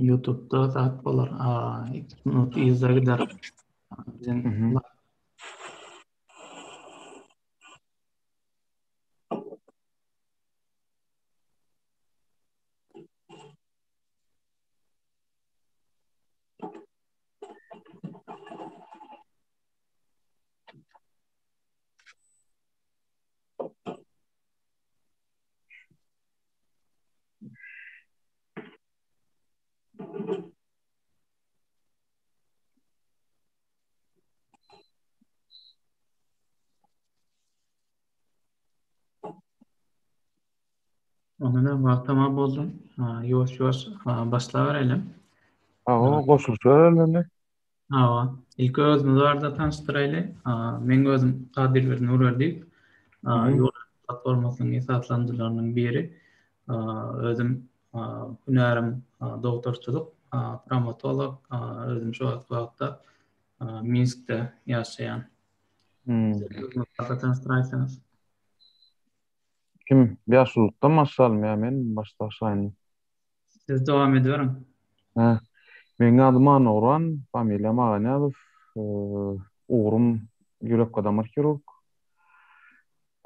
YouTube'da zat bolar. 2 minut yza gider. Biziň Ondan öň wagt tamam boldy. Ýuwaş-ýuwaş başlaberelim. Hawa, goşulyşyberelim indi. Hawa, ilki özümiz barada tanyşdyraýly. Meň özüm Kadyrberdi Nurberdiýew. Ýol platformasynyň esaslanyjylarynyň biri. Özüm hünärim dogtorçylyk, trawmatolog. Özüm şu wagtky wagtda Minskde ýaşaýan. Siz özüňiz barada tanyşdyraýsaňyz. Kim? Ýaşululykdan başlalymy ýa men başlaşaýynmy? Siz dowam ediberiň. Hä. Meň adym Annagurban, familiýam Aganyýazow. Ugrum ýürek-damar hirurg.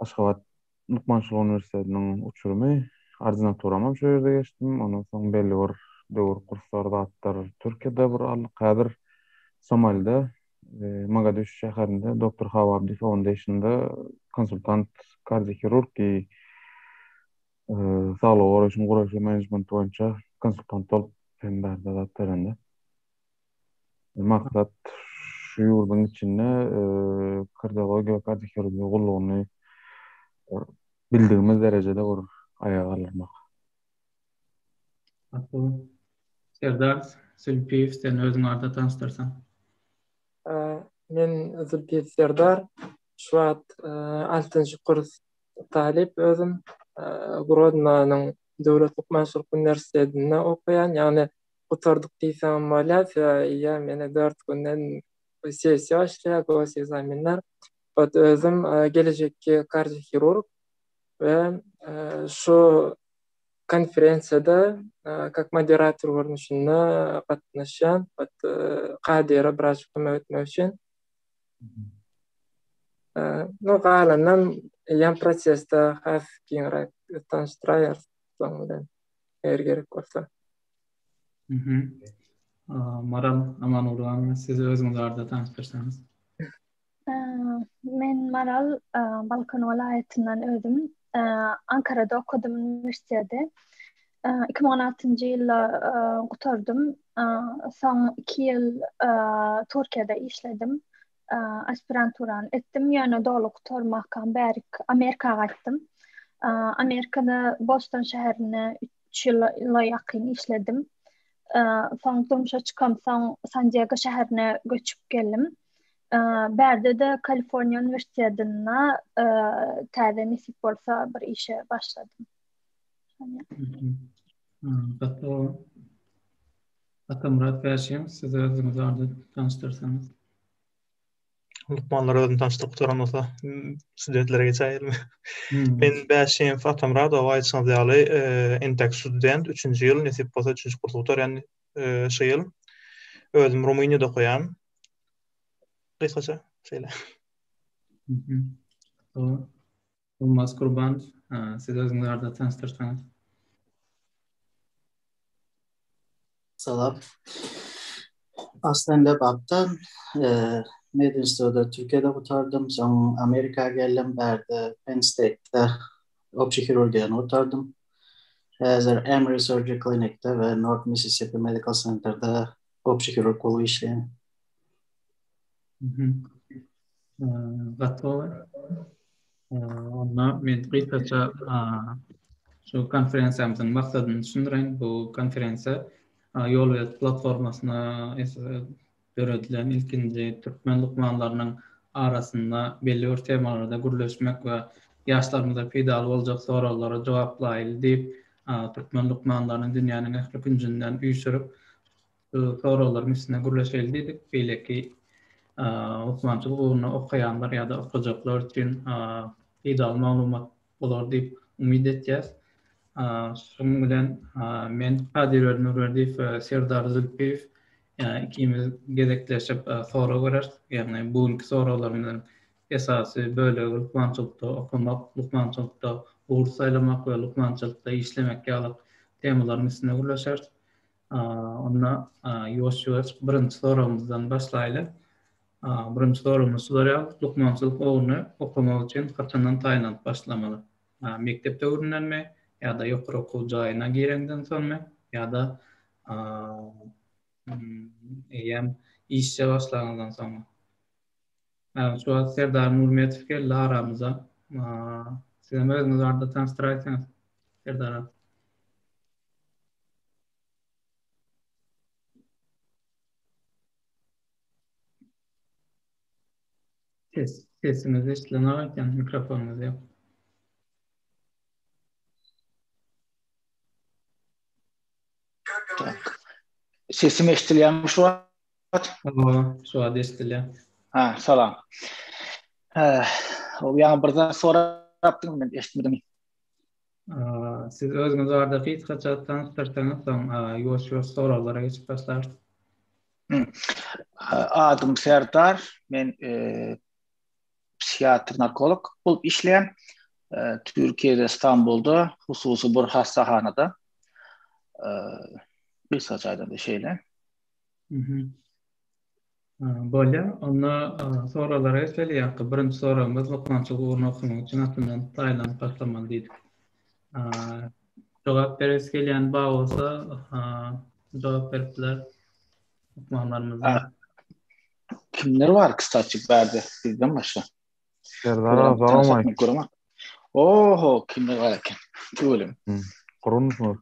Aşgabat lukmançylyk uniwersitetiniň uçurymy. Ordinaturamam şo ýerde geçdim. Ondan soň belli bir döwür kurslar zatlar Türkiýede bir aldyk. Häzir Somalide, Mogadişu şäherinde Doktor Hawa Abdi Foundation-da konsultant kardiohirurg i Saglygy goraýşyň guraýşy menejmenti boýunça konsultant bolup hem bärde zat berende. Maksat şu ýurduň içinde kardiologiýa we kardiohirurgiýa gullugyny bildigimiz derejede bir aýaga galdyrmak. Serdar Zülpiýew sen özüň barada tanyşdyrsaň. Men Zülpiýew Serdar. Şu wagt altynjy kurs Talyp özüm Grodnonyň döwlet lukmançylyk uniwersitetinde okaýan, ýagny gutardyk diýseňem bolýar, sebäbi eýýäm ýene dört günden sessiýa başlaýar, gosekzamenler. Ot özüm gelejekki kardiohirurg we şu konferensiýada kak moderator görnüşinde gatnaşýan, ot Kadyra birazjyk kömek etmek üçin. No galandan eýýäm prosesde has giňräk tanyşdyraýarys soň bilen eger gerek bolsa. Mhm. Maral Amangurbanowa siz özüňiz barada tanyşdyrsaňyz. Men Maral Balkan welaýatyndan özüm. Ankarada okadym uniwersiteti. 2016-njy ýylda gutardym. Soň 2 ýyl Türkiýede işledim. Aspiranturany etdim, ýöne doly gutarmakam bärik Amerika gaýtdym. Amerikada Boston şäherinde 3 ýyla ýakyn işledim. Soň durmuşa çykamsoň San Diego şäherine göçüp geldim. Bärde-de Kaliforniýa uniwersitetinde täze nesip bolsa bir işe başladym. Gaty Atamyrat Bäşim, siz özüňizi barada tanyşdyrsaňyz. Lukmanlar özüni tanyşdyryp gutaran bolsa, studentlere geçäýelimi? Men Bäşimow Atamyrat, oba aýdyşyňyz ýaly, entek student, üçünji ýyl, nesip bolsa üçünji kursy gutarýan şu ýyl. Özüm Rumyniýada okaýan. Gysgaça şeýle. Solmaz Kurbanow, siz özüňizi barada tanyşdyrsaňyz. Salam. Aslen Lebapdan, Med instituty Türkiýede gutardym, soň Amerika geldim, bärde Penn State-de obşi hirurgiýany gutardym. Häzir Emory Surgery Clinic-de we North Mississippi Medical Center-de obşi hirurg bolup işleýän. Gaty gowy. Onda men gysgaça şu konferensiýamyzyň maksadyny düşündireýin. Bu konferensiýa Ýolbelet platformasyna döredilen ilkinji türkmen lukmanlarynyň arasynda belli bir temalarda gürleşmek we ýaşlarymyza peýdaly boljak soraglara jogaplaýyly diýip, türkmen lukmanlaryny dünýäniň ähli künjünden üýşürip, Şu soraglaryň üstünde gürleşeli diýdik. Beýleki lukmançylyk ugrunda okaýanlar ýa-da okajaklar üçin peýdaly maglumat bolar diýip umyt etýäs. Şunuň bilen men Kadyr Nurberdiýew we Serdar Zülpiýew ikimiz gezekleşip sorag bereris. Ýagny bu günki soraglarymyzyň esasy bölegi lukmançylykda okamak, lukmançylykda ugur saýlamak we lukmançylykda işlemek ýaly temalaryň üstünde gürleşeris. Onda ýuwaş-ýuwaş birinji soragymyzdan başlaýly. Birinji soragymyz şular ýaly, lukmançylyk ugruny okamak üçin haçandan taýynlanyp başlamaly? Mekdep döwründenmi ýa-da ýokary okuw jaýyna gireňden soňmy ýa-da eýýäm işe başlanyňdan soňmy? Şu wagt Serdar Nurmetow geldi aramyza. Siz hem özüňiz barada tanyşdyraýsaňyz, Serdar aga. Ses, sesiňiz eşidilenok aýtýan, mikrofonyňyz ýok. Tak. Sesim eşidilýärmi şu wagt? Hawa, şu wagt eşidilýär. Ha, salam. Ha, o ýaňy bir zat sorapdyň, men eşitmedim. Siz özüňiz barada gysgaça tanyşdyrsaňyz, soň ýuwaş-ýuwaş soraglara geçip başlarys. Adym Serdar, men e, psihiatr narkolog bolup işleýän. E, Türkiýede Stambulda hususy bir hassahanada. E, gysgaça aýdanda şeýle. Mhm. Bolýar. Onda soraglara geçeli. Ýa-da birinji soragymyz lukmançylyk ugruny okamak üçin haçandan taýynlanyp başlamaly diýdik. Jogap beresi gelýän bar bolsa, jogap berip biler lukmanlarymyzdan. Kimler bar kstati bärde bizden başga? Serdar aga salam Oho, kimler bar eken? Tüweleme. Gurunmysyňyz?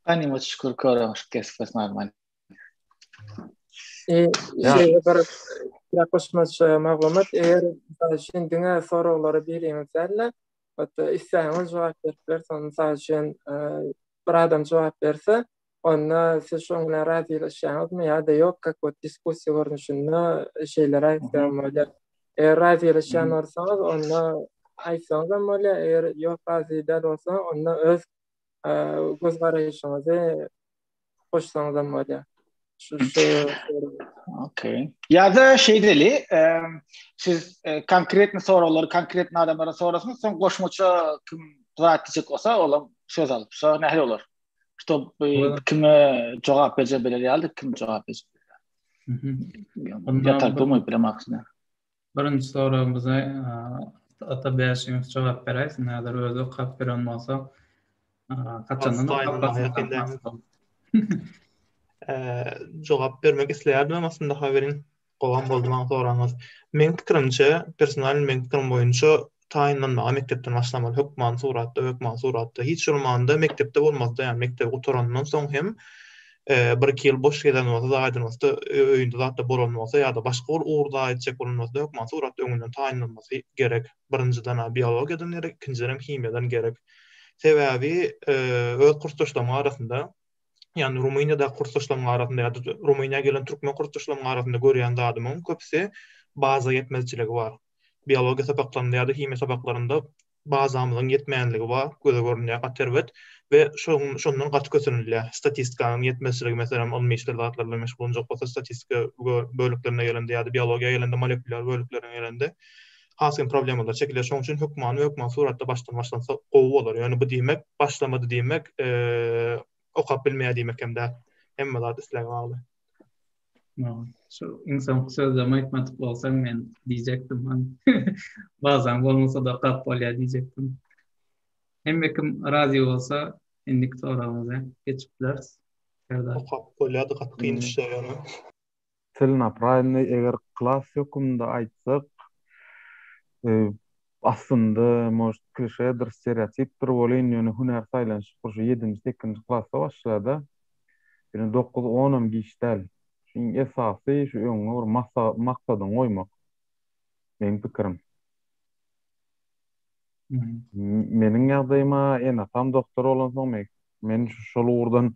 Ganymat şükür körä kesip normal. E, şeýle bir goşmaça maglumat, eger mysal üçin diňe soraglary biriňiz däl-de, hatda isleýäňiz jogap berip bilersiňiz. Mysal üçin, e, bir adam jogap berse, onda siz şoň bilen razylaşýaňyzmy ýa-da ýok, как вот diskussiýa görnüşinde şeýle aýtsaň bolýar. Eger razylaşýan bolsaňyz, onda aýtsaňyz hem bolýar, eger ýok razy däl bolsaňyz, onda öz e, göz garaýşyňyzy goşsaňyzam bolýar. Şu şu Okey. Ýa-da şeýdeli, siz konkretny soraglary konkretny adamlara sorasyňyz, soň goşmaça kim zat diýjek bolsa, olam söz alyp, şo nähili bolar? Şto kime jogap berjek biler ýaly, kim jogap berjek. Ýatar durmaý bilemak. Birinji soragymyza Ata Bäşimow jogap beräýsin, häzir özi okap beren bolsa, haçandan okap Jogap bermek isleýärdim hem aslynda haberin gowam boldy maňa soraňyz. Meň pikirimçe, personal meň pikirim boýunça taýynlanmaga mekdepden başlamaly hökman suratda, hökman suratda. Hiç bolmanda mekdepde bolmazda, ýagny mekdebi gutarandan soň hem bir-iki ýyl boş gezen bolsa, zaýadan bolsa, öýünde zatda bolan bolsa ýa-da başga bir ugurda etjek bolan bolsa, hökman suratda öňünden taýynlanmasy gerek. Birinjiden-ä biologiýadan gerek, ikinjidenem himiýadan gerek. Sebäbi öz kursdaşlarymyň arasynda, ýagny Rumyniýadaky kursdaşlarymyň arasynda ýa-da Rumyniýa gelen türkmen kursdaşlarymyň arasynda görýän zadymyň köpüsi baza ýetmezçiligi bar. Biologiýa sapaklarynda ýa-da himiýa sapaklarynda bazamyzyň ýetmänligi bar, göze görünýär gaty erbet we şondan gaty kösenilýär. Statistikanyň ýetmezçiligi, meselem, ylmy işler zatlar bilen meşgullanjak bolsa statistika bölüklerine gelende ýa-da biologiýa gelende molekulyar bölüklerine gelende has hem problemalar çekilýär. Şonuň üçin hökmany we hökmany suratda başdan başlansa gowy bolar. Ýöne bu diýmek başlamady diýmek, okap bilmeýär diýmek hem däl. Hemme zat islege bagly. Şu iň soňky sözlerimi aýtmadyk bolsaň men diýjekdim. Bazaň bolmasa-da okap bolýar diýjekdim. Hemme kim razy bolsa indiki soragymyza geçip bileris. Serdar. Okap bolýardy gaty kyn düşýär ýöne. Целенаправленный eger klas höküminde aýtsak aslynda может klişedir stereotipdir welin ýöne hünär saýlanyşyk bir şu ýedinji sekizinji klasda başlaýada. Ýöne dokuz onam giç däl. Şu iň esasy şu öňüňe bir maksadyňy goýmak. Meň pikirim. Meniň ýagdaýyma ene-atam doktor bolansoň men men şol ugurdan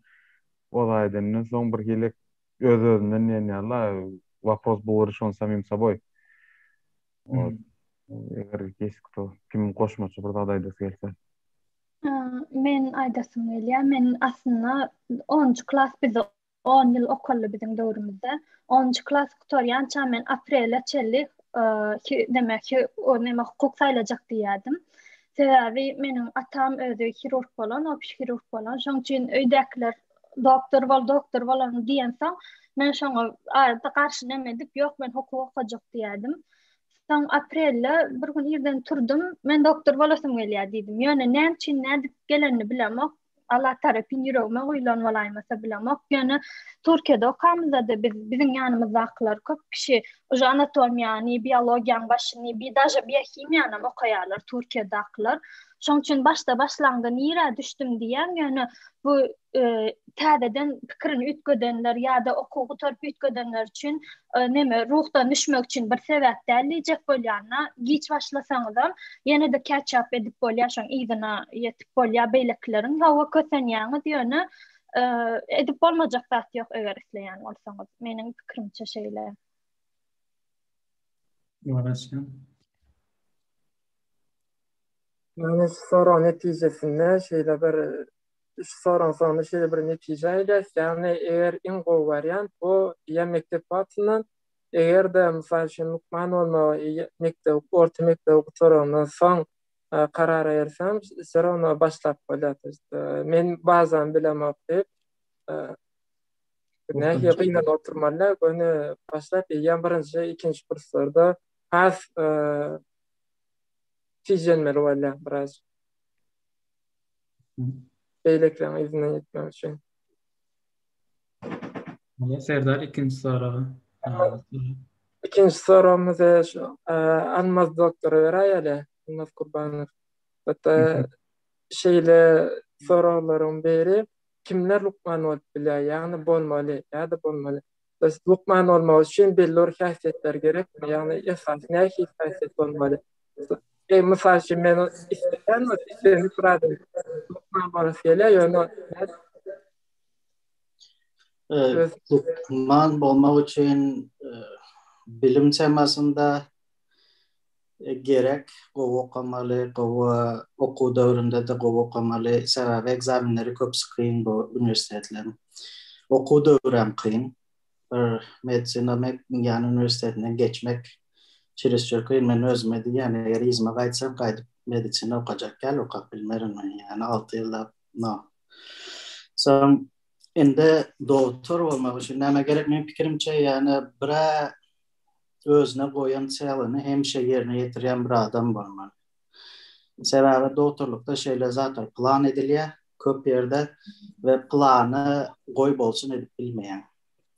oza edenden soň bir hili öz-özünden diýen ýaly wopros byl rişon samim soboý. Eger ýes kto kim goşmaça bir zat aýdasy gelse. Men aýdasym gelýär. Men aslynda 10-njy klas bizde 10 ýyl okaldy biziň döwrümizde. 10-njy klas gutarýança men aprele çenli neme o neme hukuk saýlajak diýýärdim. Sebäbi meniň atam özi hirurg bolan, obşi hirurg bolan. Şoň üçin öýdäkiler doktor bol, doktor bolan diýensoň, men şoňa garşy neme edip, ýok men hukuk okajak diýýärdim. Soň aprelde bir gün irden turdum, men doktor bolasym gelýär diýdim. Ýöne näme üçin nädip gelenini bilemok. Allah tarapyn ýüregime guýlan bolaýmasa bilemok. Ýöne Türkiýede okamyzda-da biz biziň ýanymyzdakylar köp kişi uje anatomiýany, biologiýanyň başyny, bi daže biohimiýanam okaýarlar Türkiýedakylar. Şoň üçin başda başlaňda nirä düşdüm diýýäň, ýöne bu täzeden pikirini üýtgedenler ýa-da okuw gutaryp üýtgedenler üçin neme ruhdan düşmek üçin bir sebäp däl diýjek bolýan-da. Giç başlasaňyzam ýene-de catch up edip bolýar, şoň yzyna ýetip bolýar beýlekileriň. Hawa kösenýäňiz ýöne edip bolmajak zat ýok eger isleýän bolsaňyz. Meniň pikirimçe şeýle. Garaşýan. Ýagny şu sorag netijesinde şeýle bir şu soragyň soňunda şeýle bir netijä gelýäs, ýagny eger iň gowy wariant bu ýa mekdep wagtyndan, eger-de mysal üçin lukman bolmagy mekdep orta mekdebi gutarandan soň karara gelsem, все равно başlap bolýar. To ýest men bazany bilemok diýip nähili gynanyp oturmaly däl, göni başlap eýýäm birinji, ikinji kurslarda has tijenmeli bolýar biraz. Beýlekileriň yzyndan ýetmek üçin. Bolýar Serdar ikinji soragy. Ikinji soragymyzy şu Almaz doktora beräýeli. Almaz Kurbanow. Hatda şeýle soraglaryň biri kimler lukman bolup bilýär, ýagny bolmaly ýa-da bolmaly. Biz lukman bolmak üçin belli bir häsiýetler gerekmi? Ýagny esasy nähili häsiýet bolmaly? E, mysal üçin men isleýän we islendik bir adam lukman bolasy gelýär, ýöne Lukman bolmak üçin bilim temasynda gerek, gowy okamaly, gowy okuw döwründe-de gowy okamaly, sebäbi ekzamenleri köpüsi kyn bu uniwersitetleriň. Okuw döwrem kyn. Bir medisina ýany uniwersitetinden geçmek çeresçur kyn. Men özüme diýýän, eger yzyma gaýtsam, gaýdyp medisina okajak däl, okap bilmerin men, ýany 6 ýyllap, no. Soň indi doktor bolmak üçin näme gerek? Meniň pikirimçe, ýany bir-ä özüne goýan çelini hemişe ýerine ýetirýän bir adam bolmaly. Sebäbi dogtorlukda şeýle zatlar plan edilýär köp ýerde we plany goý bolsun edip bilmeýäň.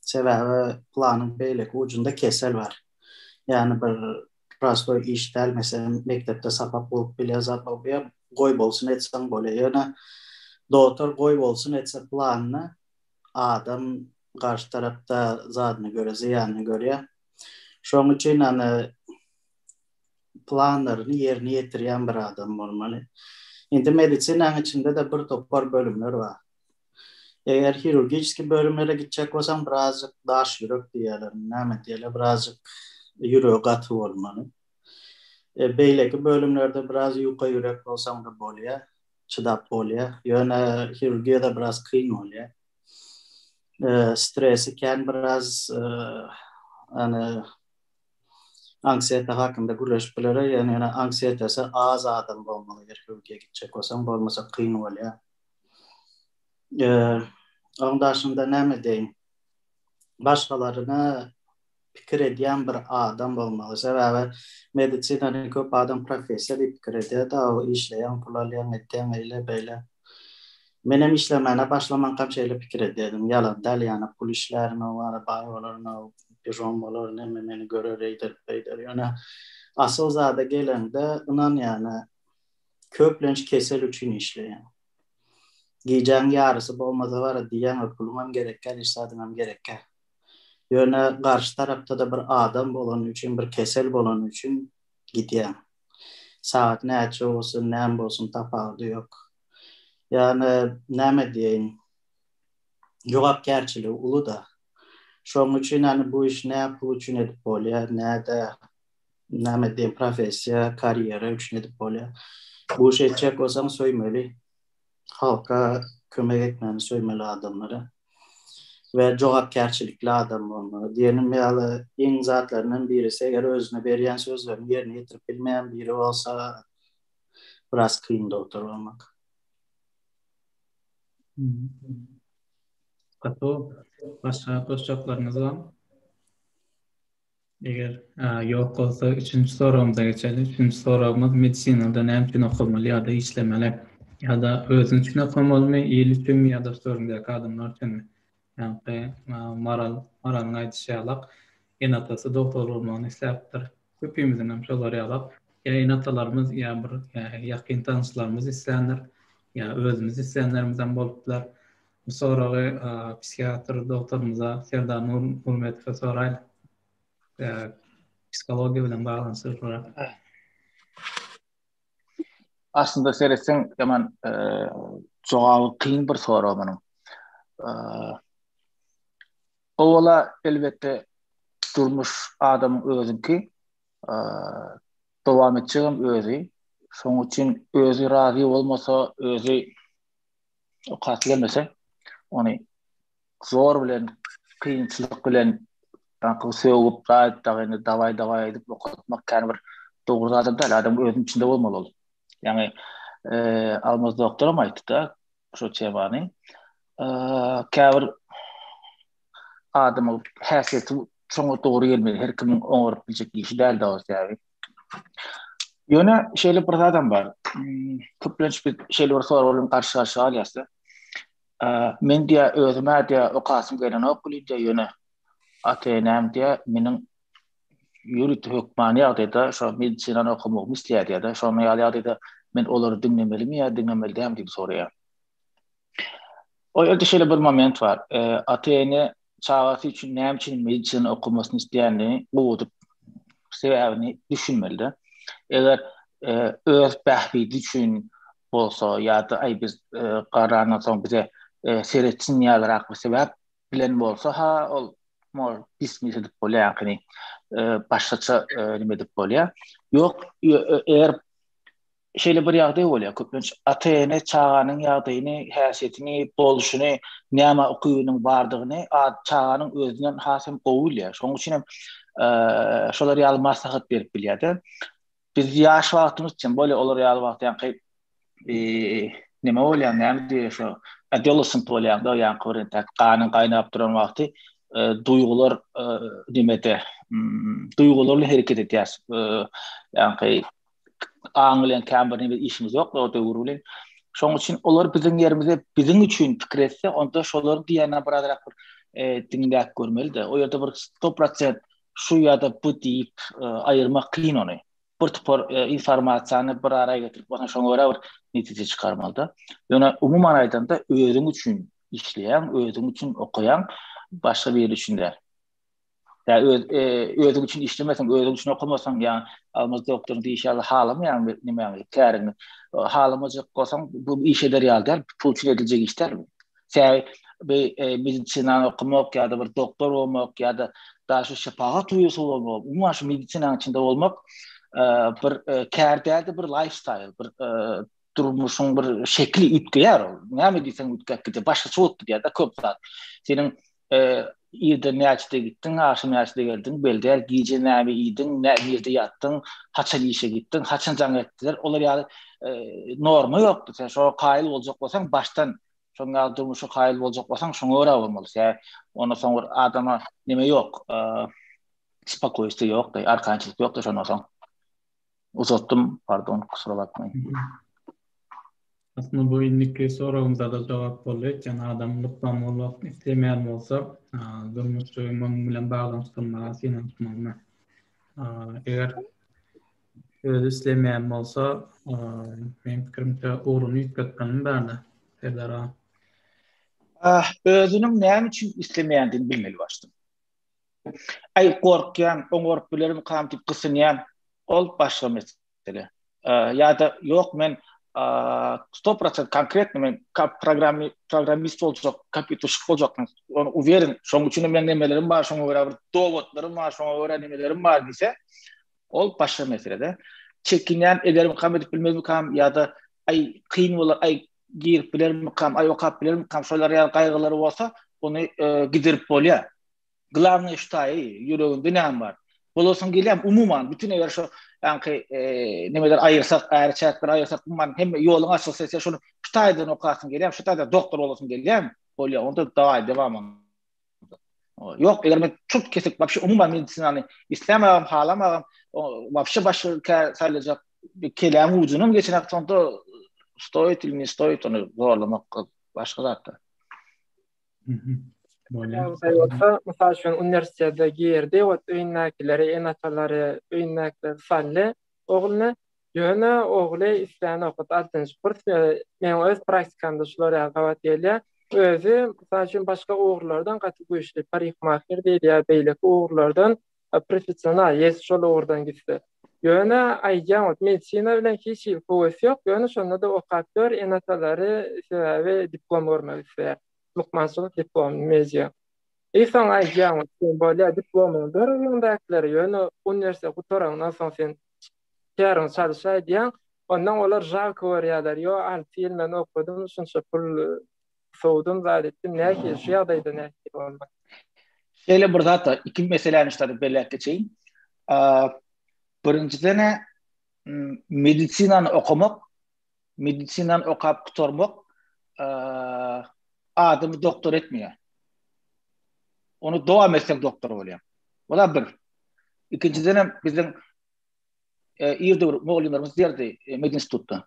Sebäbi planyň beýleki ujunda kesel bar. Ýagny bir prostoý iş däl, meselem mekdepde sapak bolup bilýär, zat bolup bilýär, goý bolsun etseň bolýar. Ýöne dogtor goý bolsun etse planyny adam garşy tarapda zadyny görýär, zyýanyny görýär. Şonuň üçin hany planlaryny ýerine ýetirýän bir adam bolmaly. Indi medisinanyň içinde-de bir topar bölümler bar. Eger hirurgiçeskiý bölümlere gitjek bolsaň, birazjyk daş ýürek diýýärler, näme diýýärler, birazjyk ýüregi gaty bolmaly. E, beýleki bölümlerde biraz ýuka ýürek bolsaň-da bolýar. çydap bolýar. Ýöne hirurgiýada biraz kyn bolýar. Stresi kän biraz ýani anksiýeta hakynda gürleşip bileris. Ýöne ýöne anksiýetesi az adam bolmaly eger hirurgiýa gitjek bolsaň, bolmasa kyn bolýar. Oň daşynda näme diýeýin? Başgalaryna pikir edýän bir adam bolmaly. Sebäbi medisinany köp adam professiýa diýip pikir edýär-de, o işleýäň, pul alýaň, etýäň, eýle, beýle. Menem işlemäne başlamankam şeýle pikir edýärdim. Ýalan däl, ýa pul işlärin, o ara baý bolaryn, o pižon bolaryn, hemme meni görer, eýder, beýder. Ýöne asyl zada gelende, ynan ýany, köplenç kesel üçin işleýäň. Gijäň ýarysy bolmasa bara diýýäň, puluňam gerekgä, hiç zadyňam gerekgä. Ýöne garşy tarapda-da bir adam bolany üçin, bir kesel bolany üçin gidýäň. Sagat näçe bolsun, näme bolsun tapawudy ýok. Ýagny näme diýeýin, jogapkärçiligi uly-da. Şonuň üçin ýagny bu işi nä pul üçin edip bolýar, nä-de näme diýeýin, professiýa, karýera üçin edip bolýar. Bu işi etjek bolsaň söýmeli. Halka kömek etmäni söýmeli adamlara we jogapkärçilikli adam bolmaly. Diýenim ýaly iň zatlaryndan birisi eger özüne berýän sözlerini ýerine ýetirip bilmeýän biri bolsa biraz kyn dogtor bolmak. Gaty başga goşjaklaryňyz barmy? Eger ýok bolsa üçünji soragymyza geçeli. Üçünji soragymyz medisinada näme üçin okamaly ýa-da işlemeli? Ýa-da özüň üçin okamalymy, il üçinmi ýa-da töweregiňdäki adamlar üçinmi? Ýaňky Maral, Maralyň aýdyşy ýalak, ene-atasy dogtor bolmagyny isläpdir. Köpimiziň hem şolar ýalak, ýa ene-atalarymyz ýa bir ýakyn tanyşlarymyz isländir, ýa özümiz islänlerimizem bolup biler. Bu soragy psihiatr dogtorymyza Serdar Nurmetowa soraýly. Psihologiýa bilen baglanyşykly. Aslynda seretseň, ýaman jogaby kyn bir sorag munuň. Owala elbetde durmuş adamyň özüňki, dowam etjegem özi. Şonuň üçin özi razy bolmasa, özi okasy gelmese, ony zor bilen, kynçylyk bilen ýaňky sögüp, gaýyp dagy dawaý dawaý edip okatmak kän bir dogry zadam däl. Adam özüniň içinde bolmaly ol. Ýagny Almaz doktoram aýtdy-da şu temany. Käbir adamyň häsiýeti şoňa dogry gelmeli. Her kimiň oňaryp biljek işi däl-de o sebäbi. Ýöne şeýle bir zadam bar. Hmm, köplenç biz şeýle bir sorag bilen garşy-garşy galýarys. Men diýä özüme diýä okasym gelenok welin diýä ýöne ata-enem diýä meniň ýörite hökmany ýagdaýda şo medisinany okamagymy isleýär diýä-de. Şonuň ýaly ýagdaýda men olary diňlemelimi ýa diňlemeli dälmi diýip soraýar. O ýerde şeýle bir moment bar. Ata-ene çagasy üçin näme üçin medisina okamasyny isleýänini gowy sebäbini düşünmeli-de. Eger öz bähbidi üçin bolsa ýa-da aý biz garrandan soň bize seretsin ýalyrak bir sebäp bilen bolsa ha ol mor dismiss edip bolýar ýaňkyny başgaça nime edip bolýar. Ýok, eger şeýle bir ýagdaý bolýar, köplenç ata-ene çaganyň ýagdaýyny, häsiýetini, bolşuny, nämä ukybynyň bardygyny çaganyň özünden has hem gowy bilýär. Şonuň üçin hem şolar ýaly maslahat berip bilýär-de. Biz ýaş wagtymyz üçin bolýar olar ýaly wagt ýaňky neme bolýar, näme diýýär şo adolescent bolýaňda ýaňky bir entäk ganyň gaýnap duran wagty duýgular nemede duýgular bilen hereket edýär. Ýaňky aň bilen kän bir neme işimiz ýok o döwür bilen. Şonuň üçin olar biziň ýerimize biziň üçin pikir etse, onda şolaryň diýenine birazrak bir diňläp görmeli-de. O ýerde bir 100% şu ýa-da bu diýip aýyrmak kyn ony. Bir topar informasiýany bir ara getirip, ondan şoňa görä bir netije çykarmaly-da. Ýöne umuman aýdanda özüň üçin işleýäň, özüň üçin okaýaň, başga biri üçin däl. Ýa öz özüň üçin işlemeseň, özüň üçin okamasaň, ýa Almaz doktoryň diýşi ýaly halamaýaň nimäňi, käriňi. Halamajak bolsaň, bu iş eder ýaly däl, pul üçin ediljek iş däl bu. Sebäbi bu medisinany okamak ýa-da bir doktor bolmak ýa-da da şu şepagat uýasy bolmak, umuman şu medisinanyň içinde bolmak bir kär däl-de bir lifestyle, bir durmuşyň bir şekli üýtgeýär ol. Näme diýseň üýtgäp gidýär. Başgaça bolup gidýär-de köp zat. Seniň irden näçede gitdiň, agşam näçede geldiň, belli däl, gije näme iýdiň, nirde ýatdyň, haçan işe gitdiň, haçan jaň etdiler, olar ýaly norma ýokdy. Sen şoňa kaýyl boljak bolsaň, başdan şoň ýaly durmuşa kaýyl boljak bolsaň, şoňa görä bolmaly. Sebäbi ondan soň bir adama neme ýok, spokoýstwiýa ýok-da, arkaýynçylyk ýok-da şondan soň. Uzatdym, pardon, kusura bakmaýyn. Aslynda bu indiki soragymyza-da jogap boldy. Öýtgeni adam lukman bolmak islemeýän bolsa, durmuşy munuň bilen baglanyşdyrmaga synanyşmalymy? Eger özi islemeýän bolsa, meň pikirimçe ugruny üýtgetmelimi bärde, Serdar aga? Özüniň näme üçin islemeýändigini bilmeli başda. Aý gorkýan, oňaryp bilermikam diýip gysynýan, ol başga mesele. Ýa-da ýok men 100% konkretno men programmi programmist boljak, kompýuterşik boljak, ony uwerin, şonuň üçin hem meň nemelerim bar, şoňa görä bir dowatlarym bar, şoňa görä nemelerim bar diýse, ol başga mesele-de. Çekinýän, edermikam, edip bilmezmikam ýa-da aý kyn bolar, aý. girip bilermikam, aý okap bilermikam, şolar ýaly gaýgylary bolsa, ony gidirip bolýar. Glawnyý şu taýy, ýüreginde näme bar? Bolasyň gelýärmi? Umuman, bütin eger şu ýaňky nemeleri aýyrsak, äri çäkleri aýyrsak, umuman hemme ýoluň açylsa, sen şony şu taýdan okasyň gelýärmi, şu taýdan doktor bolasyň gelýärmi? Bolýar, onda dawaý, dewam onda. Ýok, eger men çurt kesik, wapşe umuman medisinany islemegem, halamagam, wapşe başga kär saýlajak, keläň ujunam geçenok, onda stoýit ili ne stoýit, ony zorlamak başga zatda. Ýagdaý bolsa, mysal üçin, uniwersitete girdi, ot öýündäkileri, ene-atalary öýündäkileri saldy ogluny. Ýöne ogly islänok, ot altynjy kurs, meň öz praktikamda şular ýaly gabat gelýär. Özi, mysal üçin, başga ugurlardan gaty güýçli, parikmaher diýilýär, beýleki ugurlardan professional, ýes şol ugurdan gitse. Ýöne aýdýan ot medisina bilen hiç hili höwesi ýok, ýöne şonda-da okap ýör, ene-atalary sebäbi diplom görmek isleýär. Lukmançylyk diplomyny media. I soň aýdýan ot sen bolýa diplomyňy ber öýüňdäkilere, ýöne uniwersitet gutaraňdan soň sen käriňi çalyş aýdýaň, ondan olar žalko görýärler, ýo alty ýyl men okadym, şunça pul sowdum zat etdim, nähili şu ýagdaýda nähili bolmaly? Şeýle bir zat bar, iki meseläni şularda belläp geçeýin. Birinjiden-ä medisinany okamak, medisinany okap gutarmak adamy doktor etmeýär. Ony dowam etseň doktor bolýaň. Ola bir. Ikinjidenem biziň ir döwür mugallymlarymyz diýerdi medinstitutda.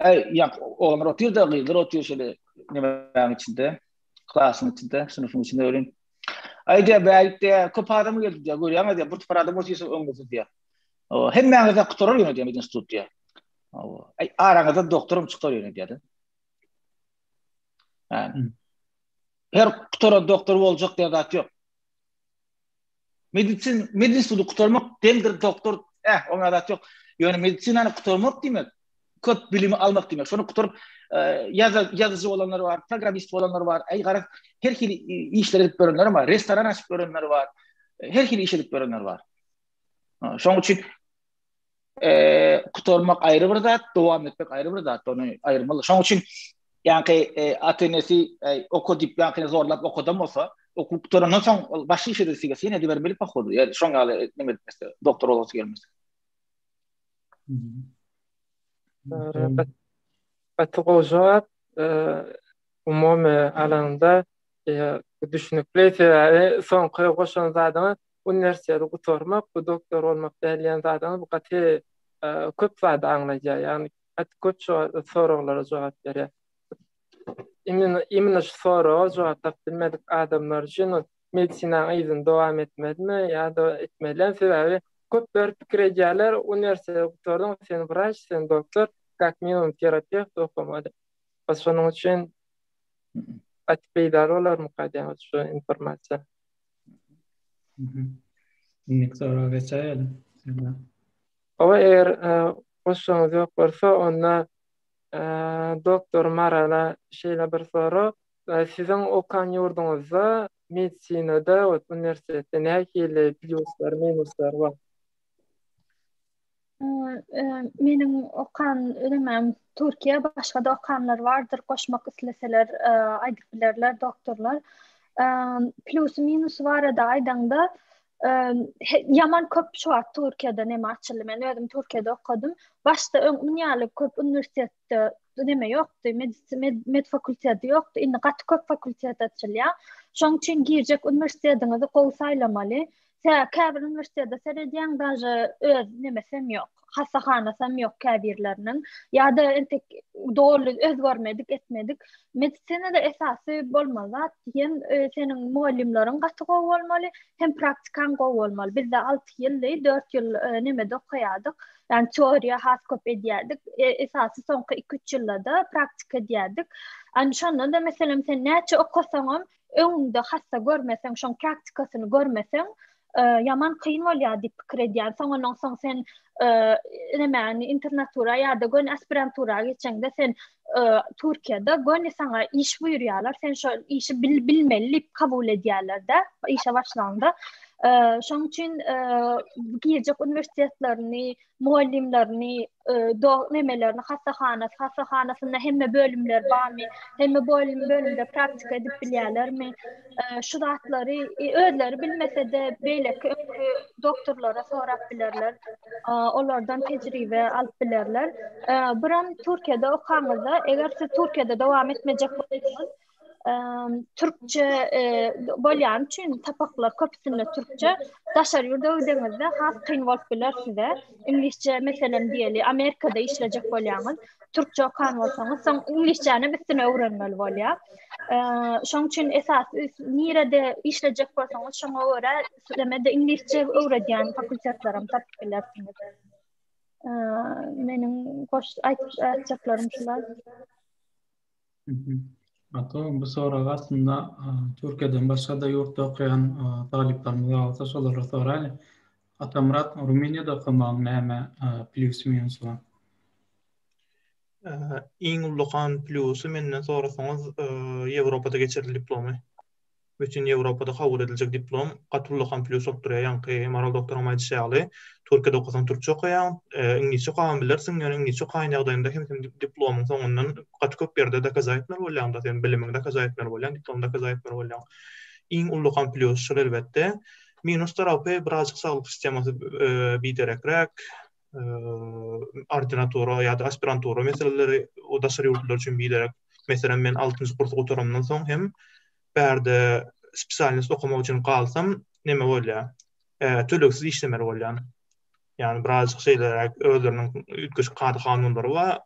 Äý, ýaňky oglanlar otyr-da, gyzlar otyr şeýle nemäň içinde, klasyň içinde, synpyň içinde welin. Aý diýýär, bärik diýýär, köp adam geldi diýýär, görýäňiz diýýär, bir topar adam otyrsyň öňüňizde diýýär. Hemmäňiz-de gutarar ýöne diýýär medinstitut diýýär. Aý, araňyzdan doktoram çykar ýöne diýýär. Her gutaran doktor boljak diýen zat ýok. Medicin, medinstituty gutarmak deňdir doktor, eh, oňa zat ýok. Ýöne medisinany gutarmak diýmek, köp bilimi almak diýmek. Şony gutaryp, e, ýaza, ýazyjy bolanlar bar, programmist bolanlar bar, aý garaz, her hili işler edip görenler bar, restoran açyp görenler bar, her hili iş edip görenler bar. Şonuň üçin e, gutarmak aýry bir zat, dowam etmek aýry bir zat, ony aýyrmaly. Şonuň üçin ýaňky e, ata-enesi e, oka diýip ýaňky zorlap okadan bolsa, okuw gutarandan soň ol başga iş edesi gelse, ýene edibermeli pohodu. Ýa şoň ýaly neme etmese, doktor bolasy gelmese. Gaty gowy jogap. Umumy alanda düşnükli, sebäbi soňky goşan zadyňyz uniwersiteti gutarmak, bu doktor bolmak däl diýen zadyňyz bu gaty köp zady aňladýar. Ýagny gaty köp soraglara jogap berýär. Imенно, imенно şu soraga jogap tapyp bilmedik adamlar üçin ol medisinaň yzyny dowam etmelimi ýa-da etmeli däl. Sebäbi köpler pikir edýärler, uniwersiteti gutardyň, sen wraç, sen doktor, kak minimum terapewt okamaly. Şonuň üçin gaty peýdaly bolarmyka diýýän şu informasiýa. Indiki soraga geçäýelim. Hawa, eger goşjagyňyz ýok bolsa, onda doktor Marala şeýle bir sorag. Siziň okan ýurduňyzda medisinada we uniwersitetde nähili plýuslar, minuslar bar? Meniň okan nämem Türkiýe başga-da okanlar bardyr goşmak isleseler aýdyp bilerler doktorlar. Plusy minusy barada aýdaňda ýaman köp şu wagt Türkiýede neme açyldy. Men özüm Türkiýede okadym. Başda öň muny ýaly köp uniwersitetde neme ýokdy, med, med fakulteti ýokdy. Indi gaty köp fakultet açylýar. Şoň üçin girjek uniwersitetiňizi gowy saýlamaly. Tä käbir uniwersitete seredýäň, daže öz nemesem ýok, hassahanasam ýok käbirleriniň. Ýa-da entek doly özgermedik, etmedik. Medisinada esasy bolmaly zat hem e, seniň mugallymlaryň gaty gowy bolmaly, hem praktikaň gowy bolmaly. Bizde 6 ýyldy, 4 ýyl e, nemede okaýardyk. Ýani teoriýa has köp edýärdik. E, esasy soňky 2-3 ýylda-da praktika edýärdik. Ani şonda-da meselem sen näçe okasaňam öňüňde hassa görmeseň, şoň praktikasyny görmeseň, ýaman kyn bolýar diýip pikir edýän. Soň ondan soň sen nämäni internatura ýa-da göni aspirantura geçeňde sen Türkiýede göni saňa iş buýurýarlar. Sen şo işi bil bilmeli diýip kabul edýärler-de, işe başlaňda. Şoň üçin girjek uniwersitetlerini, mugallymlaryny, do nemelerini, hassahanasy, hassahanasynda hemme bölümler barmy, hemme bölüm bölümde praktika edip bilýärlermi? Şu zatlary özleri bilmese-de beýleki öňki doktorlara sorap bilerler. Olardan tejribe alyp bilerler. Biram Türkiýede okaňyzda, eger siz Türkiýede dowam etmejek bolsaňyz, türkçe bolýany üçin sapaklar köpüsinde türkçe. Daşary ýurda gideňizde has kyn bolup biler size. Iňlisçe meselem diýeli, Amerikada işlejek bolýaňyz, türkçe okan bolsaňyz, soň iňlisçäni üstüne öwrenmeli bolýar. Şoň üçin esasy nirede işlejek bolsaňyz, şoňa görä demede iňlisçe öwredýän fakultetlerem tapyp bilersiňiz. Meniň goş aýtjaklarym şular. Ato, bu sorag aslynda Türkiýeden başga-da ýurtda okaýan talyplarymyz bolsa şolara soraýly. Atamyrat, Rumyniýada okamagyň näme plýusy minusy bar? Iň ullakan plýusy menden sorasaňyz Ýewropada geçirilen diplomy. Bütin Ýewropada kabul ediljek diplom gaty ullakan plýus bolup durýar. Ýaňky Maral doktoryň aýdyşy ýaly, Türkiýede okasaň türkçe okaýaň, iňlisçe okabam bilersiň, ýöne iňlisçe okaýan ýagdaýyňda hem sen diplomyň soňundan gaty köp ýerde dokaza etmeli bolýaň-da, sen bilimiňi dokaza etmeli bolýaň, diplomyňy dokaza etmeli bolýaň. Iň ullakan plýus şol elbetde. Minus tarapy birazjyk saglyk sistemasy biderekräk, ordinatura ýa-da aspirantura meseleleri o daşary ýurtlular üçin biderek. Meselem, men altynjy kursy gutarandan soň hem bärde spesialnost okamak üçin galsam, neme bolýar? Tölegsiz işlemeli bolýan. Ýagny birazjyk şeýleräk özleriniň üýtgeşik kada-kanunlary bar.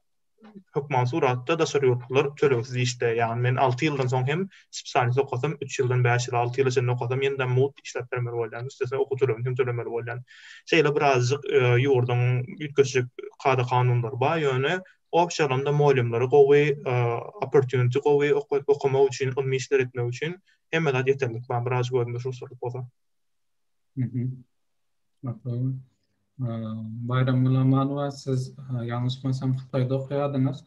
Hökman suratda daşary ýurtlular tölegsiz işde. Ýagny men 6 ýyldan soň hem spesialnost okasam, 3 ýyldan 5 ýyl, 6 ýyla çenli okasam, ýene-de mugt işläp bermeli bolýan. Üstesine okuw tölegini hem tölemeli bolýan. Şeýle birazjyk ýurduň üýtgeşik kada-kanunlary bar, ýöne Obşi alanda mugallymlary gowy, opportunity gowy okamak üçin, ylmy işler etmek üçin hemme zat ýeterlik bar. Birazjyk özüňde şugsarlyk bolsa. Baýramgül Amanowa siz ýalňyşmasam Hytaýda okaýardyňyz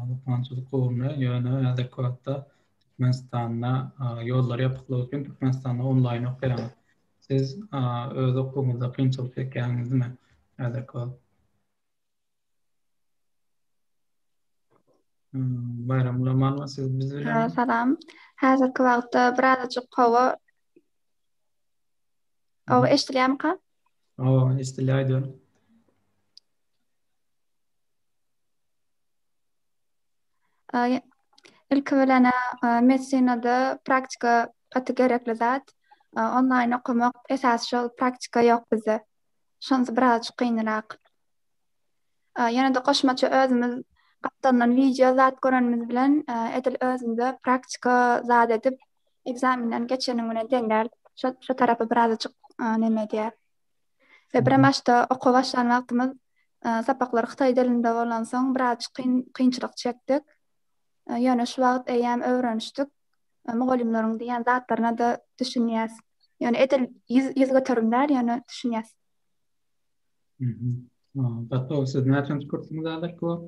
lukmançylyk ugruny, ýöne häzirki wagtda Türkmenistanda ýollar ýapyklygy üçin Türkmenistanda onlaýn okaýaňyz. Siz öz okuwyňyzda kynçylyk çekýäňizmi häzirki wagt? Baýramgül Amanowa siz biz bilen. Salam. Häzirki wagtda birazajyk howa Hawa eşidilýärmika? Hawa, eşidilýär aýdyň. Ilki bilen medisinada praktika gaty gerekli zat. Onlaýn okamak esasy şol praktika ýok bizde. Şonsy birazajyk kynrak. Ýene-de goşmaça özümiz gapdalyndan wideo zat görenimiz bilen edil özünde praktika zat edip ekzamenden geçeniň bilen deň däl. Şo şo tarapy birazajyk neme edýär. We birem başda okuwa başlan wagtymyz sapaklar hytaý dilinde bolansoň birazajyk kyn kynçylyk çekdik. Ýöne şu wagt eýýäm öwrenişdik. Mugallymlaryň diýýän zatlaryna-da düşünýäs. Ýöne edil 100% däl, ýöne düşünýäs. Gatlaw siz näçenji kursuňyz häzirki wagt?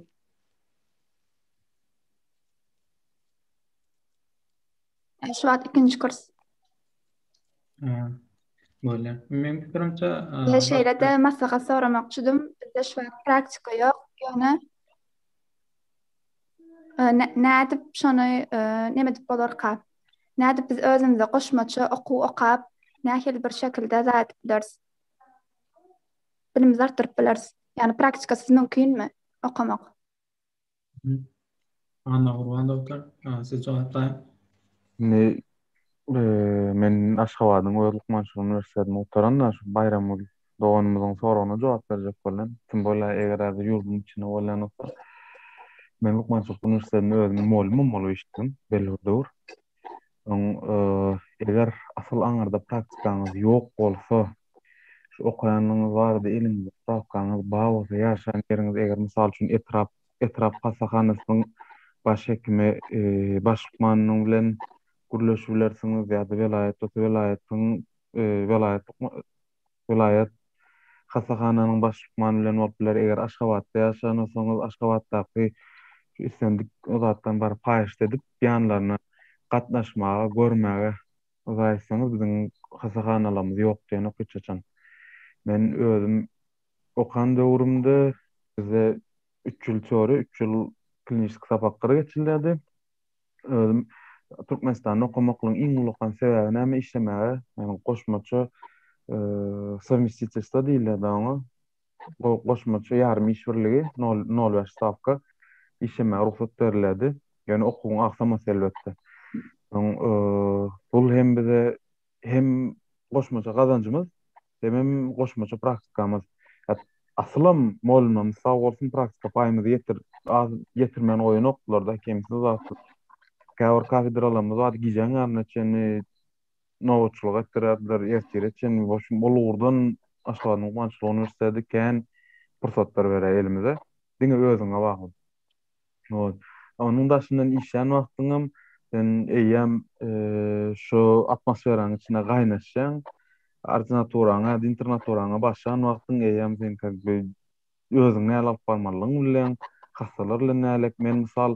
Şu wagt ikinji kurs. Bolýar. Meň pikirimçe, Ýa şeýle-de maslahat soramakçydym. Bizde şu wagt praktika ýok, ýöne nädip şony neme edip bolarka? Nädip biz özümize goşmaça okuw okap, nähili bir şekilde zat edip bileris? Bilimimizi artdyryp bileris. Ýagny praktikasyz mümkinmi okamak? Annagurban doktor, siz jogaplaýyň. Indi men Aşgabadyň öz lukmançylyk uniwersitetini gutaranda şu Baýramgül doganymyzyň soragyna jogap berjek bolýan. Kim bolýar, eger häzir ýurduň içinde bolýan bolsa, men lukmançylyk uniwersitetinde özüm mugallymam bolup işledim belli bir döwür. Soň eger asyl aňyrda praktikaňyz ýok bolsa, şu okaýanyňyz barada eliňizde sprawkaňyz bar bolsa, ýaşaýan ýeriňiz eger mysal üçin etrap etrap hassahanasynyň baş hekimi, baş lukmanynyň bilen gürleşip bilersiňiz ýa-da welaýat bolsa welaýatyň welaýat welaýat hassahananyň baş lukmany bilen bolup biler. Eger Aşgabatda ýaşaýan bolsaňyz, Aşgabatdaky şu islendik o zatdan baryp haýyşt edip, ýanlaryna gatnaşmaga, görmäge uzaýsaňyz, biziň hassahanalarymyz ýok diýenok hiç haçan. Men özüm okan döwrümde bizde üç ýyl teoriýa, üç ýyl kliniski sapaklar geçilýärdi. Özüm Türkmenistanda okamaklygyň iň ullakan sebäbi näme işlemäge, ýagny goşmaça sowmestitelstwo diýilýärdi oňa. Goşmaça ýarym iş birligi, nol bäş stawka işlemäge rugsat berilýärdi. Ýöne okuwyň agsamasy elbetde. Soň bul hem bize hem goşmaça gazanjymyz, hemem goşmaça praktikamyz. Asylam mugallymlarymyz sag bolsun praktika paýymyzy ýetir az ýetirmän goýanokdylar-da kemsiz zatsyz. Käbir kafedralarymyz bardy gijäň ýaryna çenli nobatçylyk etdirerdiler, ertire çenli. Wobşem ol ugurdan Aşgabadyň lukmançylyk uniwersiteti kän pursatlar berýär elimize. Diňe özüňe bagly. Ot. Onuň daşyndan işlän wagtyňam sen eýýäm şu atmosferanyň içinde gaýnaşýaň. Ordinaturaňa ýa-da internaturaňa başlan wagtyň eýýäm sen как бы özüňi nähili alyp barmalydygyňy bilýäň. Hassalar bilen nähili men mysal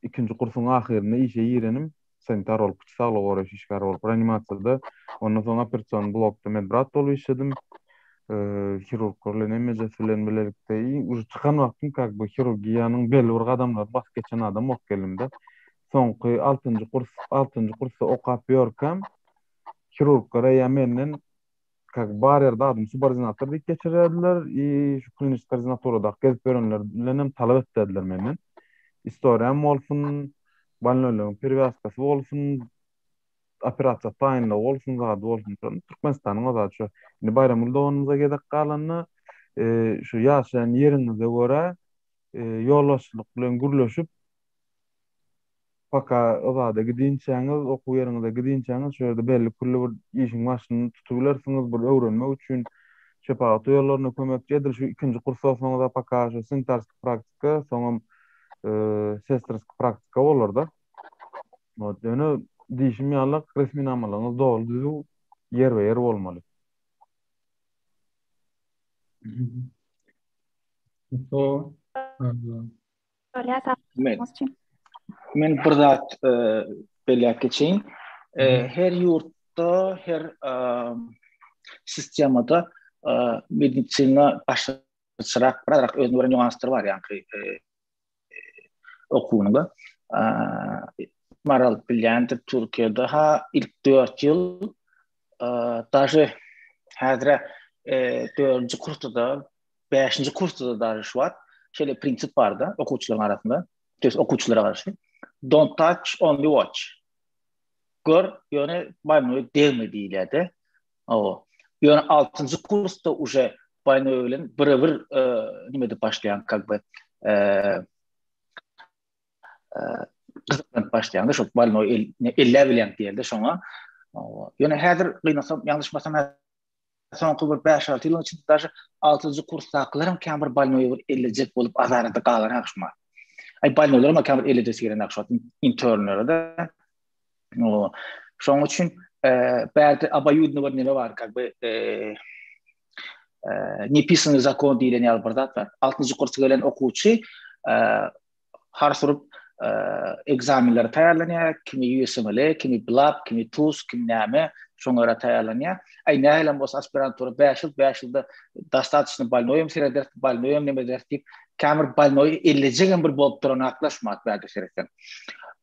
ikinji kursuň ahyrynda işe girenim. Sanitar bolup, kiçi saglygy goraýyş işgäri bolup, reanimasiýada, ondan soň operasion blokda medbrat bolup işledim. Hirurglar bilen hemmejesi bilen bilelikde i uje çykan wagtym kak by hirurgiýanyň belli bir gadamlaryny basyp geçen adam bolup geldim-de. Soňky altynjy kurs, altynjy kursda okap ýörkäm, hirurglar eýýäm menden kak bar ýerde adymy subordinator diýip geçirerdiler i şu kliniski ordinaturadaky gezip ýörenler bilenem talap etdirdiler menden. Istoriýam bolsun, bolnoýlaryň perewýazkasy bolsun, operasiýa taýynlygy bolsun, zady bolsun. Türkmenistanyň o zady şu. Indi Baýramgül doganymyza gezek galanda, şu ýaşaýan ýeriňize görä ýolbaşçylyk bilen gürleşip, Paka o zada gidinçäňiz, okuw ýeriňize gidinçäňiz şu ýerde belli külli bir işiň başyny tutubilersiňiz, bir öwrenmek üçin şepagat uýalaryna kömekçi edil şu ikinji kursda bolsaňyz-a paka şu sanitarskiý praktika, soňam sestrskiý praktika bolar-da. Ot, ýöne diýşim ýaly resminamalaryňyz doly düzüw, ýerbe-ýer bolmaly. So, Men, men bir zat e, belläp geçeýin. E, her ýurtda, her e, sistemada e, medisina başgaçarak, birazrak özüne görä nýuanslary bar, ýaňky e, okuwynyň. E, Maral bilýändir, Türkiýede ha ilk 4 ýyl e, daže häzire e, 4-nji kursda Bäşinji kursda-da daže şu wagt şeýle prinsip barda okuwçylaryň arasynda, to ýest okuwçylara garşy. Don't touch, only watch. Gör, ýöne bolnoýa degme diýilýär-de. Hawa. Ýöne altynjy kursda uje bolnoý bilen bire-bir nime edip başlaýaň, kak by, gyzyklanyp başlaýaň-da, şol bolnoý elle bilýäň diýelde şoňa. Ýöne häzir gynansam, ýalňyşmasam Soňky bir bäş-alty ýylyň içinde daže altynjy kursdakylaram kän bir bolnoýa bir ellejek bolup azarada galanok şuma. Aý bolnoýlaram kän bir ellejesi gelenok şu internlere-de. Şonuň üçin bärde oboýudny bir neme bar, kak by nepisannyý zakon diýlen ýaly bir zat bar. Altynjy kursa gelen okuwçy hars urup ekzamenlere taýýarlanýar, kimi USMLE, kimi BLAB, kimi TUS, kim näme, şoňa görä taýýarlanýar. Aý, nähilem bolsa aspirantura 5 ýyl, 5 ýylda dostatoçno bolnoýam serederis, bolnoýam neme ederis diýip, käbir bolnoýy ellejegem bir bolup duran akla şumat bärde seretseň.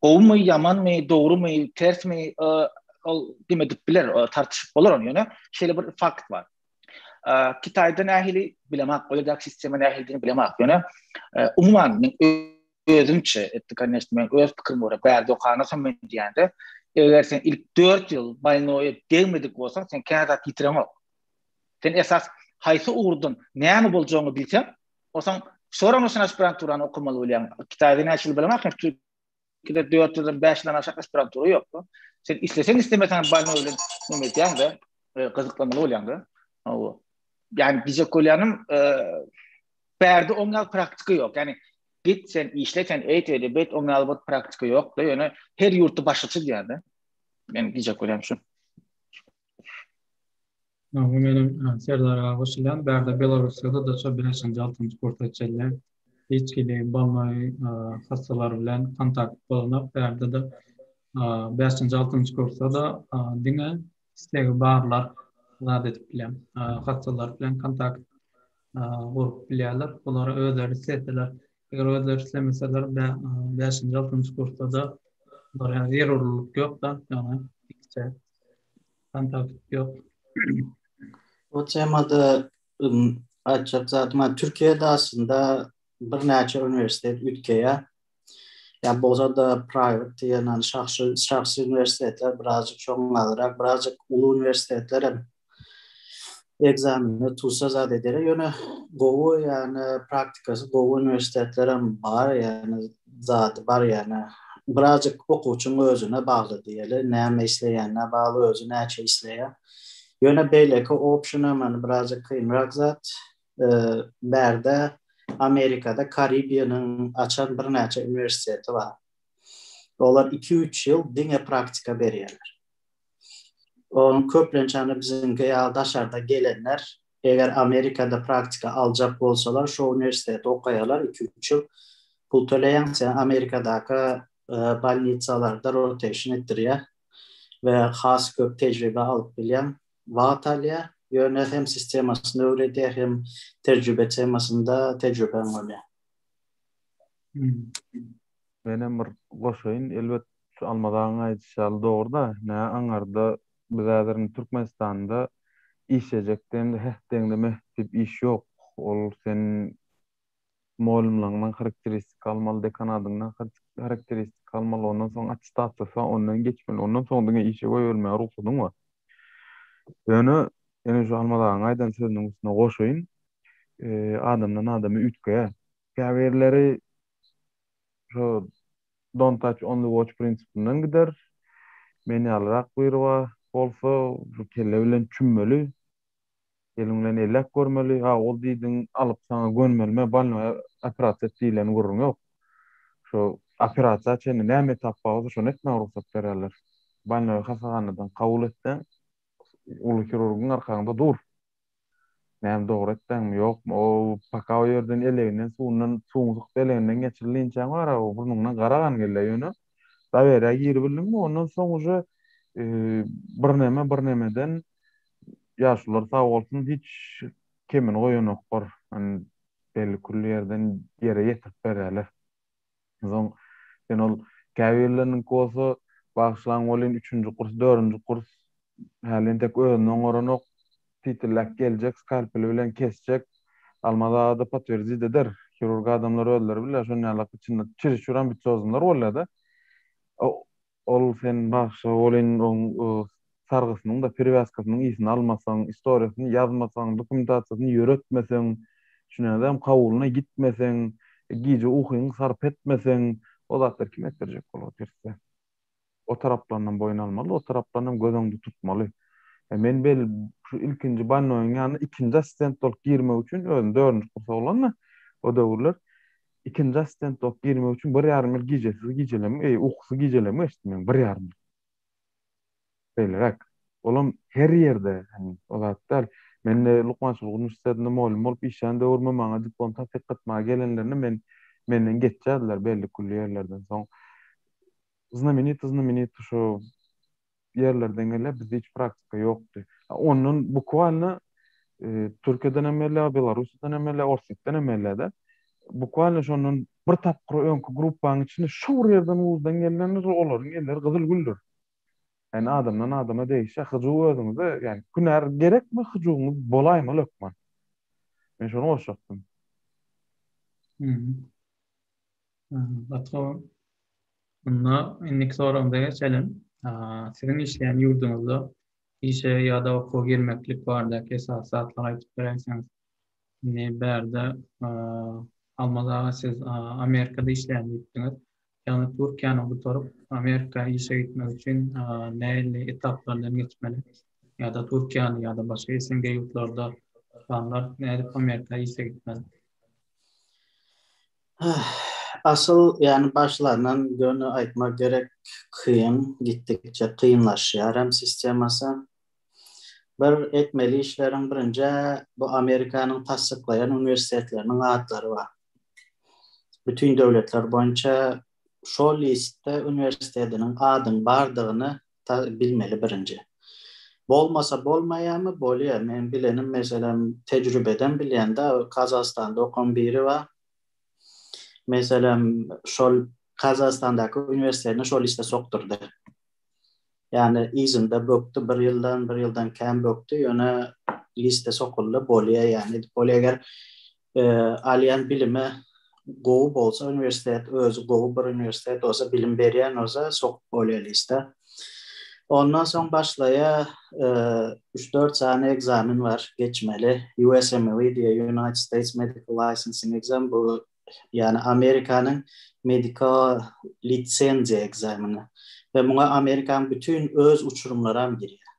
Gowumy, ýamanmy, dogrumy, tersmi, ol neme edip biler, tartyşyp bolar ony, ýöne şeýle bir fakt bar. Kitaýda nähili bilemok, o ýerdäki sistema nähilidigini bilemok. Ýöne umuman men özümçe, etdi конечно, men öz pikirime görä bärde okanasam men diýende, eger sen ilk 4 ýyl bolnoýa degmedik bolsaň, sen kän zat ýitireňok. Sen esas haýsy ugurdan näme boljagyňy bilseň, onsoň soraňa sen aspiranturany okamaly bolýaň. Kitaýda näçe ýyl bilemok, Türkiýede 4 ýyldan 5 ýyldan aşak aspirantura ýok. Sen isleseň islemeseň bolnoý bilen neme edýäň-de, e, gyzyklanmaly bolýaň-da. Hawa. Ýani diýjek bolýanym, e, bärde oň ýaly praktika ýok. Ýani git sen işle sen eýt eýle beýt oň ýaly bir praktika ýok-da. Ýöne her ýurtda başgaça diýýär-de. Men diýjek bolýanym şu. Hawa, menem Serdar aga goşulýan. Bärde Belarussiýada-da şo bäşinji, altynjy kursa çenli hiç hili bolnoý hassalar bilen kontakt bolanok. Bärde-de bäşinji, altynjy kursda-da diňe. islegi barlar zat edip bilýär. Hassalar bilen kontakt gurup bilýärler. Olar özleri isleseler, eger özleri islemeseler, bäşinji, altynjy kursda-da olara zerurlyk ýok-da, ýagny ikçe kontakt ýok. Bu temada aýtjak zadym, Türkiýede aslynda birnäçe uniwersitet üýtgeýär. Ýa bolsa-da private diýen hani şahsy şahsy uniwersitetler birazjyk şoňňalyrak, birazjyk uly uniwersitetler hem ekzameni tutsa zat eder. Ýöne gowy ýani praktikasy gowy uniwersitetler hem bar, ýani zady bar ýani birazjyk okuwçyň özüne bagly diýeli, näme isleýänine bagly, özi näçe isleýär. Ýöne beýleki option hem hani birazjyk kynrak zat. Bärde Amerikada Karibiýanyň açan birnäçe uniwersiteti bar. Olar iki-üç ýyl diňe praktika berýärler. Onuň köplenç hany biziňki ýaly daşarda gelenler, eger Amerikada praktika aljak bolsalar, şo uniwersiteti okaýarlar iki-üç ýyl. Pul töleýäň, seni Amerikadaky bolnitsalarda rotation etdirýär we has köp tejribe alyp bilýäň. Wagt alýar, ýöne hem sistemasyny öwredýär, hem tejribe temasynda tejribäň bolýar. Menem bir goşaýyn, elbet şu Almaz agaň aýdyşy ýaly dogry-da, nä aňarda biz häzir indi Türkmenistanda işlejek diýeňde heh diýeňde meh diýip iş ýok. Ol sen Mugallymlaryňdan harakteristika almaly, dekanadyňdan harakteristika almaly, ondan soň attestasiýasy bar, ondan geçmeli, ondan soň diňe işe goýberilmäge rugsadyň bar. Ýöne, ýene şu Almaz agaň aýdan sözüniň üstüne goşaýyn, adamdan adama üýtgeýär. Käbirleri şu don't touch only watch prinsipinden gider. Men ýalyrak biri bar bolsa, şu kelle bilen çümmeli, Eliň bilen elläp görmeli. Ha, ol diýdiň, alyp saňa gönmelime, bolnoýa operasiýa et diýlen gürrüň ýok. Şo operasiýa çenli näme etap bar bolsa şony etmäge rugsat berýärler. Bolnoýa hassahanadan kabul etseň, uly hirurgyň arkaňda dur. Näme dogry etdäňmi, ýokmy, o paka o ýerden eleginden suwundan, suwuň sykyp eleginden geçirilinçäň bar-a, burnuňdan gara gan gelýär ýöne. Daweriýa giribildiňmi, ondan soň uje birneme birnemeden ýaşulular sag bolsun hiç kemini goýanoklar. Hani belli külli ýerden ýere ýetirip berýärler. Soň sen ol käbirleriniňki bolsa bagyşlaň welin üçünji kurs, dördünji kurs häli entek özüni oňaranok, titilläp geljek, skalpeli bilen kesjek. Almaz aga-da potwerdit eder. Hirurg adamlar özleri bilýär, şon ýalak içinde çiriş-çür ambisioznylar bolýar-da. Ol sen bagyşla welin oň sargysynyň-da, perewýazkasynyň ysyny almasaň, istoriýasyny ýazmasaň, dokumentasiýasyny ýöretmeseň, düşünýäňdämi, kabulyna gitmeseň, gije ukyňy sarp etmeseň, o zatlary kim etdirjek bolup otyr size? O taraplarynam boýun almaly, o taraplarynam göz öňünde tutmaly. E, men bel şu ilkinji bolnoýyň ýanyna ikinji assistent bolup girmek üçin, özüm dördünji kurs oglan-da o döwürler, ikinji assistent bolup girmek üçin bir ýarym ýyl gijesiz gijelem, eý, ukusyz gijelem geçdi meň, bir ýarym ýyl. Beýleräk. Olam her ýerde, hani, o zat däl. Men-de lukmançylyk uniwersitetinde mugallym bolup işlän döwrümde maňa diplom tassyklatmaga gelenlerinde men menden geçýärdiler belli-külli ýerlerden. Soň Znamenito znamenito şu ýerlerden gelýär bizde hiç praktika ýokdy. Ondan bukwalno e, Türkiýeden hem gelýär, Belarussiýadan hem gelýär, Orsýetden hem gelýär-de. Bukwalno şondan bir tapgyr öňki gruppanyň içinde şu bir ýerden wuzdan gelenler olaryň elleri gyzyl güldür. Ýani adamdan adama degişýär. Hyjuw özüňize, ýani hünär gerekmi, hyjuwyňyz bolaýmaly hökman. Men şony goşjakdym. Hmm. Gaty gowy. Onda indiki soragymyza geçelim. Siziň işleýän ýurduňyzda işe ýa-da okuwa girmeklik baradaky esasy zatlary aýdyp beräýseňiz. Indi bärde Almaz aga siz Amerikada işleýän diýipdiňiz. Ýagny Türkiýäni gutaryp Amerika işe gitmek üçin nähili etaplardan geçmeli? Ýa-da Türkiýäni ýa-da başga SNG ýurtlarda okanlar nädip Amerika işe gitmeli? Asyl ýani başlaryndan göni aýtmak gerek kyn, gitdikçe kynlaşýar hem sistemasy. Bir etmeli işleriň birinjä bu Amerikanyň tassyklaýan uniwersitetleriniň atlary bar. Bütin döwletler boýunça şol listde uniwersitetiniň adyň bardygyny bilmeli birinji. Bolmasa bolmaýarmy? Bolýar. Men bilenim, meselem, tejrübeden bilýän-de, Gazagystanda okan biri bar. Meselem, şol Gazagystandaky uniwersitetine şol liste sokdurdy. Ýagny yzynda bökdi, bir ýyldan, bir ýyldan kän bökdi, ýöne liste sokuldy, bolýar ýagny edip bolýar. Eger alýan bilimi gowy bolsa, uniwersitet özi gowy bir uniwersitet bolsa, bilim berýän bolsa, sokup bolýar liste. Ondan soň başlaýar, üç-dört sany ekzamen bar geçmeli. USMLE diýýär, United States Medical Licensing Exam, bu ýagny Amerikanyň medical lisenziýa ekzameni we muňa Amerikanyň bütin öz uçurymlaram girýär.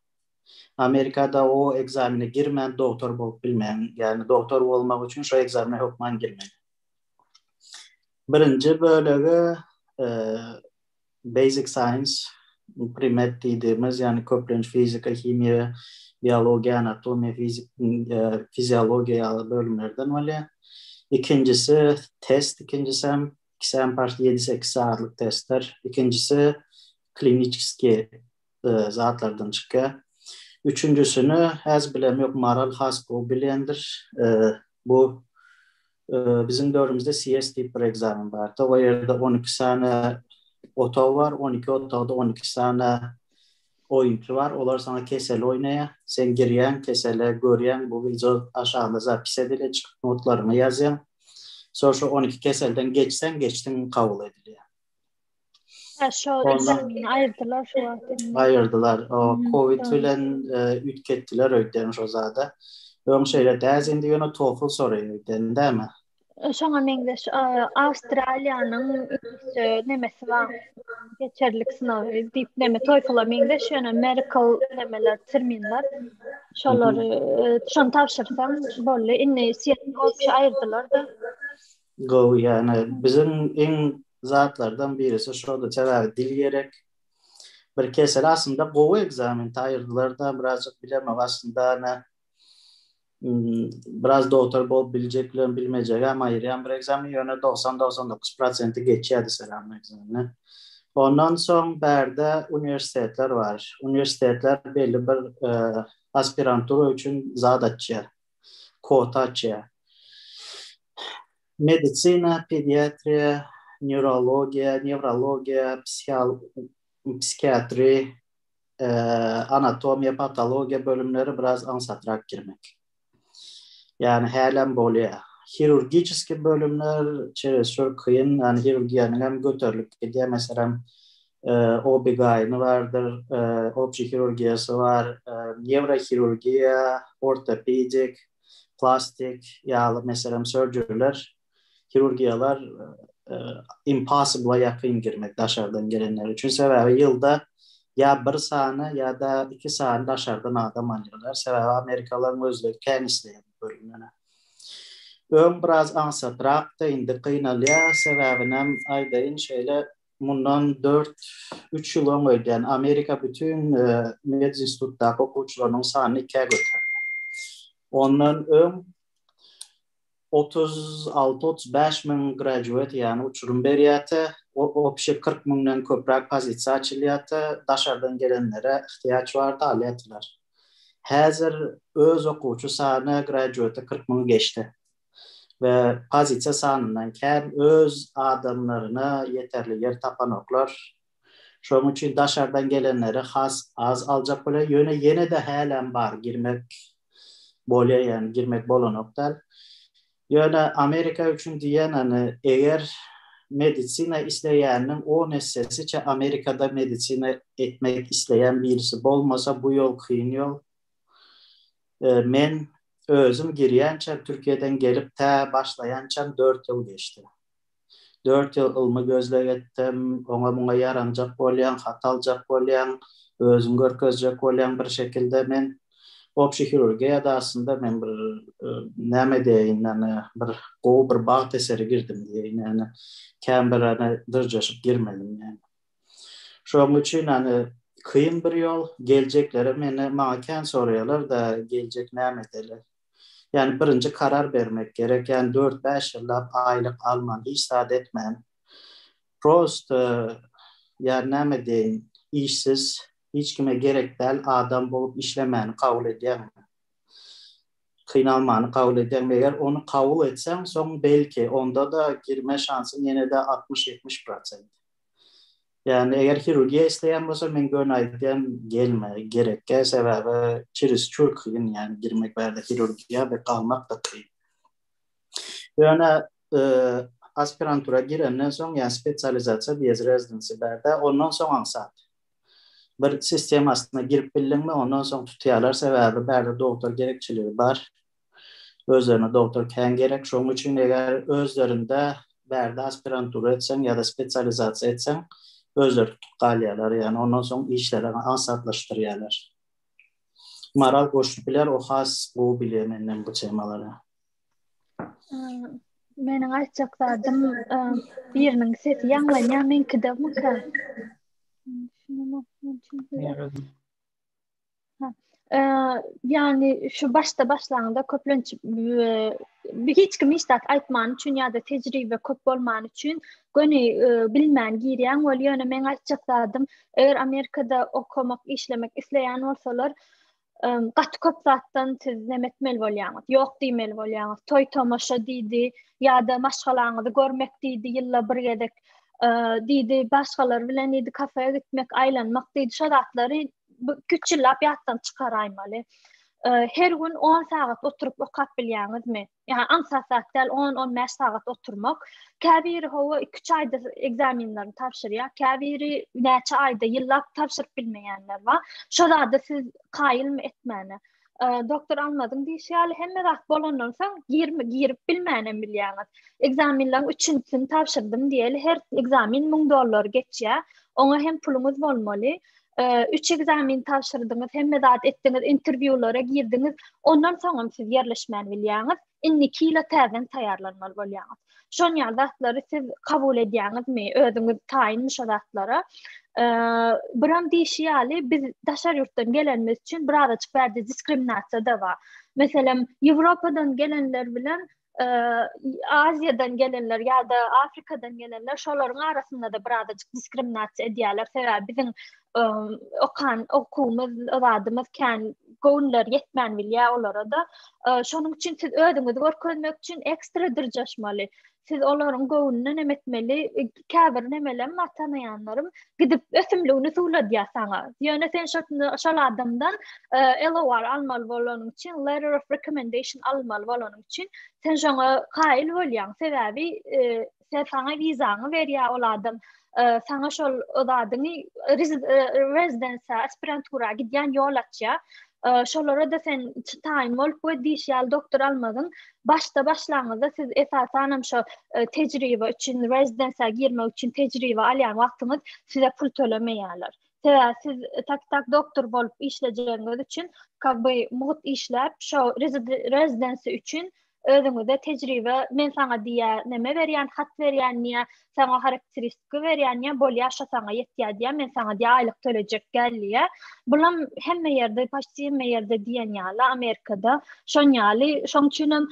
Amerikada o ekzamene girmän dogtor bolup bilmeýäň, ýagny dogtor bolmak üçin şo ekzamene hökman girmeli. Birinji bölegi Basic Science, premed diýdigimiz, ýagny köplenç fizika, himiýa, biologiýa, anatomiýa, fizik, fiziologiýa ýaly bölümlerden bolýar. Ikinjisi test, ikinjisem, ikisem parti ýedi-sekiz sagatlyk testler. Ikinjisi kliniçeskiý zatlardan çykýar. Üçünjisini häzir bilemok, Maral has gowy bilýändir. Bu Biziň döwrümizde CS diýip bir ekzamen bardy. O ýerde 12 sany otag bar, 12 otagda 12 sany oýunçy bar. Olar saňa kesel oýnaýar. Sen girýäň, kesele görýäň, bu wideo aşagynda zapis edilýär, çykyp notlaryňy ýazýaň. Soň şo 12 keselden geçseň, geçdiň kabul edilýär. Ha, şo ekzameni aýyrdylar şu wagt indi. Aýyrdylar. O Covid bilen üýtgetdiler öýdýän şo zada. Öň şeýle däl, indi ýöne TOEFL soraýar öýdýän, dämi? Şoňa meňzeş Awstraliýanyň nemesi bar. Geçerlik synagy diýip neme TOEFL-a meňzeş ýöne medical nemeler, terminler. Şolary şony tabşyrsaň boldy. Indi CSOP aýyrdylar-da. Gowy ýagny biziň iň zatlardan birisi şody sebäbi dil gerek. Bir kesel aslynda gowy ekzamen taýyrdylarda birazjyk bilemok aslynda ana biraz dogtor bolup biljek bilen bilmejegem aýyrýan bir ekzamen ýöne 90 99 prosenti geçýärdi selam ekzameni. Ondan soň bärde uniwersitetler bar. Uniwersitetler belli bir aspirantura üçin zat açýar. Kwota açýar. Medisina, pediatriýa, neurologiýa, newrologiýa, psihiatri, anatomiýa, patologiýa bölümleri biraz aňsatrak girmek. Ýagny hälem bolýar. Hirurgiçeskiý bölümler çeresur kyn, ýagny hirurgiýanyň hem göterilip gidýär. Meselem, OBGYN bardyr, obşi hirurgiýasy bar, newrohirurgiýa, ortopedik, plastik ýaly meselem surgeryler, hirurgiýalar impossible-a ýakyn girmek daşardan gelenler üçin. Sebäbi ýylda ýa bir sany ýa-da iki sany daşardan adam alýarlar. Sebäbi amerikalylaryň özleri kän isleýär bu bölümlere. Öň biraz aňsatrakdy, indi kynalýar. Sebäbinem aýdaýyn şeýle Mundan dört, üç ýyl öň öýdýän, Amerika bütin medinstitutdaky okuwçylarynyň sanyny ikä göterdi. Ondan öň 36, 35 müň graduate, ýagny uçurym berýärdi. Obşi 40 müňden köpräk pozisiýa açylýardy. Daşardan gelenlere ihtiýaç bardy, alýardylar. Häzir öz okuwçy sany graduate 40 müňi geçdi. We pozisiýa sanyndan kän öz adamlaryna ýeterli ýer tapanoklar. Şonuň üçin daşardan gelenleri has az aljak bolýar. Ýöne ýene-de hälem bar girmek bolýar ýagny girmek bolanok däl. Ýöne Amerika üçin diýen hany eger medisina isleýäniniň on essesiçe Amerikada medisina etmek isleýän birisi bolmasa bu ýol kyn ýol. Men özüm girýänçäm Türkiýeden gelip tä başlaýançam dört ýyl geçdi. Dört ýyl ylmy gözleg etdim, oňa-muňa ýaranjak bolýaň, hat aljak bolýaň, özüňi görkezjek bolýaň bir şekilde. Men obşi hirurgiýada aslynda men bir näme diýeýin, ýagny bir gowy bir bagt eseri girdim diýeýin, ýagny kän bir ýagny dyrjaşyp girmedim ýagny. Şonuň üçin ýagny kyn bir ýol, geljeklere meni maňa kän soraýarlar-da, geljek näme edeli? Ýagny birinji karar bermek gerek, ýagny dört-bäş ýyllap aýlyk alman, hiç zat etmän, prosto ýagny näme diýeýin, işsiz. Hiç kime gerek däl adam bolup işlemäni kabul edýäňmi? Kynalmany kabul edýäňmi? Eger ony kabul etseň, soň belki, onda-da girme şansyň ýene-de 60-70 prosent. Ýagny eger hirurgiýa isleýän bolsa, men göni aýdýan, gelme, gerekgä, sebäbi çeresçur kyn, ýagny girmek bärde hirurgiýa we galmak-da kyn. Ýöne aspirantura girenden soň, ýagny spesializasiýa diýýäs, residency bärde, ondan soň aňsat. Bir sistemasyna girip bildiňmi, ondan soň tutýarlar, sebäbi bärde dogtor gerekçiligi bar. Özlerine dogtor kän gerek. Şonuň üçin eger özlerinde bärde aspirantura etseň ýa-da spesializasiýa etseň, özleri tutup galýarlar. Ýagny ondan soň işleri aňsatlaşdyrýarlar. Maral goşup biler, o has gowy bilýär menden bu temalary. Meniň aýtjak zadym, biriniň sesi ýaňlanýar, meňkidemika? Ýagny şu başda başlaňda köplenç hiç kim hiç zat aýtmany üçin ýa-da tejribe köp bolmany üçin göni bilmän girýäň weli ýöne meň aýtjak zadym eger Amerikada okamak işlemek isleýän bolsalar gaty köp zatdan siz neme etmeli bolýaňyz ýok diýmeli bolýaňyz toý tomaşa diýdi ýa-da maşgalaňyzy görmek diýdi ýylda bir gezek diýdi başgalar bilen diýdi kafeýe gitmek aýlanmak diýdi şo zatlary üç ýyllap ýatdan çykaraýmaly her gün 10 sagat oturyp okap bilýäňizmi Ýa aňsat zat däl, 10-15 sagat oturmak. Käbiri hawa 2-3 aýda ekzamenlerini tabşyrýar, käbiri näçe aýda, ýyllap tabşyryp bilmeýänler bar. Şo zada siz kaýylmy etmäne? Doktor Almazyň diýşi ýaly hemme zat bolandan soň girme girip bilmänem bilýäňiz. Ekzamenleriň üçünjisini tabşyrdym diýeli, her ekzamen 1000 dollar geçýär. Oňa hem puluňyz bolmaly. Üç ekzamen tabşyrdyňyz, hemme zat etdiňiz, interwýulara girdiňiz, ondan soňam siz ýerleşmän bilýäňiz, indiki ýyla täzeden taýýarlanmaly bolýaňyz. Şon ýaly zatlary siz kabul edýäňizmi, özüňiz taýynmy şo zatlara? Biram diýşi ýaly, biz daşary ýurtdan gelenimiz üçin birazajyk bärde diskriminasiýa-da bar. Meselem, Ýewropadan gelenler bilen Aziýadan gelenler ýa-da Afrikadan gelenler şolaryň arasynda-da birazajyk diskriminasiýa edýärler. Sebäbi biziň okan okuwymyz, zadymyz kän göwünleri ýetmän bilýär olara-da. Şonuň üçin siz özüňizi görkezmek üçin ekstra dyrjaşmaly. Siz olaryň göwnüne neme etmeli? Käbir nemelem bar tanaýanlarym gidip ösümligini suwladýar saňa. Ýöne sen şol adamdan LOR almaly bolanyň üçin, letter of recommendation almaly bolanyň üçin sen şoňa kaýyl bolýaň. Sebäbi sen saňa wizaňy berýär ol adam. Saňa şol zadyňy rezidensiýa, aspirantura gidýän ýol açýar. Şolara-da sen taýyn bolup we diş ýaly doktor almadyň. Başda başlaňyzda siz esasanam şo tejribe üçin, rezidensiýa girmek üçin tejribe alýan wagtyňyz size pul tölemeýärler. Sebäbi siz tak-tak doktor bolup işlejegiňiz üçin, kak by mugt işläp, şo rezidensiýa üçin özüňize tejribe men saňa diýýä neme berýän hat berýän diýýä saňa harakteristika berýän diýýä bolýa şo saňa ýetýä diýýä men saňa diýýä aýlyk tölejek gel diýýä bulam hemme ýerde paçti hemme ýerde diýen ýaly Amerikada şon ýaly şoň üçinem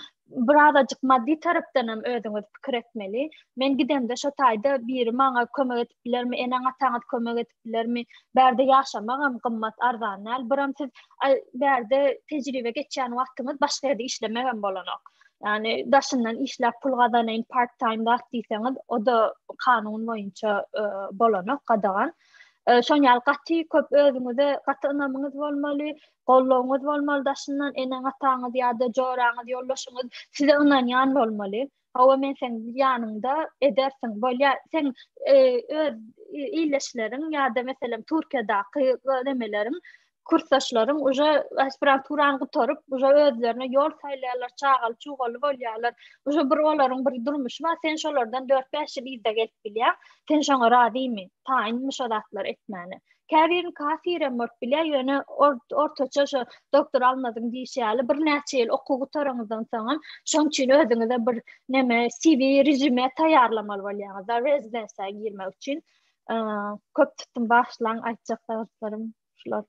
birazajyk maddy tarapdanam özüňiz pikir etmeli men gidemde şo taýda biri maňa kömek edip bilermi eneň ataňyz kömek edip bilermi? Bärde ýaşamagam gymmat, arzan däl. Biram siz bärde tejribe geçýän wagtyňyz başga ýerde işlemegem bolanok. Ýagny daşyndan işläp pul gazanaýyn part time zat diýseňiz, o-da kanun boýunça e, bolanok, gadagan. E, şoň ýaly gaty köp özüňize gaty ynamyňyz bolmaly, goldawyňyz bolmaly daşyndan eneň-ataňyz ýa-da joraňyz, ýoldaşyňyz size ynanýan bolmaly. Hawa men seň ýanyňda edersiň. Bolýa, seň e, öz ildeşleriň ýa-da meselem Türkiýedäki nemeleriň kursdaşlaryň uje aspiranturany gutaryp, uje özlerine ýol saýlaýarlar, çagaly çugaly bolýarlar. Uje bir olaryň bir durmuşy bar, sen şolardan 4-5 ýyl yzda gelip bilýäň. Sen şoňa razymy? Taýynmy şo zatlary etmäne? Käbirini kafirem bolup bilýär, ýöne ortaça şo doktor Almazyň diýşi ýaly birnäçe ýyl okuw gutaraňyzdan soňam şoň üçin özüňize bir neme CV, rezüme taýýarlamaly bolýaňyz-da rezidensiýa girmek üçin. Köp tutdum bagyşlaň aýtjak zatlarym şular.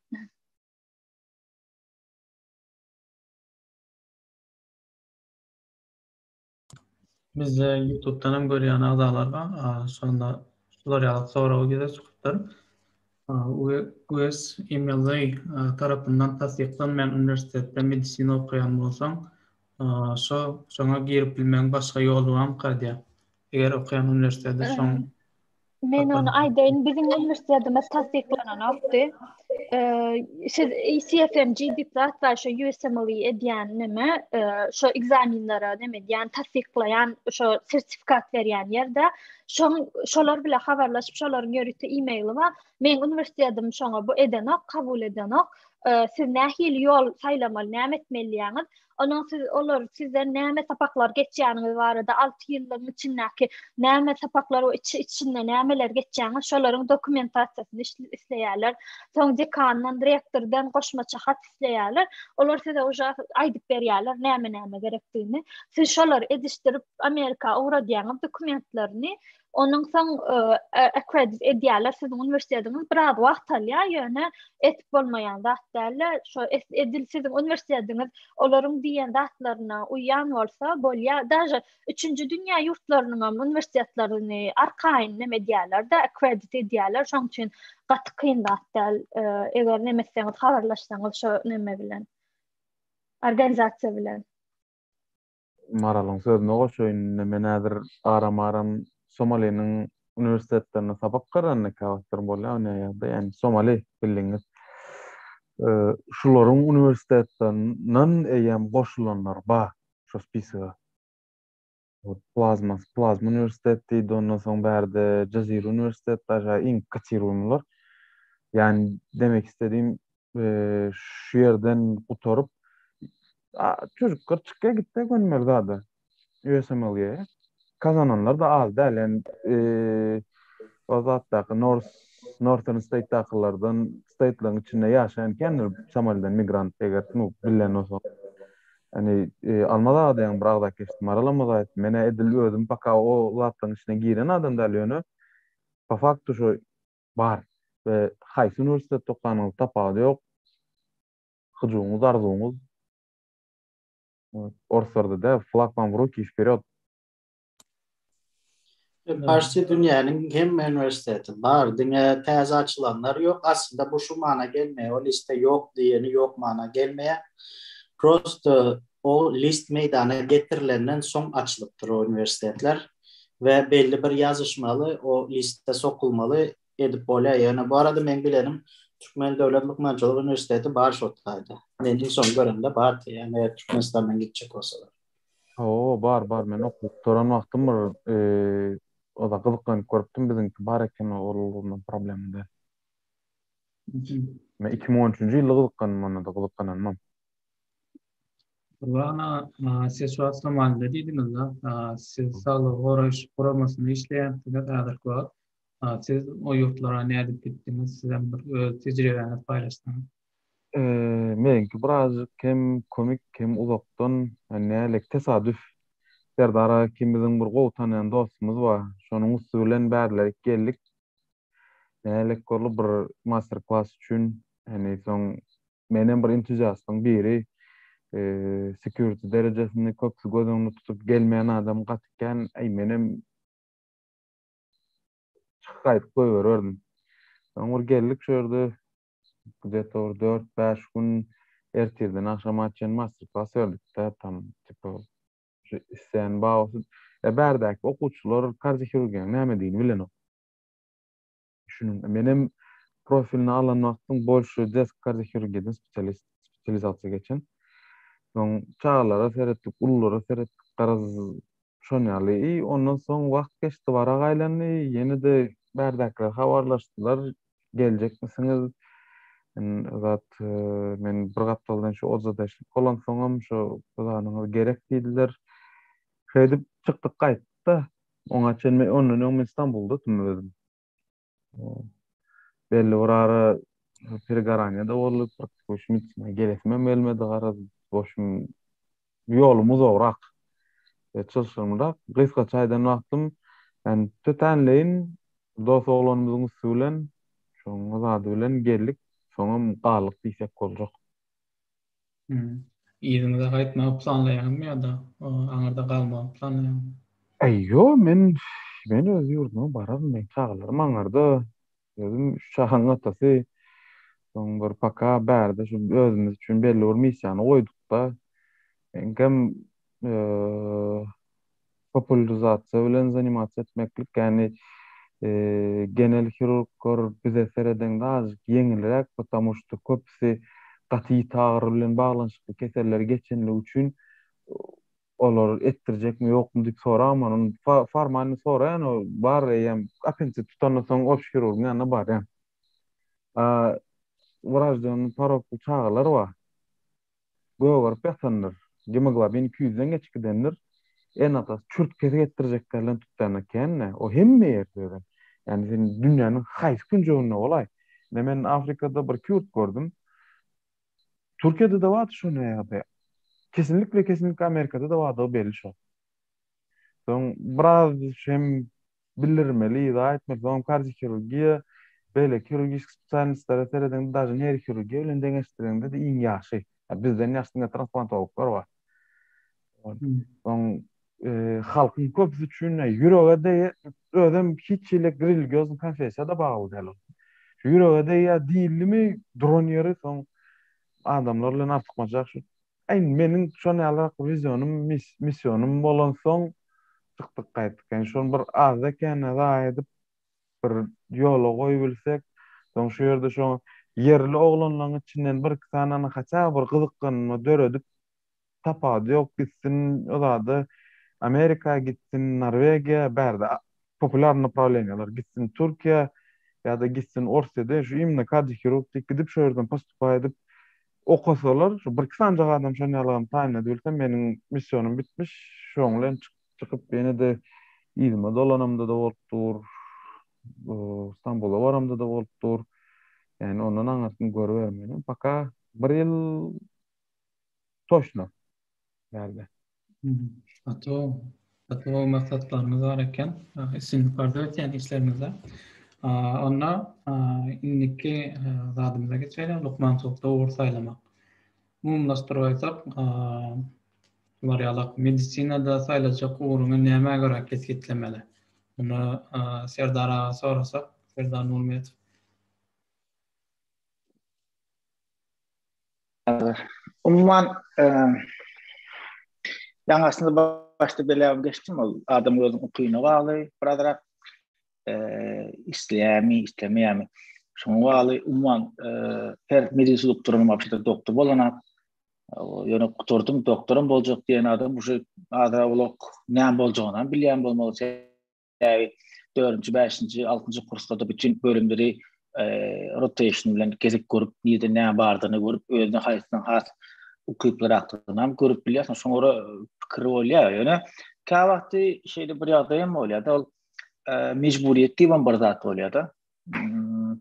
Bizde YouTube'dan hem görýän agzalar bar. Şonda şular ýaly sorag ýüze çykypdyr. USMLE tarapyndan tassyklanmaýan uniwersitetde medisina okaýan bolsaň, şo şoňa girip bilmegiň başga ýoly barmyka diýýär. Eger okaýan uniwersiteti şoň Men ony aýdaýyn, biziň uniwersitetimiz tassyklananokdy. Siz CFMG diýip zat bar, şo USMLE edýän neme, şo ekzamenlere neme edýän, tassyklaýan, şo sertifikat berýän ýerde. Şoň şolar bilen habarlaşyp, şolaryň ýörite e-maili bar. Meň uniwersitetim şoňa bu edenok, kabul edenok. Siz nähili ýol saýlamaly, näme etmeli diýýäňiz. Onuň siz olar sizden näme sapaklar geçýäniňiz barada 6 ýyllygyň içindäki näme sapaklar we içi içinde nämeler geçýäňiz şolaryň dokumentasiýasyny isleýärler. Soň dekandan, rektordan goşmaça hat isleýärler. Olar size uje aýdyp berýärler näme-näme gerekdigini. Siz şolary edişdirip Amerika ugradýaňyz dokumentlerini. Onuň soň akkredit edýärler siziň uniwersitetiňiz biraz wagt alýar, ýöne etip bolmaýan zat däl-de, şo edil siziň uniwersitetiňiz olaryň diýen zatlaryna uýýan bolsa bolýar. Daže üçünji dünýä ýurtlarynyň hem uniwersitetlerini arkaýyn neme edýärler-de, akkredit edýärler. Şonuň üçin gaty kyn zat däl, eger neme etseňiz, habarlaşsaňyz şo neme bilen, organizasiýa bilen. Maralyň sözüne goşaýyn, indi men häzir aram-aram Somaliniň uniwersitetlerinde sapak berende käwagtlar bolýar o ýagdaý, ýagny Somali bildiňiz. Şularyň uniwersitetlerinden eýýäm goşulanlar bar şo spisoga. Plazma, Plazma uniwersitet diýdi, ondan soň bärde Jazira uniwersitet daže iň kotiruýmylar. Ýagny demek istediğim şu ýerden gutaryp çocuklar çykýar gitse gönmeli zada. USMLE. Kazananlar da az däl. Yani e, o zatdaky North Northern State'dakylardan state'laryň içinde ýaşaýan kendir Somaliden migrant eger nu bilen bolsa. Yani e, Almaz aga diýen bir agza geçdi. Maral Almaz aýtdy. Men edil özüm paka o zatlaryň içine giren adam däl ýöne po faktu şu Bar. We haýsy uniwersitetde okanyňyz tapawudy ýok. Hyjuwyňyz, arzuwyňyz. Orslarda däl, flag vam w ruki i wperýod. Parsi dünýäniň hemme uniwersiteti bar, diňe täze açylanlar ýok. Aslynda bu şu mana gelmeýär, o liste ýok diýeni ýok mana gelmeýär. Prosto o list meýdana getirilenden soň açylypdyr o uniwersitetler. We belli bir ýazyşmaly, o liste sokulmaly edip bolýar. Ýöne bu arada meň bilenim Türkmen döwlet lukmançylyk uniwersiteti bar şo taýda. Men iň soň göremde bardy, ýagny eger Türkmenistandan gitjek bolsalar. Hawa, bar, bar. Men okup duran wagtym bir oda gyzyklanyp görüpdim, biziňki bar eken, ol ulgamdan problema däl. Men 2013-nji ýylda gyzyklandym, onda-da gyzyklananymam. Gurban aga, siz şu wagt Somalide diýdiňiz-de, siz saglygy goraýyş guramasynda işleýänsiňiz häzirki wagt. Siz o ýurtlara nädip gitdiňiz? Siz hem bir öz tejribäňizi paýlaşsaňyz. Meňki birazjyk hem komik, hem uzakdan, nälik, tesadüf. Serdar aga ikimiziň bir gowy tanaýan dostumyz bar. Şonuň üsti bilen bärlerik geldik. Nälik boldy, bir master-klas üçin, ýani soň Menem bir entuziastyň biri. Security derejesini köpüsi göz öňünde tutup gelmeýän adam gaty kän. Äý menem çykyp gaýdyp goýbererdim. Soň bir geldik şu ýerde gde-to bir 4-5 gün ertirden agşama çen master-klas berdik-de tam tipo şu isleýän bar bolsa. E bärdäki okuwçylar kardiohirurgiýanyň nämedigini bilenok. Düşüniň. Menem profilini alan wagtym bolşy desk kardiohirurgiýadan spesialist, spesializasiýa geçen. Soň çagalara seretdik, ululara seretdik, garaz şon ýaly. I ondan soň wagt geçdi, warak aýlandy, ýene-de bärdäkiler habarlaşdylar, geljekmisiňiz? Men zat, men bir gapdaldan şu odzadaşlyk bolansoňam şu zadyňyz gerek diýdiler. Şeýdip çykdyk gaýtdyk-da. Oňa çenli ondan öň men Stambulda-dym özüm. Belli bir ara peregoranýa-da boldy, praktikuýşi medisina gelesim hem gelmedi garaz, boşum ýolum uzagrak we çylşyrymlyrak. Gysgaça aýdan wagtym, ýani tötänleýin dos oglanymyzyň üsti bilen, şonuň zady bilen geldik, soňam galdyk diýsek boljak. Yzyňyza gaýtmagy planlaýaňyzmy ýa-da aňyrda galmagy planlaýaňyzmy? Äý, ýok, men men öz ýurduma bararyn, meň çagalarym aňyrda. Özüm üç çagaň atasy. Soň bir paka bärde şu özümiz üçin belli bir missiýany goýduk-da. Meňkem populýarizasiýa bilen zanimasiýa etmeklik, ýagny genel hirurglar bize seredeňde azajyk ýeňilräk, потому что köpüsi gaty ýiti agyry bilen baglanyşykly keselleri geçenligi üçin olar etdirjekmi ýokmy diýip soraman, ony formalny soraýan, o bar eýýäm appendisit tutandan soň obşi hirurgyň ýanyna barýan. Wraždýonnyý porokly çagalar bar. Gögerip ýatandyr. Gemoglobin 200-den geçip gidendir. Ene-atasy çürt kesik etdirjek däl tutýan eken-dä. O hemme ýerde özem. Ýagny sen dünýäniň haýsy künjeginde bolaý. Ine men Afrikada bir iki ýurt gördüm. Türkiýede-de bardy şonda ýagdaý. Kesinlikle kesinlikle Amerikada-da bardygy belli şol. Soň biraz hem bildirmeli, yza etmeli. Soň kardiohirurgiýa, beýleki hirurgiçki spesialnostlere seredeňde daže neýrohirurgiýa bilen deňeşdireňde-de iň ýagşy. Bizden ýagşy diňe transplantologlar bar. Soň halkyň köpüsi üçin ýürege degýär, özem hiç hili religiozny konfessiýa-da bagly däl ol. Şu ýürege degýär diýildimi, duran ýeri soň adamlar bilen artykmaç şu Aý meniň şon ýalyrak wizionym, missionym bolansoň çykdyk gaýtdyk. Ýani şony bir azda-kände zaýa edip bir ýola goýubilsek, soň şu ýerde şo ýerli oglanlaryň içinden bir-iki sanyny haça bir gyzyklanma döredip tapawudy ýok gitsin o zada Amerika gitsin Norwegiýa bärde populýar naprawleniýalar gitsin Türkiýä ýa-da gitsin Orsýede şu imенно kardiohirurg diýip gidip şo ýerden postupaý edip okasalar şu birki sanjak adam şon ýalygam taýyn edibilse meniň missionym bitmiş şoň bilen çykyp ýene-de yzyma dolanamda-da bolup dur Stambula baramda-da bolup dur ýani ondan aňyrsyny görübermedim paka bir ýyl Toşno. Bärde. Gaty gowy. Gaty gowy maksatlaryňyz bar eken. Üstünlik arzuw etýän işleriňizde. Onda indiki zadymyza geçelim. Lukmançylykda ugur saýlamak. Umumylaşdyryp aýtsak, şular ýalak medisinada saýlajak ugruňy nämä görä kesgitlemeli? Muny Serdar aga sorasak, Serdar Nurmetow. Umuman, ýaňy aslynda başda belläp geçdim, ol adam özüniň ukyna bagly, birazrak isleýärmi, islemeýärmi. Şoňa bagly, umuman, her medisina doktorynyň wapşe doktor bolanak. Ýöne gutardym, doktoram boljak diýen adam uje azrak ulak näme boljagyny hem bilýän bolmaly. Sebäbi dördünji, bäşinji, altynjy kurslarda bütin bölümleri rotation bilen gezip görüp, nirde näme bardygyny görüp, özüne haýsynyň has ukyplyrakdygyny hem görüp bilýärsiň. Şoňa görä pikir bolýar. Ýöne käwagty şeýle bir ýagdaý hem bolýar-da, ol mejburiýet diýip hem bir zat bolýar-da. Hmm,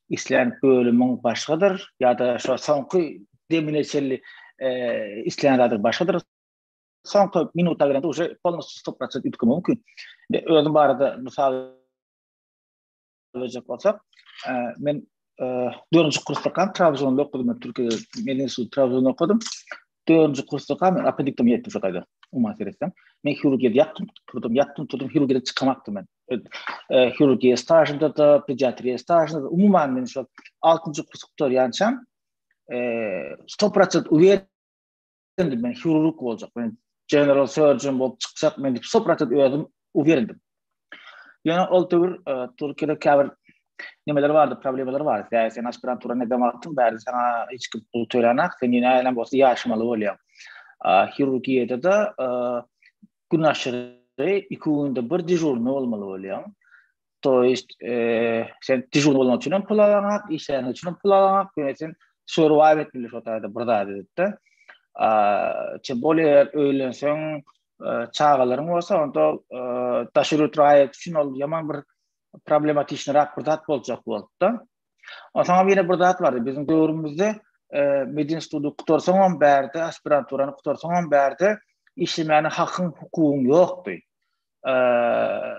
islän bölümiň başgadyr ýa-da şo soňky demine çenli islän zadyň başgadyr. Soňky minuta gelende uje polnostýu 100% üýtgemegi mümkin. Özüm barada mysal berjek bolsak, e, men e, dördünji kursdakam Trabzonda okadym, men Türkiýede Medeni Trabzonda okadym. Dördünji kursdakam men appendiktomiýa etdim şo taýda. Umuman seretsem, men hirurgiýada ýatdym, turdum, ýatdym, turdum, hirurgiýada çykamakdym men. E, hirurgiýa stažynda da, pediatriýa stažynda da, umuman men şo 6-njy kurs gutarýançam, 100% uwerен Indi men hirurg boljak, men general surgeon bolup çykjak, men diýip 100% özüm uwerindim. Ýöne ol döwür e, Türkiýede käbir nemeler bardy, problemalar bardy. Sebäbi sen aspirantura neden wagtyň bäri saňa hiç kim pul tölänak, sen ýene näme bolsa ýaşamaly bolýaň. Hirurgiýada da e, gün aşyry iki günde bir dežurny bolmaly bolýaň. To есть, e, sen dežurny bolmak üçin hem pul alaňak, işleýän üçin hem pul alaňak, ýöne sen survive etmeli şo taýda bir zat edip-de. Тем более öýlenseň, çagalaryň bolsa, onda daşary ýurt raýaty üçin ol ýaman bir problematiçnyrak bir zat boljak bolupdy. Onsoňam ýene bir zat bardy. Biziň döwrümizde medinstituty gutarsaňam bärde, aspiranturany gutarsaňam bärde işlemäne hakyň, hukugyň ýokdy.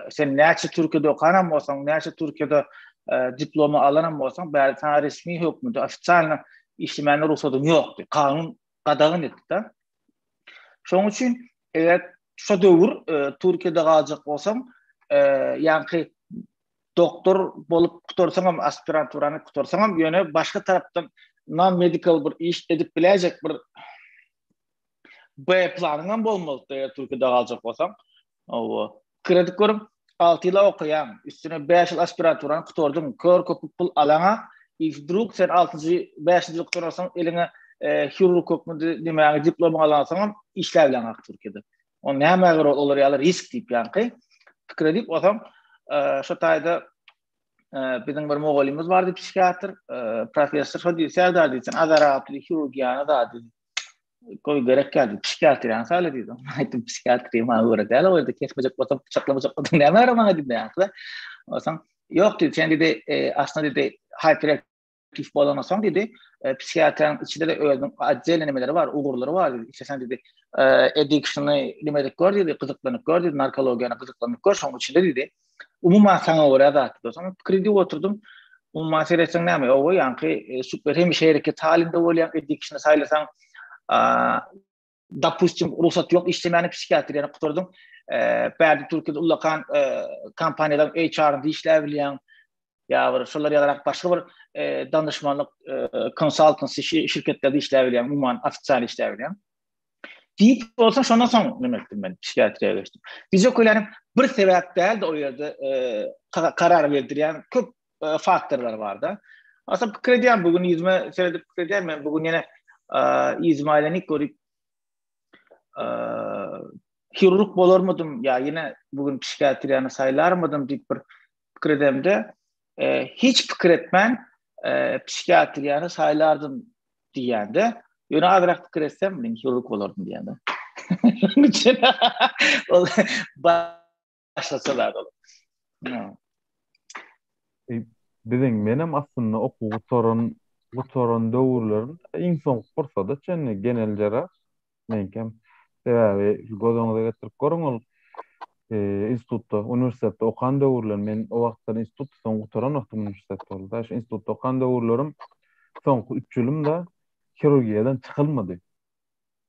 Sen näçe Türkiýede okanam bolsaň, näçe Türkiýede diploma alanam bolsaň, bärde saňa resmi hökmünde, ofitsialno işlemäne rugsadyň ýokdy. Kanun gadagan etdi-de. Şonuň üçin eger şo döwür Türkiýede galjak bolsaň, ýaňky. Doktor bolup gutarsaňam, aspiranturany gutarsaňam, ýöne başga tarapdan non-medical bir iş edip biläýjek bir B planyňam bolmalydy eger Türkiýede galjak bolsaň. Hawa. Pikir edip görüň, 6 ýyl okaýaň, üstüne 5 ýyl aspiranturany gutardyň, kör köpük pul alaňa, i wdrug sen 6-njy, 5-nji ýyl gutararsyň, eliňe e, hirurg hökmünde nimäňi diplomyňy alansoňam işläp bileňok Türkiýede. O nämä görä olar ýaly risk diýip ýaňky pikir edip olsam, e, şo taýda e, biziň bir mugallymymyz bardy psihiatr, e, professor şo diýdi, Serdar diýdi, sen azarap diýdi, hirurgiýany zat diýdi. Goý gerek geldi, psihiatriýany saýla diýdi. Aýtdym, psihiatriýa maňa görä däl, o ýerde kesmejek bolsam, pyçaklamajak bolsam näme gerek maňa diýdim ýaňky. Onsoň, ýok diýdi, sen diýdi, aslynda diýdi, hyperaktiw bolansoň diýdi, psihiatriýanyň içinde-de özüniň otdelny nemeleri bar, ugurlary bar diýdi. Isleseň diýdi, addictiony neme edip gör diýdi, gyzyklanyp gör diýdi, narkologiýany gyzyklanyp gör, şonuň içinde diýdi. Umuman saňa görä zat diýdi. Soň pikir edip oturdym. Umuman seretseň näme, owa ýaňky e, super hemişe hereket halynda bolýan addictiony saýlasaň, dopustim rugsat ýok işlemäne psihiatriýany gutardyň. E, bärde Türkiýede ullakan e, kompaniýada HR-da işläp bilýäň. Ýa bir şolar ýalyrak başga bir e, danışmanlyk e, consultancy şirketlerde işläp bilýäň, umuman ofitsial işläp bilýäň. Diýip bolsa şondan soň neme etdim men psihiatriýa geçdim. Diýjek bolýanym bir sebäp däldi o ýerde e, karar berdirýän köp e, faktorlar barda. Aslynda pikir edýän bu gün ýüzüme seredip pikir edýän men bu gün ýene e, ýüzüme aýlanyp görüp e, hirurg bolarmydym ýa ýene bu gün psihiatriýany saýlarmydym diýip bir pikir edemde e, hiç pikir etmän e, psihiatriýany saýlardym diýende, ýöne azrak pikir etsem, men hirurg bolardym diýende. Şonuň üçin ol başgaça zat ol. E, biziň menem aslynda okuw gutaran gutaran döwürlerim iň soňky pursada çenli genel jarah Meňkem. Sebäbi göz öňüňize getirip görüň ol e, institutda, uniwersitetde okan döwürlerim, men o wagtlar institut soň gutaran wagtym uniwersitet boldy. Şu institutda okan döwürlerim soňky 3 ýylym-da hirurgiýadan çykylmady.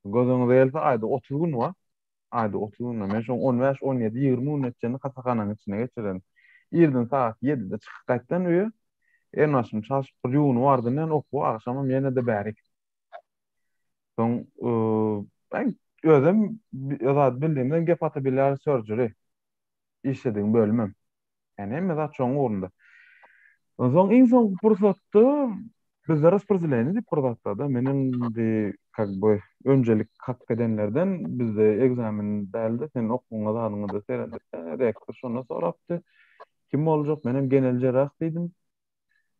Göz öňüňize gelse aýda 30 gün bar. Aýda 30 gün. Men şoň 15, 17, 20 gün çenli hassahananyň içinde geçiren. Irden sagat 7-de çykyp gaýtdan öýe. Elim-başymy çalşyp bir ýuwunyp ardyndan okuwa, agşamam ýene-de bärik. Soň ben özüm zat bildiğimden gepatobiliary surgery işlediğim bölümim. Yani hemme zat şoň ugrunda. Onsoň iň soňky pursatda bizde raspredeleýeni diýip bir zat bar-da. Meniň indi как бы önjelik hak edenlerden bizde ekzamen däldi. Sen okuwyňa zadyňa-da seredip, rektor şonda sorapdy. Kim boljak? Menem genel jerrah diýdim.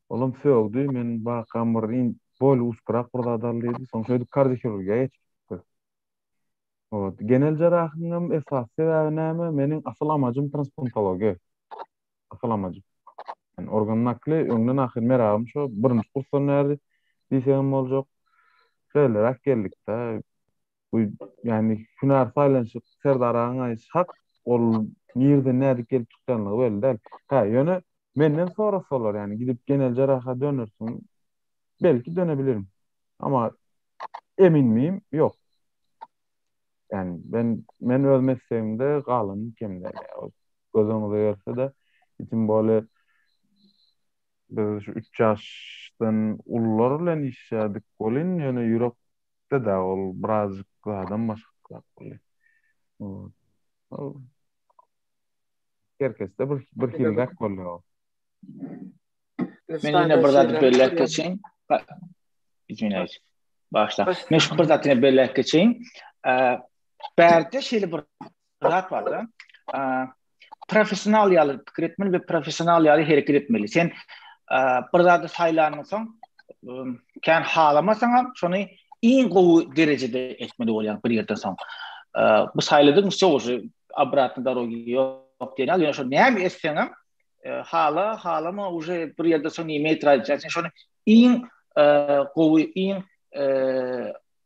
Olam sögdi, men bakam bir in boýly uçkurak bir zat al diýdi. Soň şeýdip kardiohirurgiýa geçip gitdik. Ot, genel jarrahyňam esasy sebäbi näme? Meniň asyl amajym transplantologiýa. Asyl amajym. Yani organ nakli öňden ahyr meragym şo birinji kursdan bäri diýsegem boljak. Şeýleräk geldik-de. Bu ýani hünär saýlanyşyk Serdar agaň aýdyşy hak, ol nirden nädip gelip çykýanlygy belli däl. Hä, ýöne menden sorasalar, ýani gidip genel jarraha dönersiň, belki dönebilirim. Ama eminmiyim? Ýok. Ýani ben men öz meslegimde galanym kem däl. Ýa, göz öňüňize gelse-de, tim bolе biz şu üç ýaşdan ulular bilen işlärdik welin, ýöne ýürek de ol birazjyk zadam başga boldy. Ol herkesde bir bir hiliräk bolýar ol. Men ýene bir zady belläp geçeýin. Izwinäýiş. Başla. Men şu bir zady ýene belläp geçeýin. Bärde şeýle bir zat bar da. Professional ýaly pikir etmeli we professional ýaly hereket etmeli. Sen bir zady saýlanyň soň, kän halamasaň hem şony iň gowy derejede etmeli bolýar bir ýerden soň. Bu saýladyň wsё уже obratny dorogi ýok diýen ýaly, ýöne şo näme etseň hem hala, halama уже bir ýerde soň ne imеет разницы. Sen şony iň gowy, iň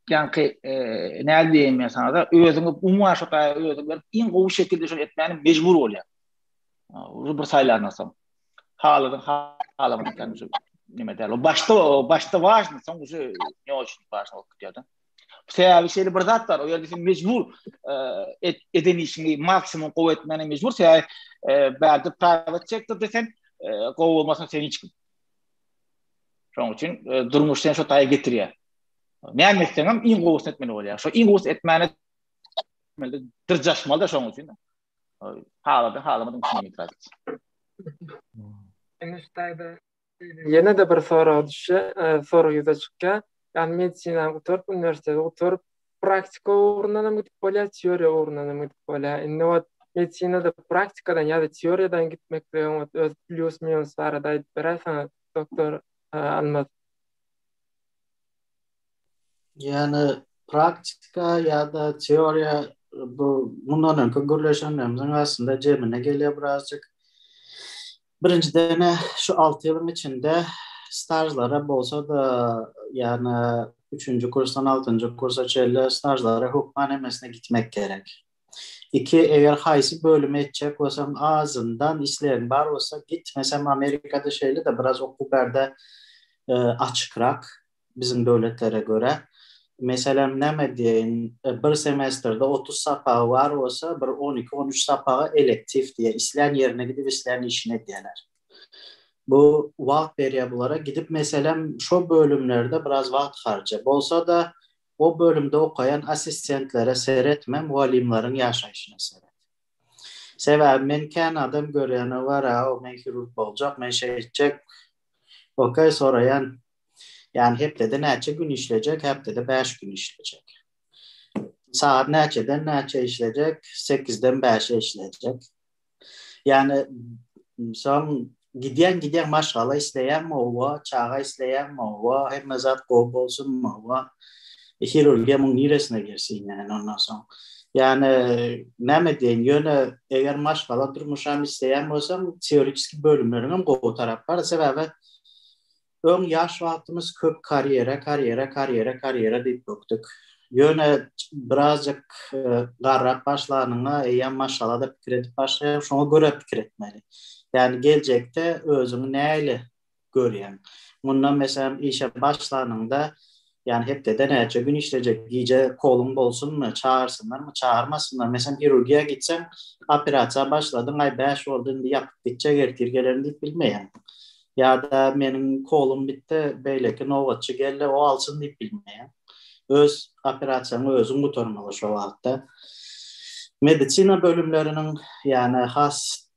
ýaňky näme diýeýin men sana-da, özüňi umuman şo taýa özüňi berip, iň gowy şekilde şony etmäne mejbur bolýar. Uje bir saýlandan soň. Haladyň, halamadyň sen uje neme däl. O başda, başda wažny, soň uje ne oçin wažny bolup gidýär-de. Sebäbi şeýle bir zat bar, o ýerde sen mejbur eden işiňi maksimum gowy etmäne mejbur, sebäbi bärde private sektorda sen. gowy bolmasaň sen hiç kim. Şonuň üçin durmuş seni şo taýa getirýär. Näme etseň hem iň gowusyny etmeli bolýar. Şo iň gowusyny etmäne dyrjaşmaly da şonuň üçin. Haladyň, halamadyň üçin itiraz et. Indi şu taýda ýene-de bir sorag düşýär, sorag ýüze çykýar. Ýagny medisinany gutaryp, uniwersiteti gutaryp, praktika ugrundan hem gidip bolýar, teoriýa ugrundan hem gidip bolýar. Indi wagt medisinada praktikadan ýa-da teoriýadan gitmekligiň wagt öz plýus-minus barada aýdyp beräýseňiz, doktor Almaz. Ýagny praktika ýa-da teoriýa bu mundan öňki gürleşenlerimiziň aslynda jemine gelýär birazjyk. Birinjiden şu 6 ýylyň içinde stažlara bolsa-da, ýagny üçünji kursdan altynjy kursa çenli stažlara hökman hemmesine gitmek gerek. Iki, eger haýsy bölümi etjek bolsaň azyndan islegiň bar bolsa gitmesem Amerikada şeýle-de biraz okuw bärde açykrak biziň döwletlere görä. Meselem näme diýeýin bir semestrde 30 sapagy bar bolsa bir on iki on üç sapagy elektiw diýýär islän ýerine gidip islän işini edýärler. Bu wagt berýär bulara gidip meselem şo bölümlerde biraz wagt harja. Bolsa-da o bölümde okaýan assistentlere seretme mugallymlaryň ýaşaýşyna seret. Sebäbi men kän adam görýän bar-a o men hirurg boljak men şeýtjek okey soraýan ýani hepdede näçe gün işlejek hepdede bäş gün işlejek. Sagat näçeden näçe işlejek sekizden bäşe işlejek. Ýani soň gidýäň gidýäň maşgala isleýäňmi owa, çaga isleýäňmi owa, hemme zat gowy bolsunmy owa. E, hirurgiýa muň niresine girsin ýani ondan soň. Ýani näme diýeýin ýöne eger maşgala durmuşam isleýän bolsaň teoretiski bölümleriň hem gowy tarapy bar. Sebäbi Öň ýaş wagtymyz köp karýera, karýera, karýera, karýera diýip bökdük. Ýöne birazjyk garrap başlanyňda eýýäm maşgala-da pikir edip başlaýaň, şoňa görä pikir etmeli. Ýagny geljekde özüňi nähili görýäň? Mundan meselem işe başlanyňda, ýagny hepdede näçe gün işlejek, gije koluň bolsunmy, çagyrsynlarmy, çagyrmasynlar? Meselem hirurgiýa gitseň, operasiýa başladyň, aý bäş boldy indi ýapyp gitjek, ertir gelerin diýip bilmeýäň. Ýa-da meniň kolum bitdi, beýleki nobatçy geldi, o alsyn diýip bilmeýäň. Öz operasiýaňy özüň gutarmaly şo wagtda. Medisina bölümleriniň, ýagny has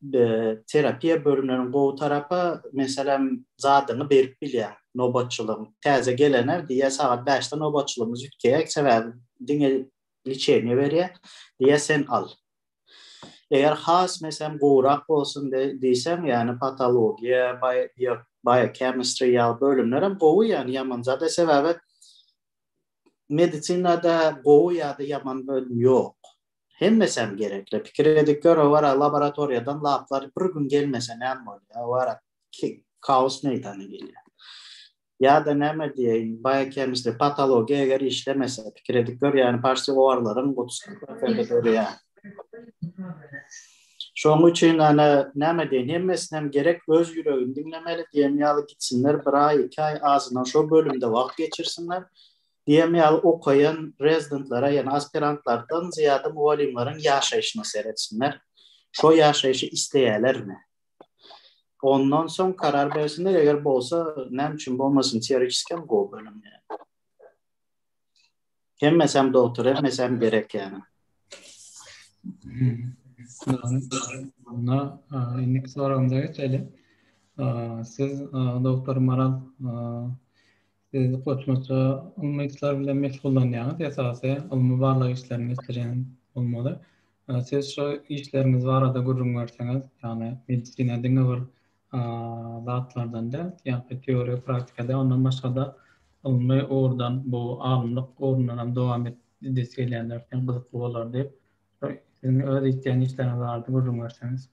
terapiýa bölümleriniň gowy tarapy, meselem, zadyňy berip bilýäň, nobatçylygyň. Täze gelene diýýär, sagat bäşde nobatçylygymyz üýtgeýär, sebäbi diňe liçeniýe berýär, diýýär, sen al. Eger has meselem gowurak bolsun diýseň, ýagny patologiýa, biochemistry ýaly bölümler hem gowy, ýagny ýaman zat däl. Sebäbi medisinada gowy ýa-da ýaman bölüm ýok. Hemmesi hem gerekli. Pikir edip gör, owara laboratoriýadan laplar bir gün gelmese näme bolýar? Owara kaos meýdana gelýär. Ýa-da näme diýeýin, biochemistry, patologiýa eger işlemese, pikir edip gör, ýagny parçe owarlaryň 30-40 prosenti dörýär. Şonuň üçin ana näme diýeýin, hemmesine hem gerek öz ýüregini diňlemeli diýen ýaly gitsinler bir aý, iki aý azyndan şo bölümde wagt geçirsinler. Diýen ýaly okaýan rezidentlere, ýagny aspirantlardan zyýada mugallymlaryň ýaşaýşyna seretsinler. Şo ýaşaýşy isleýärlermi? Ondan soň karar bersinler, eger bolsa näme üçin bolmasyn, teoretiski hem gowy bölüm ýaly. Hemmesem dogtor, hemmesem gerek ýaly. Onda indiki soragymyza geçeli. Siz doktor Maral siz goşmaça ylmy işler bilen meşgullanýaňyz, esasy ylmy barlag işlerini geçirýän bolmaly. Siz şu işleriňiz barada gürrüň berseňiz, ýagny medisina diňe bir zatlardan däl, ýagny teoriýa, praktika däl, ondan başga-da ylmy ugurdan, bu alymlyk ugrundan hem dowam edesi gelýänler üçin gyzykly bolar diýip, siziň öz etýän işleriňiz barada gürrüň berseňiz.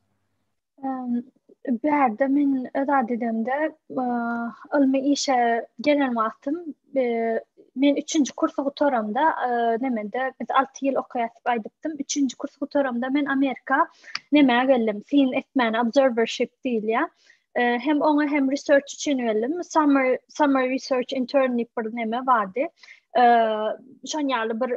Bärde men zat edemde ylmy işe gelen wagtym men üçünji kursy gutaramda nemede biz 6 ýyl okaýas diýip aýdypdym. Üçünji kursy gutaramda men Amerika nemä geldim. Syn etmäne observership diýilýär. Hem oňa hem research üçin geldim. Summer summer research intern diýip bir neme bardy. Şon ýaly bir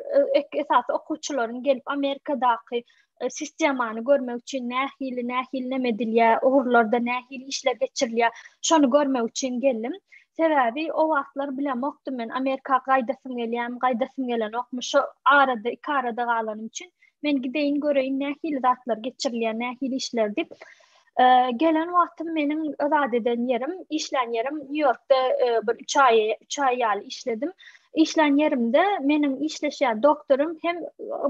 esasy okuwçylaryň gelip Amerikadaky sistemany görmek üçin nähili nähili neme edilýär, ugurlarda nähili işler geçirilýär, şony görmek üçin geldim. Sebäbi o wagtlar bilemokdym men Amerika gaýdasym gelýärmi, gaýdasym gelenokmy, şo arada iki arada galanym üçin men gideýin göreýin nähili zatlar geçirilýär, nähili işler diýip. Gelen wagtym meniň zat eden ýerim, işlän ýerim Nýu-Ýorkda bir 3 aý, 3 aý ýaly işledim. Işlän ýerimde meniň işleşýän doktorym hem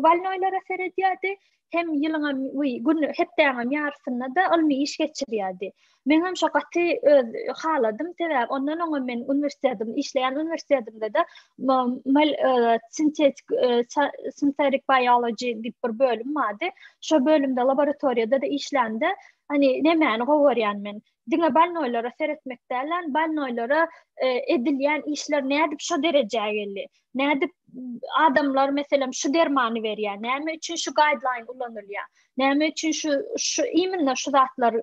bolnoýlara seredýärdi, hem ýylyňam, gün hepdäňem ýarysynda-da ylmy iş geçirýärdi. Meňem şo gaty öz haladym, sebäbi ondan öňem men uniwersitetim, işleýän uniwersitetimde-de sintetik synthetic biology diýip bir bölüm bardy. Şo bölümde laboratoriýada-da işlämde, hani nemäni gowy görýän men. Diňe bolnoýlara seretmek däl, bolnoýlara edilýän işler nädip şo derejä geldi? Nädip adamlar meselem şu dermany berýär? Näme üçin şu guideline ulanylýar? Näme üçin şu şu imенно şu zatlar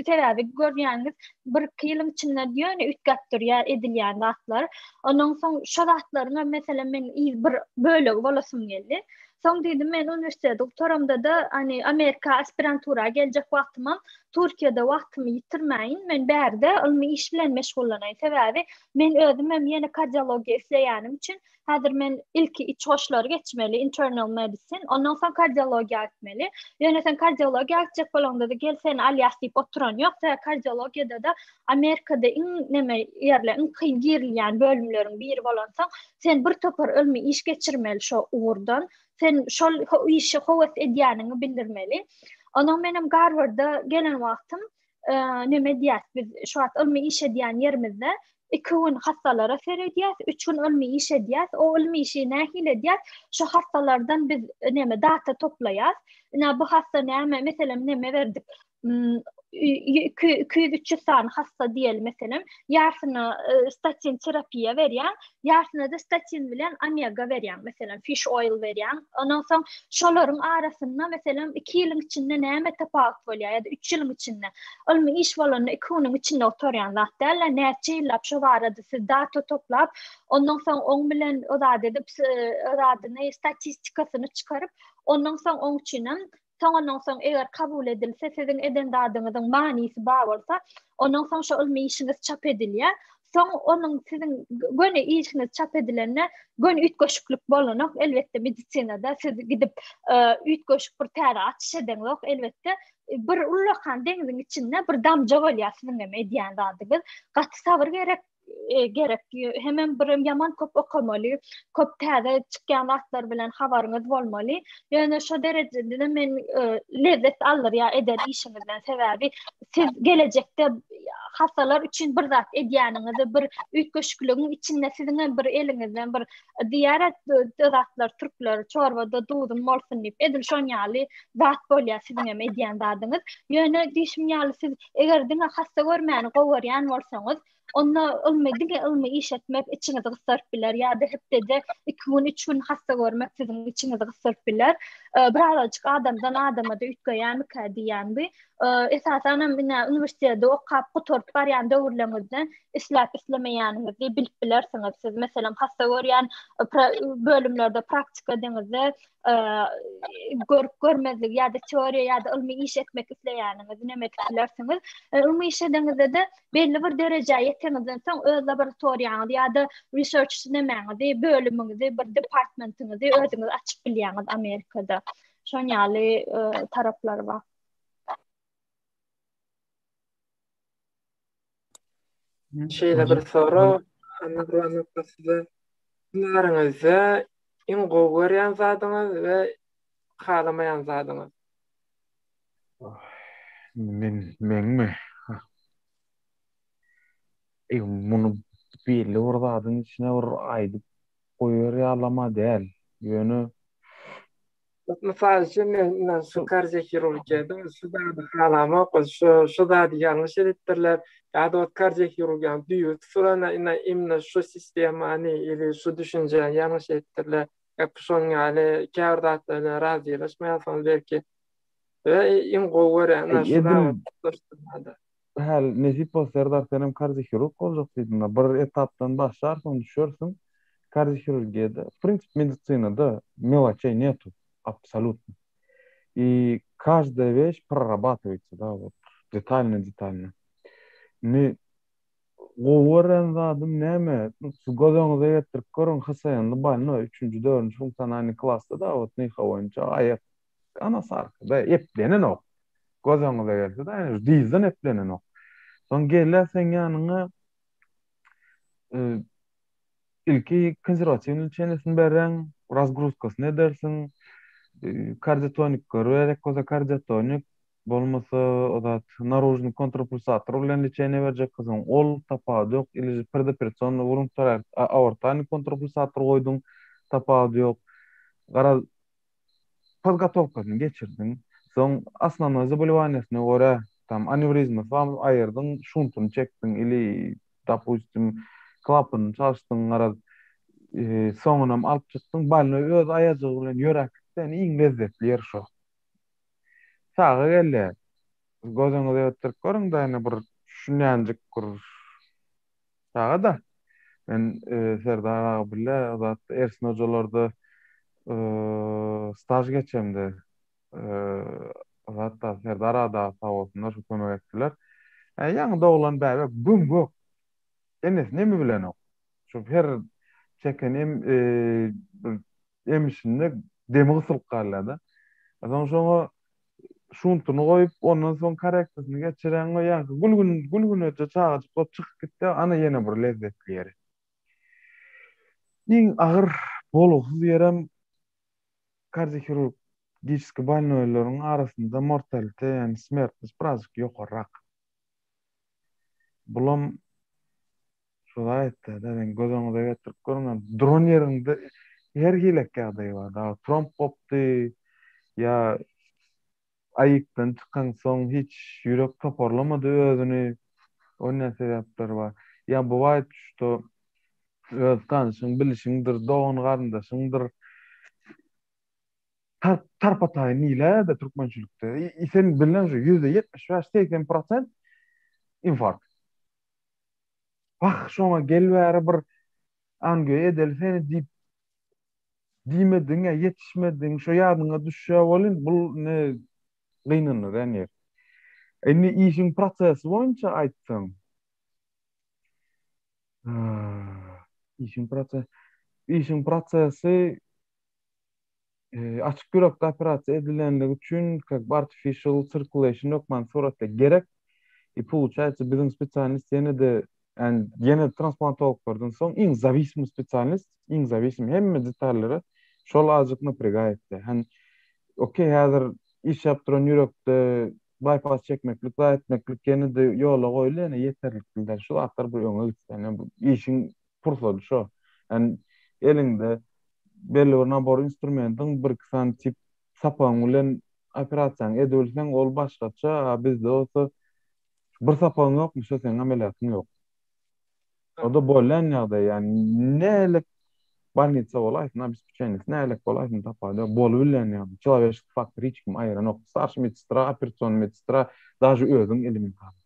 sebäbi görýäňiz bir iki ýylyň içinde ýöne üýtgäp durýar edilýän zatlar. Ondan soň şu zatlaryň hem meselem men bir bölegi bolasym geldi. Soň diýdim men uniwersiteti gutaramda-da hani Amerika aspirantura geljek wagtymam Türkiýede wagtymy ýitirmäýin, men bärde ylmy iş bilen meşgullanaýyn. Sebäbi men özümem ýene kardiologiýa isleýänim üçin Häzir men ilki iç goşlary geçmeli, internal medicine, ondan soň kardiologiýa gitmeli. Ýöne sen kardiologiýa gitjek bolaňda-da gel seni alýas diýip oturan ýok. Sebäbi kardiologiýada-da Amerikada iň neme ýerler, iň kyn girilýän bölümleriň biri bolansoň, sen bir topar ylmy iş geçirmeli şo ugurdan. Sen şol işi höwes edýäniňi bildirmeli. Ondan menem Garwarda gelen wagtym neme edýäs biz şu wagt ylmy iş edýän ýerimizde iki gün hassalara seredýäs, üç gün ylmy iş edýäs. O ylmy işi nähili edýäs? Şu hassalardan biz neme data toplaýas. Ina bu hassa näme, meselem neme berdik? 200-300 sany hassa diýeli meselem, ýarsyna e, statin terapiýa berýän, ýarsyna-da statin bilen omega berýän, meselem fish oil berýän. Ondan soň şolaryň arasynda meselem 2 ýylyň içinde näme tapawut bolýar ýa-da 3 ýylyň içinde. Ylmy iş bolanda 2 günüň içinde otarýan zat däl-de, näçe ýyllap şo barada siz data toplap, ondan soň oň bilen o zat edip, o zadyny statistikasyny çykaryp, ondan soň oň üçinem Soň ondan soň eger kabul edilse, siziň eden zadyňyzyň manysy bar bolsa, ondan soň şo ylmy işiňiz çap edilýär. Soň onuň siziň göni işiňiz çap edilende göni üýtgeşiklik bolanok. Elbetde medisinada siz gidip e, üýtgeşik bir täze açyş edeňzok. Elbetde bir ullakan deňziň içinde bir damja bolýar siziň hem edýän zadyňyz. Gaty sabyr gerek e, gerek. Hemem bir ýaman köp okamaly, köp täze çykýan zatlar bilen habaryňyz bolmaly. Ýöne şo derejede men e, lezzet aldyrýar eden işiňizden. Sebäbi siz gelejekde hassalar üçin bir zat edýäniňizi, bir üýtgeşikligiň içinde siziň hem bir eliňizden bir diýär zatlar türkler çorbada duzum bolsun diýip edil şon ýaly zat bolýar siziň hem edýän zadyňyz. Ýöne diýşim ýaly siz eger diňe hassa görmäni gowy görýän bolsaňyz, Onda ylmy diňe ylmy iş etmek içiňizi gysdyryp biler ýa-da hepdede 2 gün, 3 gün hassa görmek siziň içiňizi gysdyryp biler. Birazajyk adamdan adama-da üýtgeýärmikä diýýän bu. Esasan hem ine uniwersitetde okap gutaryp barýan döwürleriňizde isläp islemeýäniňizi bilip bilersiňiz. Siz meselem hassa görýän bölümlerde praktika edeňizde görüp görmezligi ýa-da teoriýa ýa-da ylmy iş etmek isleýäniňizi näme edip bilersiňiz. Ylmy iş edeňizde-de belli bir derejä ýeteňizden soň öz laboratoriýaňyzy ýa-da research nemäňizi, bölümiňizi, bir departmentiňizi özüňiz açyp bilýäňiz Amerikada. Şon ýaly e, taraplary bar. Şeýle bir sorag, Anna size hünäriňizde iň gowy görýän zadyňyz we halamaýan zadyňyz? Men meňmi? Eý, muny belli bir zadyň içine bir aýdyp goýar ýalama däl. Ýöne Mysal üçin men ine şu kardiohirurgiýada şu zady halamok, şu şu zady ýalňyş edipdirler. Ýa-da ot kardiohirurgiýanyň düýbi tutulanda ine imенно şu sistemany ili şu düşünjäni ýalňyş edipdirler. Ýa şonuň ýaly käbir zatlar bilen razylaşmaýarsyňyz belki. We iň gowy görýän şu zat. Häl nesip bolsa Serdar senem kardiohirurg boljak diýdiň-de, bir etapdan başlarsyň, düşersiň. Kardiohirurgiýada, w prinsip medisinada meloçeý netu, absolýutno. I każdaýa weş prorabatowaýtsa da, wot, detalno detalno. Indi gowy görýän zadym näme? Siz göz öňüňize getirip görüň, HSN-li bolnoý, üçünji, dördünji funksionalnyý klasda-da, wot, nyha boýunça aýak Anasarka-da eplenenok. Göz öňüňize gelse-de, ýani şu dyzdan eplenenok. Soň gelýär seň ýanyňa e, ilki konserwatiwnyý lečeniýesini berýäň, razgruzkasyny edersiň, e, kardiotonik gerek bolsa kardiotonik, bolmasa o zat naružnyý kontrpulsator bilen lečeniýe berjek bolsaň, ol tapawudy ýok, ili predoperasionnyý wruntoral aortalnyý kontrpulsator goýduň, tapawudy ýok. Garaz, podgotowkasyny geçirdiň. Soň osnownoý zabolewaniýasyna görä, tam anewrizmasy barmy aýyrdyň, şuntuny çekdiň ili dopustim klapanyny çalyşdyň garaz soňunam alyp çykdyň bolnoý öz aýajygy bilen ýöräp gitdi ýani iň lezzetli ýeri şo. Çaga gelýär. Göz öňüňize getirip görüň-de ýani bir şunýanjyk bir Çaga-da. Men Serdar aga bile o zat Ersin hojalarda staž geçemde o zatda Serdar aga dagy sag bolsunlar şu kömek etdiler. Ýaňy doglan bäbek göm-gök. Enesini emi bilenok. Şu her çeken em bir emişinde demi gysylyp galýar-da. Soň şoňa şuntuny goýup, ondan soň korreksiýasyny geçireňde, ýaňky gülgün, gülgüneje çagajyk bolup çykyp gitdi, ana ýene bir lezzetli ýeri. Iň agyr, bolgusyz ýerem kardiohirurgiçeskiý bolnoýlaryň arasynda mortalite, ýagny smertnost birazjyk ýokarrak. Bulam Şo aýtdy-da, men göz öňüňize getirip görüň, duran ýeriňde her hilek ýagdaý bar. Dagy tromb gopdy, ýa aýykdan çykansoň hiç ýürek toparlamady özüni, onýan sebäpler bar. Ýa bywaýt şto öz tanşyň, bilişiňdir, dogan-garyndaşyňdyr. Tarpa-taýyn diýilýär-de türkmençilikde. Sen bilýäň şu %75, 80 prosent infarkt. Wah, şoňa gel bäri bir angio edeli seni diýip diýmediň ýa ýetişmediň, şo ýadyňa düşýär welin, bul indi gynandyrýan ýer. Indi işiň prosesi boýunça aýtsaň, işiň proses işiň prosesi Açyk ýürekde operasiýa edilenligi üçin kak by artificial circulation hökman suratda gerek. I poluçaýtsa biziň spesialnist ýene-de ýani ýene transplantologlardan soň iň zawisimy spesialnist, iň zawisimy hemme detallere şol azjyk naprygaýat etdi. Hani okey häzir işläp duran ýürekde bypass çekmeklik, zat etmeklik ýene-de ýola goýuldy ýene ýeterlikli däl. Şu zatlar bir öňe gitse. Ýani bu işiň pursady şo. Ýani eliňde belli bir nabor instrumentiň bir-iki sany tip sapagyň bilen operasiýaňy edibilseň ol başgaça, a bizde bolsa bir sapagyň ýokmy şo seň ameliýatyň ýok. O-da bolýan ýagdaý, ýani nälik bolnitsa bolaýsyn, obespečeniýasy nälik bolaýsyn tapawudy ýok, bolubilýän ýagdaý. Çelowečeskiý faktor hiç kim aýyranok. Starşiý medsestra, operasionnyý medsestra, daže özüň elementarno.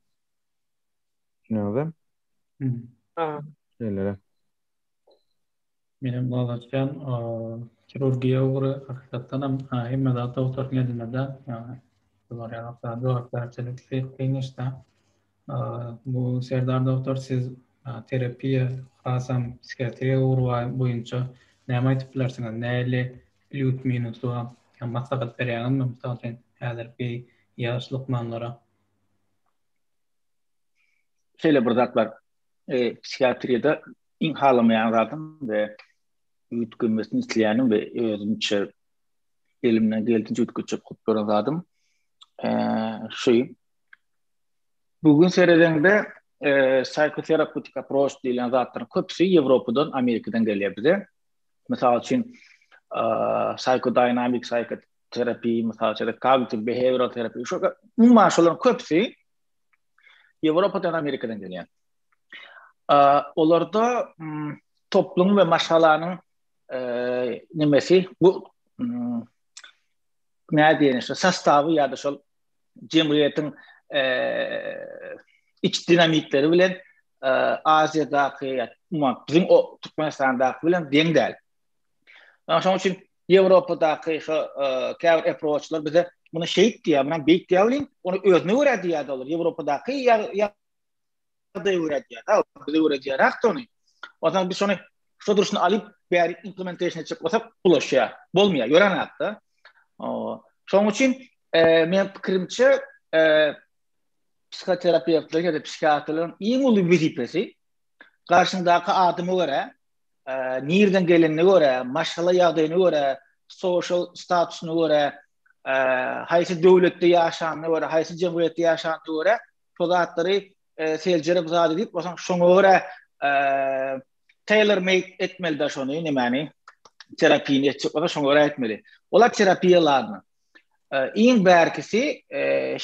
Düşünýäňizmi? Ha. Şeýleräk. Menem ylalaşýan, hirurgiýa ugry hakykatdan hem hemme zat dogtoryň elinde däl. Ýagny bular ýaly jogapkärçilikli kyn işde. Bu Serdar dogtor siz terapiýa, hasam psihiatriýa ugry boýunça näme aýdyp bilersiňiz? Nähili plýus minusy bar? Maslahat berýäňizmi mysal üçin häzirki ýaş lukmanlara? Şeýle bir zat bar. Psihiatriýada iň halamaýan zadym we üýtgemesini isleýänim we özümçe elimden geldiğince üýtgetjek bolup gören zadym şu. Bugün seredeňde psihoterapeutik approach diýilýän zatlaryň köpüsi Ýewropadan, Amerikadan gelýär bize. Mysal üçin, psihodinamik psihoterapiýa, mysal üçin, kognitiv behavioral terapiýa, şu umuman şolaryň köpüsi Ýewropadan, Amerikadan gelýär. Olarda toplum we maşgalanyň nemesi bu näme diýen şu sostawy ýa-da şol jemgyýetiň. iç dinamikleri bilen Aziýadaky ýa umuman biziň o Türkmenistandaky bilen deň däl. Şonuň üçin Ýewropadaky şo käbir approachlar bize muny şeýt diýýär, muny beýt diýýär welin, ony özüne görä diýýär olar. Ýewropadaky ýagdaýa görä diýýär. Bize görä diýýär ony. Onsoň biz şony şo durşuna alyp bäri implementation etjek bolsak bulaşýar. Bolmaýar, ýörenakda. Şonuň üçin men pikirimçe psihoterapewtleriň ýa-da psihiatrlaryň iň uly wezipesi garşyňdaky adama görä, nirden gelenine görä, maşgala ýagdaýyna görä, social statusyna görä, haýsy döwletde ýaşanyna görä, haýsy jemgyýetde ýaşanyna görä şo zatlary seljerip zat edip, onsoň şoňa görä tailor made etmeli-de şony, nemäni, terapiýany etjek bolsa şoňa görä etmeli. Olar terapiýa ladna. Iň bärkisi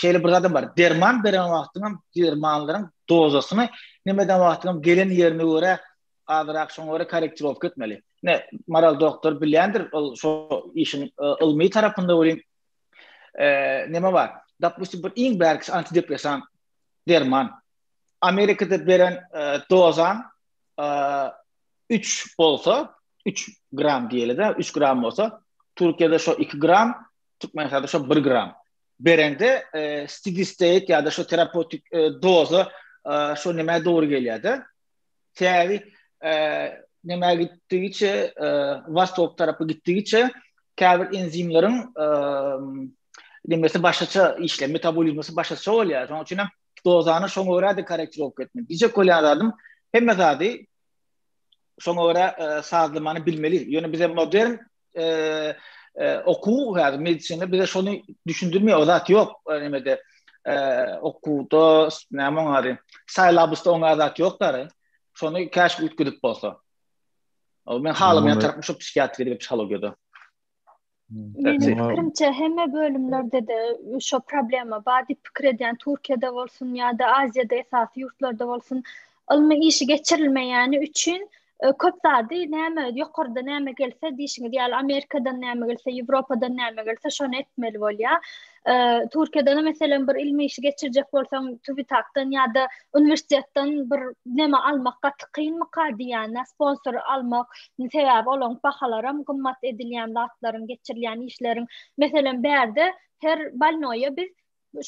şeýle bir zadam bar. Derman beren wagtyňam dermanlaryň dozasyny nemeden wagtyňam gelen ýerine görä azyrak şoňa görä korrektirowka etmeli. Ne Maral doktor bilýändir ol şo işiň ylmy tarapynda welin neme bar. Dopustim bir iň bärkisi antidepresan derman. Amerikada beren dozan 3 bolsa, 3 gram diýeli-de, 3 gram bolsa, Türkiýede şo 2 gram, Türkmenistanda şo 1 gram. Berende e, steady state ýa-da şo terapeutik e, doza e, şo nämä dogry gelýär-de. Sebäbi e, nämä gitdigiçe, e, wostok tarapy gitdigiçe käbir enzimleriň e, nemesi başgaça işleýär, metabolizmasy başgaça bolýar. Şonuň üçin hem dozany şoňa görä-de korrektirowka etmeli. Diýjek bolýan zadym, hemme zady şoňa görä e, sazlamany bilmeli. Ýöne bize modern e, e, okuw häzir medisina bize şony düşündirmeýär. O zat ýok nemede e, okuwda näme oň ady? Syllabusda oňa zat ýok dary. Şony käş üýtgedip bolsa. Men halamaýan tarapym şu psihiatriýada we psihologiýada. Meniň pikirimçe hemme bölümlerde-de şo problema bar diýip pikir edýän. Türkiýede bolsun ýa-da Aziýada esasy ýurtlarda bolsun ylmy işi geçirilmeýäni üçin e, köp zady näme ýokarda näme gelse diýşiňiz ýaly Amerikadan näme gelse, Ýewropadan näme gelse şony etmeli bolýar. E, Türkiýede meselem bir ylmy işi geçirjek bolsaň TÜBİTAK-dan ýa-da uniwersitetden bir neme almak gaty kynmyka diýýän, sponsor almak Sebäbi olaň bahalaram gymmat edilýän zatlaryň, geçirilýän işleriň. Meselem, bärde her bolnoýa biz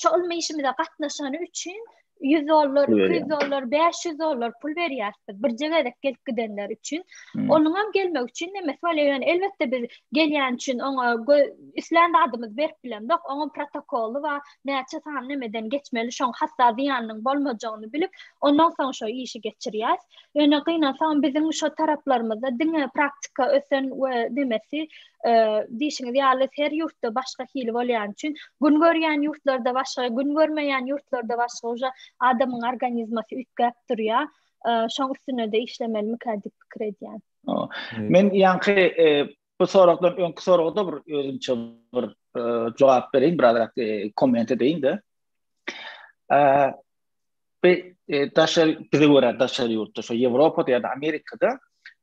şo ylmy işimize gatnaşany üçin 100 dollar, 200 dollar, 500 dollar pul berýäris biz birje gezek gelip gidenler üçin. Hmm. Onuň hem gelmek üçin nemesi bolýar. Ýöne elbetde biz gelýän üçin oňa islän zadymyzy berip bilemzok. Oňa protokoly bar. Näçe sany nemeden geçmeli, şoň hatda zyýanynyň bolmajagyny bilip, ondan soň şo işi geçirýäris. Ýöne gynansagam biziň şo taraplarymyzda diňe praktika ösen we nemesi e, diýşiňiz ýaly her ýurtda başga hili bolýany üçin gün görýän ýurtlarda başga, gün görmeýän ýurtlarda başga uje adamyň organizmasy üýtgäp durýar. E, şoň üstünde-de işlemelimikä diýip pikir edýän. Men ýaňky e, bu soragdan öňki soragda bir özümçe bir e, jogap bereýin, birazrak e, komment edeýin-de. E, Bi e, daşary bize görä daşary ýurtda, şo Ýewropada ýa-da Amerikada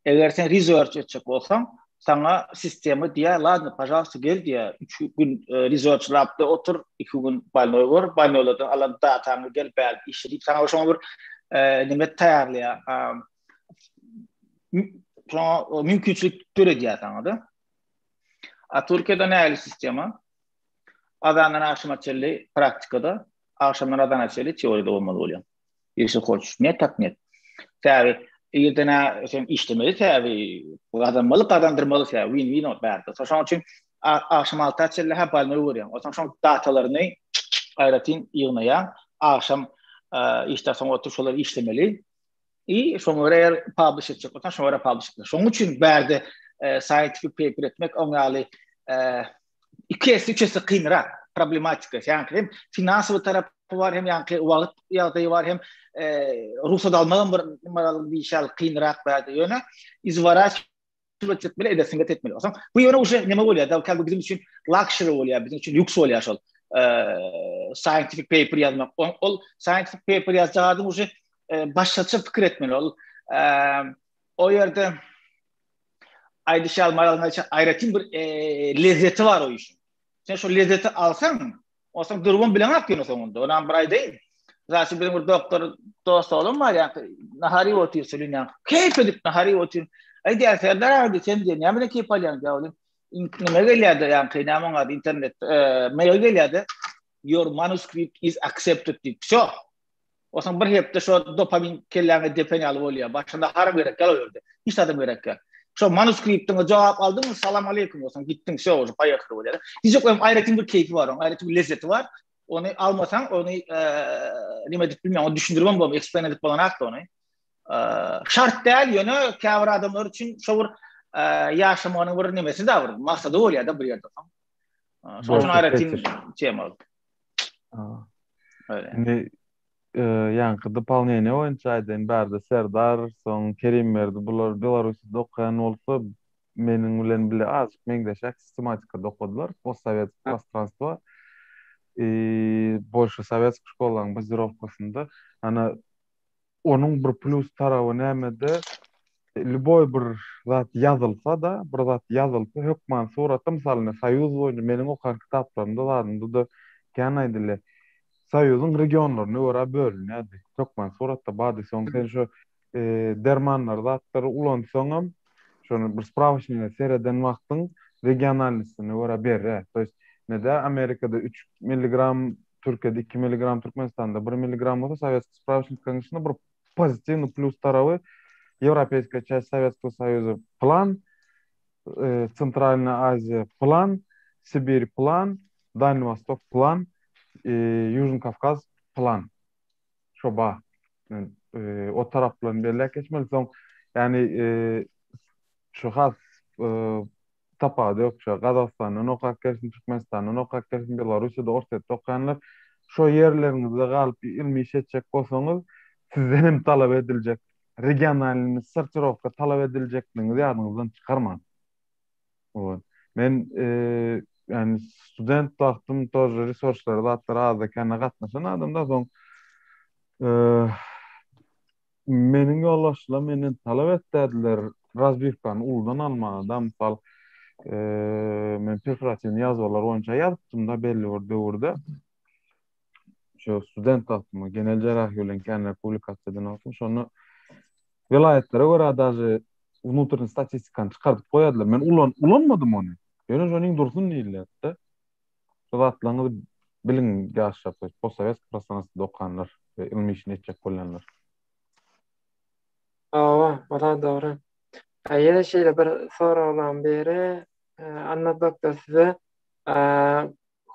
eger sen research etjek bolsaň, saňa sistema diýýär, ladno, pažalsta gel diýýär, 3 gün e, research labda otur, 2 gün bolnoý gör, bolnoýlardan alan dataňy gel bär işle diýip saňa şoňa bir e, nime taýýarlaýar. Şoňa mümkinçilik döredýär saňa-da. A Türkiýede nähili sistema? Azandan agşama çenli praktikada, agşamdan azana çenli teoriýada bolmaly bolýar. Ýeşil hoç, ne tak net. Sebäbi irden sen işlemeli sebäbi gazanmaly, gazandyrmaly sebäbi win-win ol bärde. Şonuň üçin agşam 6-a çenli ha balny görýän. Onsoň şoň datalaryny aýratyn ýygnaýan. Agşam işden soň oturyp şolary işlemeli. I şoňa görä eger publish etjek bolsaň, şoňa görä publish etmeli. Şonuň üçin bärde scientific paper etmek oň ýaly iki esse, üç esse kynrak problematika. Ýagny hem finansowy tarapy bar, hem ýagny wagt ýagdaýy bar, hem e, rugsat almagam bir numaraly diýiş ýaly kynrak bärde. Ýöne izworaçiwat etmeli, edesiň etmeli. Onsoň bu ýöne uje neme bolýar? Da, bu bizim üçin luxury bolýar, bizim üçin lýuks bolýar şol. E, scientific paper ýazmak. Ol, ol scientific paper ýazjak adam uje e, başgaça pikir etmeli. Ol e, o ýerde aýdyş ýaly Maralyň aýdyşy aýratyn bir e, lezzeti bar o işiň. Sen şo lezzeti alsaň, onsoň durubam bileňok ýöne soňunda. Onam bir aýdaýyn. Mysal üçin biziň bir doktor dost oglan bar ýa nahar iýip otyr şol ýa keýp edip nahar iýip otyr. Aý diýýär Serdar aga diýýär sen diýýär näme bilen keýp alýaň diýýär ol. Nime gelýärdi ýaňky näme oň ady internet mail gelýärdi. Your manuscript is accepted diýip. Wsё. Onsoň bir hepde şo dopamin kelläňe depen ýaly bolýar. Başga naharam gerek däl o ýerde. Hiç zadam gerek däl. Şo manuskriptiňe jogap aldyňmy, salam aleýkum bolsaň gitdiň, wsё уже poýehali bolýar. Hiç ýok aýratyn bir keýpi bar oň, aýratyn bir lezzeti bar. Ony almasaň, ony nime edip bilmeýän, ony düşündiribem bolmaýar, explain edip bolanakda ony. Şart däl, ýöne käbir adamlar üçin şo bir ýaşamagynyň bir nemesi da bir maksady bolýar-da bir ýerde soň. Şonuň üçin aýratyn tema. Indi ýaňky dopolneniýe boýunça aýdaýyn, bärde Serdar, soň Kerimberdi bular Belarusýada okaýan bolsa, meniň bilen bile azajyk meňzeşräk sistematikada okadylar, postsowetskiý prostranstwo i bolşy sowetskiý şkolanyň bazirowkasynda. Ana, onuň bir plýus taraby nämede, lýuboý bir zat ýazylsa-da, bir zat ýazylsa hökman suratda, mysal ine Soýuz boýunça meniň okan kitaplarymda zadymda-da kän aýdylýar. Soýuzyň regionlaryna görä bölünýärdi. Hökman suratda bardy. Soň sen şo dermanlary zatlary ulansaňam, şony bir sprawoçnige sereden wagtyň regionalnystyna görä berýär. To ýest, nede Amerikada üç milligram, Türkiýede iki milligram, Türkmenistanda bir milligram bolsa, sowetskiý sprawoçnikleriň içinde bir pozitiwny plýus taraby Ýewropeýskiýa çäst Sowetskiý Soýuzy plan, Tsentralnyýa Aziýa plan, Sibir plan, Dalnyý Wostok plan, Ýužnyý Kawkaz plan. Şo ba. Men o taraplaryny belläp geçmeli. Soň ýani şu has tapawudy ýok. Şu Gazagystandan okap gelsin, Türkmenistandan okap gelsin, Belarussiýada, Orsýetde okaýanlar şo ýerleriňizde galyp ylmy iş etjek bolsaňyz, sizden hem talap ediljek regionalnyý sortirowka talap ediljekligiňizi ýadyňyzdan çykarmaň. Ot. Men ýani student wagtym тоже researchlara zatlara azda kände gatnaşan adamda soň meniň ýolbaşçylar menden talap etdädiler razbiwkany uludan almaga da mysal men perforatiwny ýazgylar boýunça ýazypdym da belli bir döwürde. Şu student wagtym genel jerrahiýa bilen känräk publikasiýa eden wagtym şonda welaýatlara görä daže wnutrny statistikany çykardyp goýardylar. Men ulan ulanmadym ony. Ýöne şonuň dursun diýilýärdi. Şu zatlaryňyzy biliň ýaşlar, to ýest postsowetskiý prostranstwada okanlar we ylmy işini etjek bolýanlar. Hawa, ola dogry. Ýene şeýle bir soraglaryň biri, Anna doktor size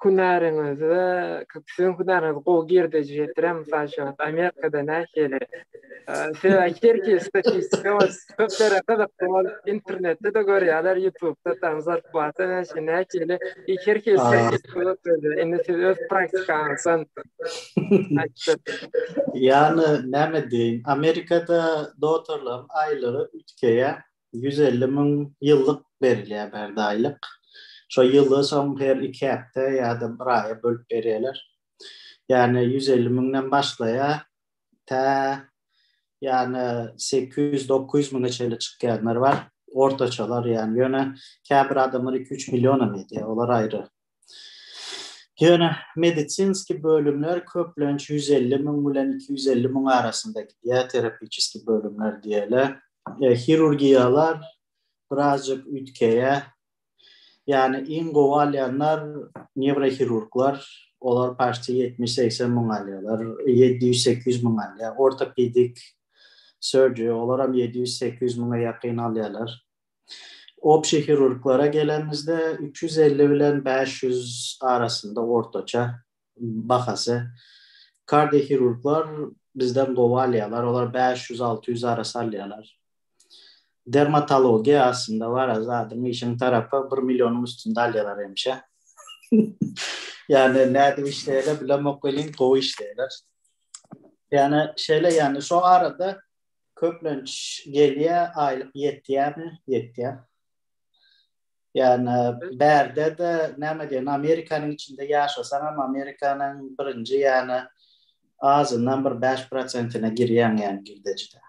hünäriňizde siziň hünäriňiz gowy girdeji getirýär mysal üçin Amerikada nähili sebäbi her hili statistika bar köplere gyzykly bolup internetde-de görýärler ýutubda tam zarplata näçe nähili her hili statistika görkezýär indi siz öz praktikaňyzdan aýtsak Ýagny näme diýeýin Amerikada doktorlaryň aýlygy üýtgeýär 150 müň ýyllyk berilýär bärde aýlyk. Şo ýyly soň her iki hepde ýa-da bir aýa bölüp berýärler. Ýagny 150 müňden başlaýar tä ýagny 800-900 müňe çenli çykýanlar bar. Ortaçalar ýagny ýöne käbir adamlar 2-3 millionam edýär, olar aýry. Ýöne medisinski bölümler köplenç 150 müň bilen 250 müň arasynda gidýär, terapiçeski bölümler diýeli. Hirurgiýalar birazjyk üýtgeýär. Ýagny iň gowy alýanlar newrohirurglar, olar paçti 70-80 müň alýarlar, 700-800 müň alýar. Ortopedik surgery, olaram 700-800 müňe ýakyn alýarlar. Obşi hirurglara gelenimizde 350 bilen 500 arasynda ortaça bahasy. Kardiohirurglar bizden gowy alýarlar, olar 500-600 arasy alýarlar. Dermatologiýa aslynda bar zadyň işiň tarapy bir millionyň üstünde alýarlar hemişe. Ýagny nädip işleýärler bilemok welin gowy işleýärler. Ýagny şeýle ýagny şo arada Köplenç gelýä aýlyk ýetýämi? Ýetýä. Ýagny bärde-de näme diýen Amerikanyň içinde ýaşasaňam Amerikanyň birinji ýagny azyndan bir 5 prosentine girýäň ýagny girdejide.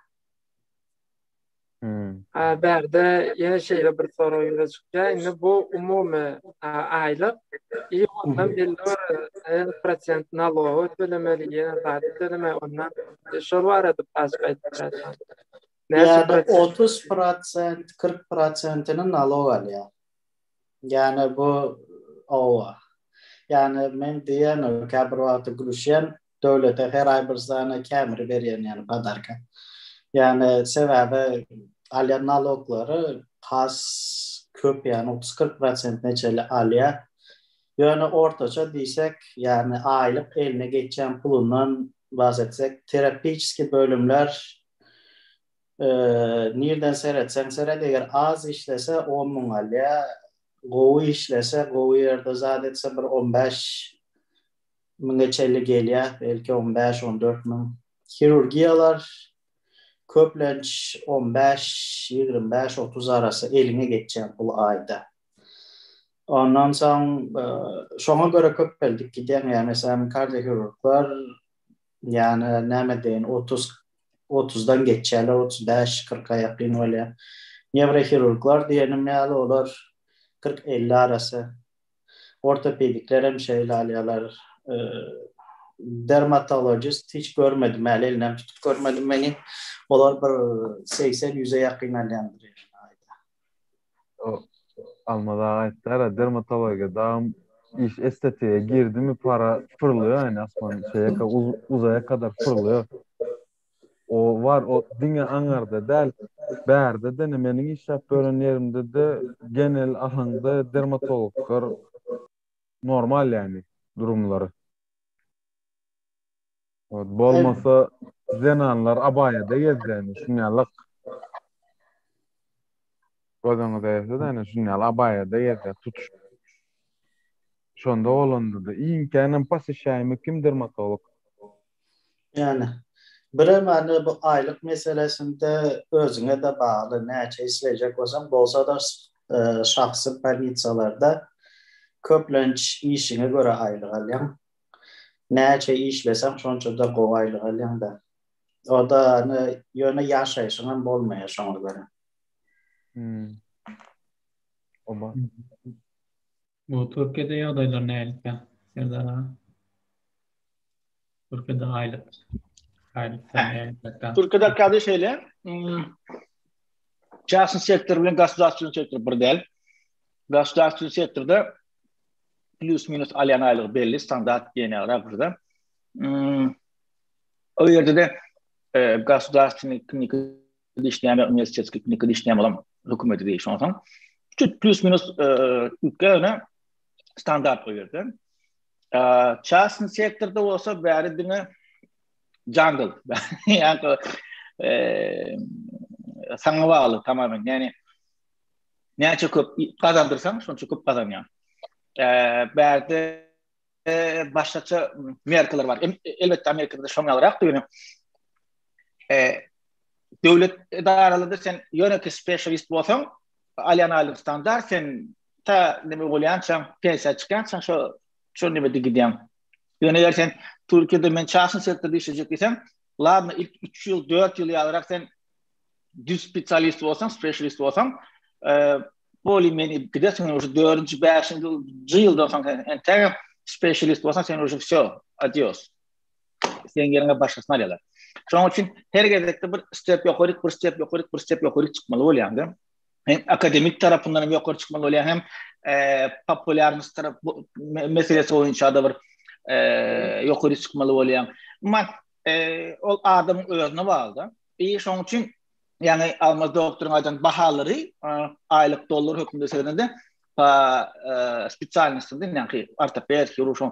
Hmm. Bärde ýene şeýle bir sorag ýüze çykýar. Indi bu umumy aýlyk i ondan belli bir prosent nalogy tölemeli, ýene zat tölemeli ondan. Şol barada azajyk aýdyp beräýseň. Näçe prosent? 30 prosent, 40 prosentini nalog alýar. Ýani bu owa. Ýani men diýen käbir wagty gülüşýän döwlete her aý bir sany kämiri berýän ýani podarka. Ýani sebäbi alýan naloglary has köp ýani 30-40 prosentine çenli alýar. Ýöne ortaça diýsek, ýani aýlyk eline geçýän pulundan bas etsek, terapiçeskiý bölümler Nirden seretseň seret, eger az işlese on müň alýa, gowy işlese, gowy ýerde zat etse bir on bäş müňe çenli gelýä, belki on bäş, on dört müň. Hirurgiýalar köplenç on bäş, ýigrimi bäş, 30 arasy eliňe geçýän pul aýda. Ondan soň şoňa görä köpeldip gidýäň, ýa meselem kardiohirurglar Ýagny näme diýeýin, 30 otuzdan geçýärler, 35, 40-a ýakyn bolýar. Newrohirurglar diýenim ýaly, olar 40-50 arasy. Ortopedikler hem şeýle alýarlar. Dermatologist hiç görmedim, häli elinem tutup görmedim meni. Olar bir 80-100-e ýakyn alýandyr ýaly aýda. O Almaz aga aýtdylar, dermatologiýa dagam iş estetiğe girdimi para fyrlıyor yani asman şeye uz, uzaya kadar fyrlıyor. O var o diňe aňarda däl bärde de meniň işläp ýören ýerimde de genel ahaňda dermatologlar normal yani durumlary. Bolmasa zenanlar abaýada gezýär, şunýalyk. Gözüňize ýetse de, şunýaly abaýada gezýär, tutuş. Şonda bolanda-da iň känem posещaýmy kim dermatolog? Ýani, birem any bu aýlyk meselesinde özüňe-de bagly, näçe islejek bolsaň, bolsa-da şahsy bolnitsalarda köplenç işiňe görä aýlyk alýaň. Näçe işleseň şonça-da gowy aýlyk alýaň-da. O-da ýöne ýöne ýaşaýşyňam bolmaýar şoňa görä. Hmm. Oba. Bu Türkiýede ýagdaýlar nähilikä, Serdar aga? Türkiýede aýlyk. Aýlyk nähilikä? Türkiýede kädi şeýle, hmm, Частный sektor bilen государственный sektor bir däl. Государственный sektorda plus minus alýan aýlygy belli standart diýen ýaly burada. Hmm. O ýerde de e, государственный klinika işleýän uniwersitetski klinika işleýän bolan hökümeti diýip şondan. Şu plus minus e, üýtgäne standart o ýerde. E, частный sektorda bolsa bäri diňe jungle. Ýa-da e, saňa bagly tamamen. Ýani Näçe köp gazandyrsaň, şonça köp gazanýaň. Bärde başgaça merkeler bar. Elbetde Amerikada şoň ýalyrakdy ýöne. Döwlet edaralarynda sen ýönekeý specialist bolsaň, alýan aýlyk standart, sen ta neme bolýançaň, pensiýa çykýançaň şo şo nemede gidýäň. Ýöne eger sen Türkiýede men çasny sektorda işlejek diýseň, ladno ilk 3 ýyl, 4 ýyl ýalyrak sen düz spesialist bolsaň, specialist bolsaň, boli meni gidersiň уже dördünji, bäşinji ýyldan soň sen entägem specialist bolsaň, sen уже все, adios. Seň ýeriňe başgasyny alýarlar. Şonuň üçin her gezekde bir step ýokaryk, bir step ýokaryk, bir step ýokaryk çykmaly bolýaň-da. Hem akademik tarapyndan hem ýokary çykmaly bolýar, hem populýarnost tarap meselesi boýunça da bir ýokary çykmaly bolýaň. Emma ol adamyň özüne bagly-da. I şonuň üçin ýaňy Almaz doktoryň aýdan bahalary aýlyk dollar hökmünde seredende pa spesialnostynda ýaňky ortoped, hirurg şoň.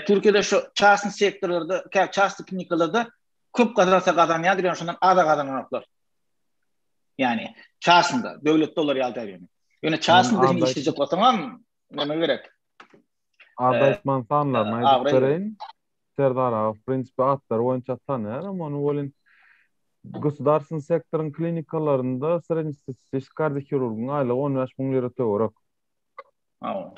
Türkiýede şu çasny sektorlarda, kä çasny klinikalarda köp gazansa gazanýardyr, ýöne şondan aza gazananoklar. Ýani çasnda, döwletde olar ýaly däl ýöne. Ýöne çasnda hem işlejek bolsaňam näme gerek? Ady aýtman sanlaryny aýdyp bereýin. Serdar aga w prinsipi atlary boýunça tanaýaram ony welin gosudarstwnyý sektoryň klinikalarynda srednestatistik kardiohirurgyň aýlygy 15 müň lira töwerek. Hawa.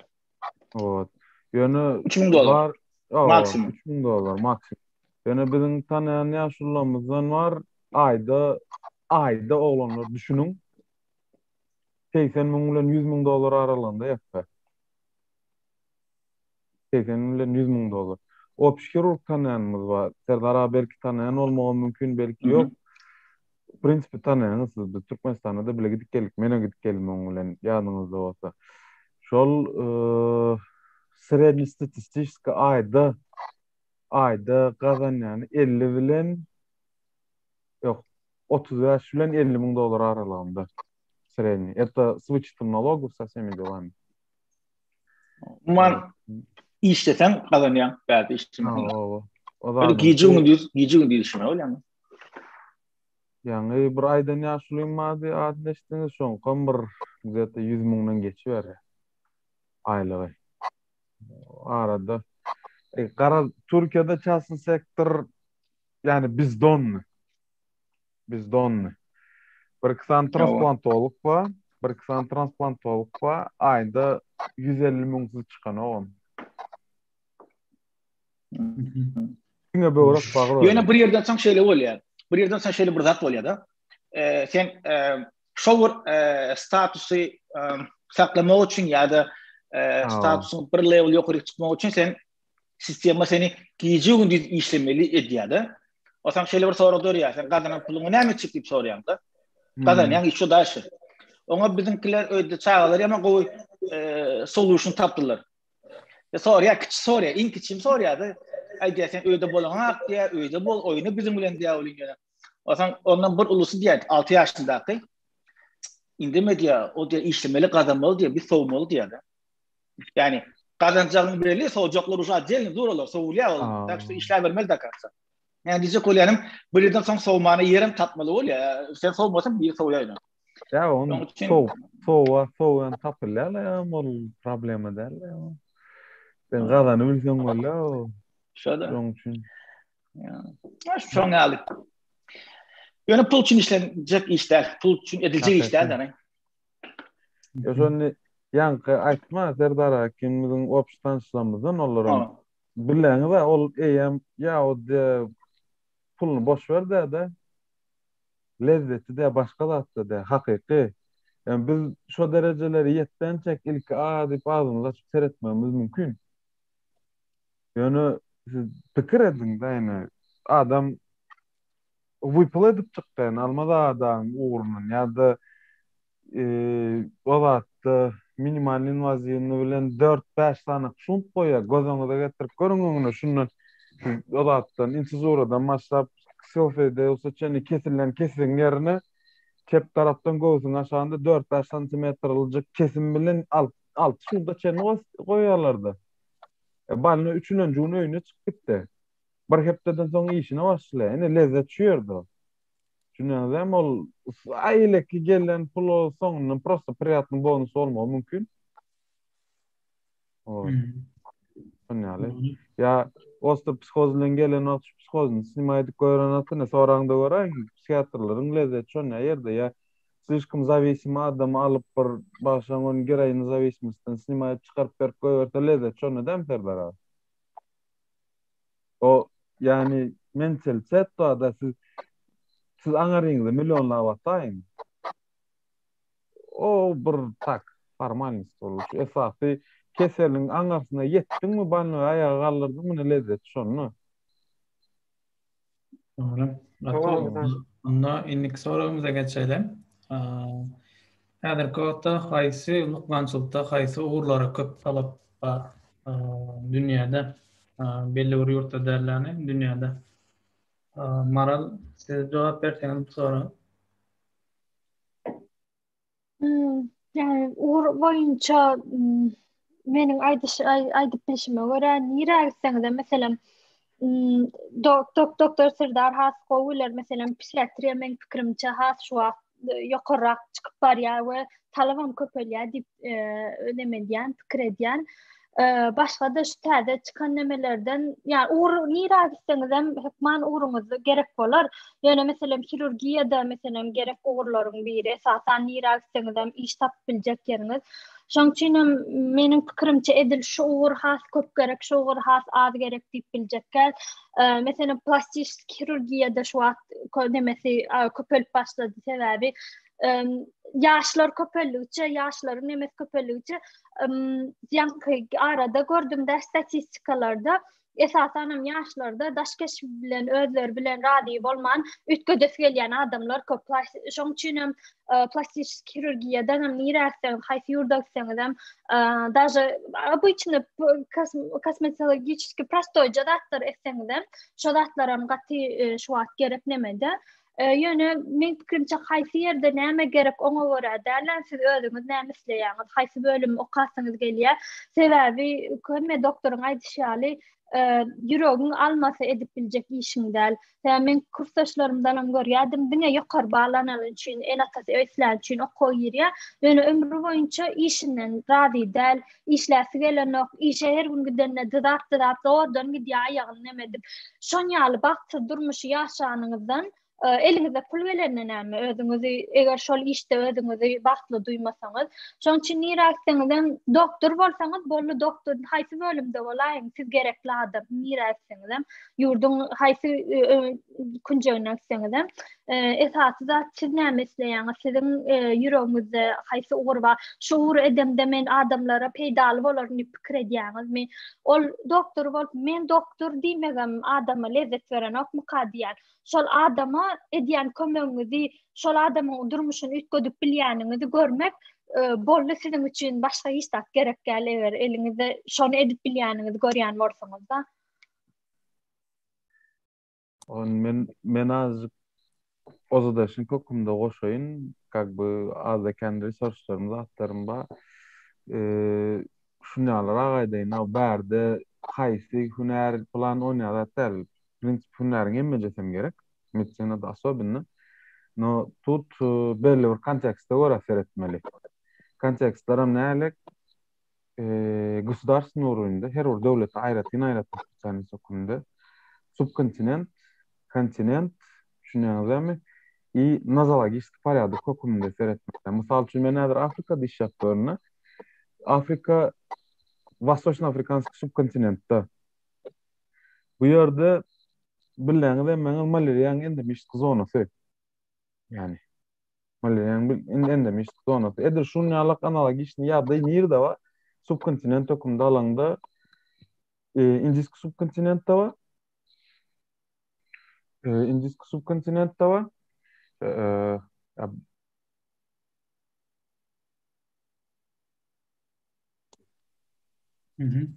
Wot. Ýöne 3000 dollar. Maksimum. 3000 dollar maksimum. Ýöne biziň tanaýan ýaşulularymyzdan bar aýda. Aýda oglanlar düşüniň. 80 müň bilen 100 müň dollar aralygynda ýapýar. 80 bilen 100 müň dollar. Opşi hirurg tanaýanymyz bar. Serdar aga belki tanaýan bolmagam mümkin, belki ýok. W prinsipi tanaýaňyz siz. Biz Türkmenistana-da bile gidip geldik. Menem gidip geldim oň bilen, ýadyňyzda bolsa. Şol srednestatistiski aýda aýda gazanýany 50 bilen ýok, 35 bilen 50 müň dollar aralygynda. Sredniý. Это с вычетом налогов со всеми делами. Umuman işleseň gazanýaň, bärde işlemeseň. Hawa. O da gije gündüz, gije gündüz işlemeli bolýar. Ýaňy bir aýdan ýaşulym bardy, adyny eşitdiňiz, şoňkam bir gde-to 100 müňden geçiberýär aýlygy. Arada e, garaz Türkiýede частный sektor ýani bezdonny. Bezdonny. Bir iki sany transplantolog bar, bir iki sany transplantolog bar, aýda 150 müňsiz çykanogam. Diňe böwrek bagyr. Ýöne bir ýerden soň şeýle bolýar. Bir ýerden soň şeýle bir zat bolýar-da. Sen şol bir statusy saklamak üçin ýa-da statusyň bir level ýokary çykmak üçin sen Sistema seni gije-gündiz işlemeli edýär-de. Onsoň şeýle bir sorag dörýär, sen gazanan puluňy näme etjek diýip soraýaň-da. Gazanýaň işi daşy. Oňa biziňkiler öýde çagalar ýaman gowy solution tapdylar. E soraýar, kiçi soraýar, iň kiçim soraýar-da. Aýdýar, sen öýde bolaňak diýýär, öýde bol, oýna biziň bilen diýýär ol ýöne. Onsoň ondan bir ulusy diýýär, 6 ýaşyndaky. Indeme diýýär, o diýýär, işlemeli, gazanmaly diýýär, biz sowmaly diýýär-de. Ýani gazanjagyň belli, sowjaklar uje otdelny dur olar, sowulýar ol. Tak şto işläbermeli do konca. Ýani diýjek bolýanym, bir ýerden soň sowmana ýerem tapmaly bolýar. Sen sowmasaň biri sowýar ýöne. Ýa ony sow, sowa, sowan tapylýar ýa ol problema däl ýa. Sen gazany bilseň bolýar o. Şoda. Şoň üçin. Ýa, şoň ýaly. Ýöne pul üçin işlenjek iş däl, pul üçin ediljek iş däl ýani. Ýa şony ýaňky aýtma Serdar aga ikimiziň obşi tanyşlarymyzdan olaram bileňiz-ä ol eýýäm ýa o diýä puluny boş ber diýä-de lezzeti diýä başga zatda diýä hakyky. Ýa biz şo derejelere ýetýänçäk ilki a diýip agzymyzy açyp seretmegimiz mümkin. Ýöne siz pikir ediň-de ine adam wypyl edip çykdy ýani Almaz agadaň ugrundan ýa-da o zatda minimal inwaziwny bilen dört-bäş sany şunt goýýar göz öňüňize getirip görüň öňüne şundan o zatdan insizuradan başlap ksiofedeusa çenli kesilen kesigiň ýerine çep tarapdan göwsüň aşagynda dört-bäş santimetrlijik kesim bilen alty şunta çenli goýýarlarda. Balny üçünenji gün öýüne çykyp gitdi. Bir hepdeden soň işine başlaýar. Ine lezzet şu ýerde. Düşünýäňizmi? Ol aýleki gelen pul ol soňundan prosta priýatny bonus bolmagy mümkin. O. Şonýaly. Ýa ostro psihoz bilen gelen wagt şu psihozyny snimaý edip goýran wagty soraňda göräýiň, psihiatrlaryň lezzeti şonýa ýerde. Ýa slişkom zawisimy adamy alyp bir başlaň ony geroin zawismostdan snimaý edip çykaryp berip goýberse lezzet şonda dämi Serdar aga? O ýani mentalitet barda siz siz aňaryňyza millionlap ataýyň. O bir tak formalnost ol. Şu esasy keseliň aňarsyna ýetdiňmi bannoý aýaga galdyrdyňmy ine lezzet şonda. Dogry. Onda indiki soragymyza geçelim. Häzirki wagtda haýsy lukmançylykda haýsy ugurlara köp talap bar dünýäde? Belli bir ýurtda däl ýagny dünýäde. Maral, siz jogap berseňiz bu soraga. Ýagny ugur boýunça meniň aýdyş aýdyp bilşime görä nirä gitseňizem meselem doktor Serdar has gowy biler meselem psihiatriýa meň pikirimçe has şu wagt ýokarrak çykyp barýar we talabam köpelýär diýip neme edýän pikir edýän. Başga-da şu täze çykan nemelerden, ýa ugur nirä gitseňizem hökman ugruňyz gerek bolar. Ýöne meselem hirurgiýada meselem gerek ugurlaryň biri, esasan nirä gitseňizem iş tapyp biljek ýeriňiz. Şoň üçin hem meniň pikirimçe edil şu ugur has köp gerek, şu ugur has az gerek diýip biljek däl. Meselem plastiski hirurgiýada şu wagt nemesi köpelip başlady sebäbi ýaşlar köpeldigiçe, ýaşlaryň nemesi köpeldigiçe ýaňky arada gördüm-de statistikalarda esasan hem ýaşlarda daş keşbi bilen özleri bilen razy bolman üýtgedesi gelýän adamlar köp. Şoň üçin hem plastiçeskiý hirurgiýadan hem nirä gitseňiz, haýsy ýurda gitseňiz hem daže obyçny kosmetologiçeskiý prostoýja zatlar etseňiz hem şo zatlar hem gaty şu wagt gerek nemede. Ýöne meň pikirimçe haýsy ýerde näme gerek oňa görä däl, siz özüňiz näme isleýäňiz, haýsy bölümi okasyňyz gelýär. Sebäbi hemme doktoryň aýdyşy ýaly, ýüregiň almasa edip biljek işiň däl. Sebäbi men kursdaşlarymdan hem görýärdim, diňe ýokary bal alany üçin, ene-atasy islän üçin okuwa girýär. Ýöne ömri boýunça işinden razy däl, işläsi gelenok, işe her gün gidende dyzap-dyzap zordan gidýär aýagyny neme edip. Şon ýaly bagtsyz durmuşy ýaşanyňyzdan eliňize pul gelende näme özüňizi eger şol işde özüňizi bagtly duýmasaňyz. Şonuň üçin nirä gitseňizem doktor bolsaňyz boldy doktor haýsy bölümde bolaýyň siz gerekli adam nirä gitseňizem ýurduň haýsy künjegine gitseňizem esasy zat siz näme isleýäňiz siziň ýüregiňizde haýsy ugur bar şu ugry edemde men adamlara peýdaly bolaryn diýip pikir edýäňizmi ol doktor bolup men doktor diýmegem adama lezzet berenokmyka diýýän şol adama edýän kömegiňizi şol adamyň durmuşyny üýtgedip bilýäniňizi görmek boldy siziň üçin başga hiç zat gerek däl eger eliňizde şony edip bilýäniňizi görýän bolsaňyzda On men men azjyk ozadaşyň kökümde goşaýyn, kak by azda kän researchlarym zatlarym bar. Eee şuny ýalyrak aýdaýyn, a bärde haýsy hünär plan onýa zat däl. Prinsip hünäriň hemmejesem gerek. Medisinada osobenno. No tut belli bir kontekste görä seretmeli. Kontekstlerem nälik? Gosudarstwnyý urovnda her bir döwlete aýratyn-aýratyn spesialnost hökmünde subkontinent, kontinent, düşünýäňizmi? I nozologiçeskiý porýadok hökmünde seretmeli. Mysal üçin, men häzir Afrikada işläp ýörün. Afrika Wostoçno-Afrikanskiý subkontinentde. Bu ýerde bilýäňiz hemmäňiz malariýanyň endemiki zonasy. Ýani Malariýanyň endemik zonasy. Edil şunuň ýalak analogiçny ýagdaý nirde bar? Subkontinent hökmünde alaňda e, Indiski subkontinentde bar. E, Indiski subkontinentde bar. E, e, Mhm.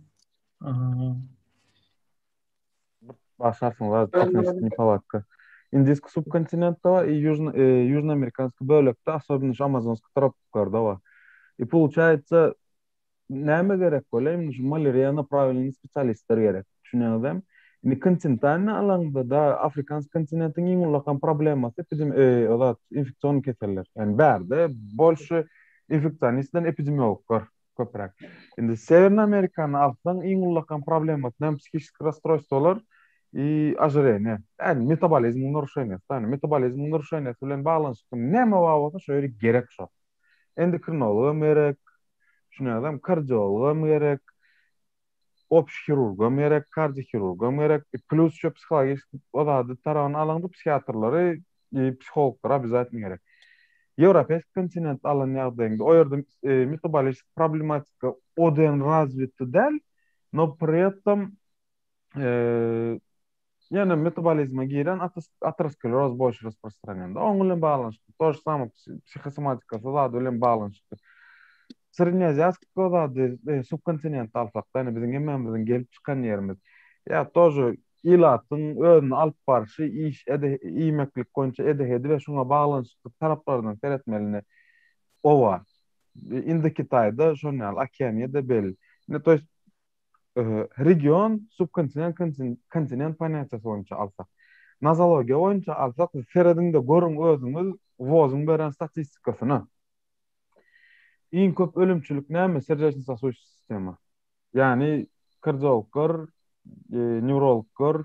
Başarsyň zat tehniçki nepoladka. Indiski subkontinentde bar i Южно Южноамериканский bölekde, особенно şu Amazonski tropiklarda bar. I получается näme gerek bolýar? Indi şu malariýa направленный spesialistler gerek. Düşünýäňizmi? Indi kontinentalny alaňda da Afrikansk kontinentiň iň ullakan problemasy epidem e, o zat infeksion keseller. Ýani bärde bolşy infeksionistden epidemiologlar köpräk. Indi Sewerny Amerikany alsaň iň ullakan problemasy näme psihiçeskiý rasstroýstwolar i ožireniýe. Ýani metabolizmiň narušeniýesi. Ýani metabolizmiň narušeniýesi bilen baglanyşykly näme bar bolsa şo ýeri gerek şo. Endokrinologam gerek, düşünýäňizmi, kardiologam gerek, Obşi hirurgam gerek, kardiohirurgam gerek. E, plus şu psihologik o zady tarabyny alaňda psihiatrlary, e, psihologlar obязательно gerek. Ýewropeýski kontinent alan ýagdaýyňda o ýerde e, metaboliki problematika o diýen razwitli däl, no pri этом e, Ýöne metabolizme giren ateroskleroz bolşy rasprostranýan. Oň bilen baglanyşykly. To же самое psihosomatikasy zady bilen baglanyşykly. Sredneaziatskiý zady e, subkontinent alsak da, ýani biziň hemmämiziň gelip çykan ýerimiz. Ýa тоже ilatyň özüni alyp barşy, iş ede iýmeklik boýunça edehedi we şuňa baglanyşykly taraplardan seretmelini o bar. Indokitaýda şonuň ýaly, Okeaniýada belli. Indi to есть region, subkontinent, kontinent ponýatiýasy boýunça alsak. Nozologiýa boýunça alsak, serediň-de görüň özüňiz WOZ-yň beren statistikasyna. Iň köp ölümçilik näme? Serdeçno-sosudisty sistema. Ýagny kardiologlar, newrologlar,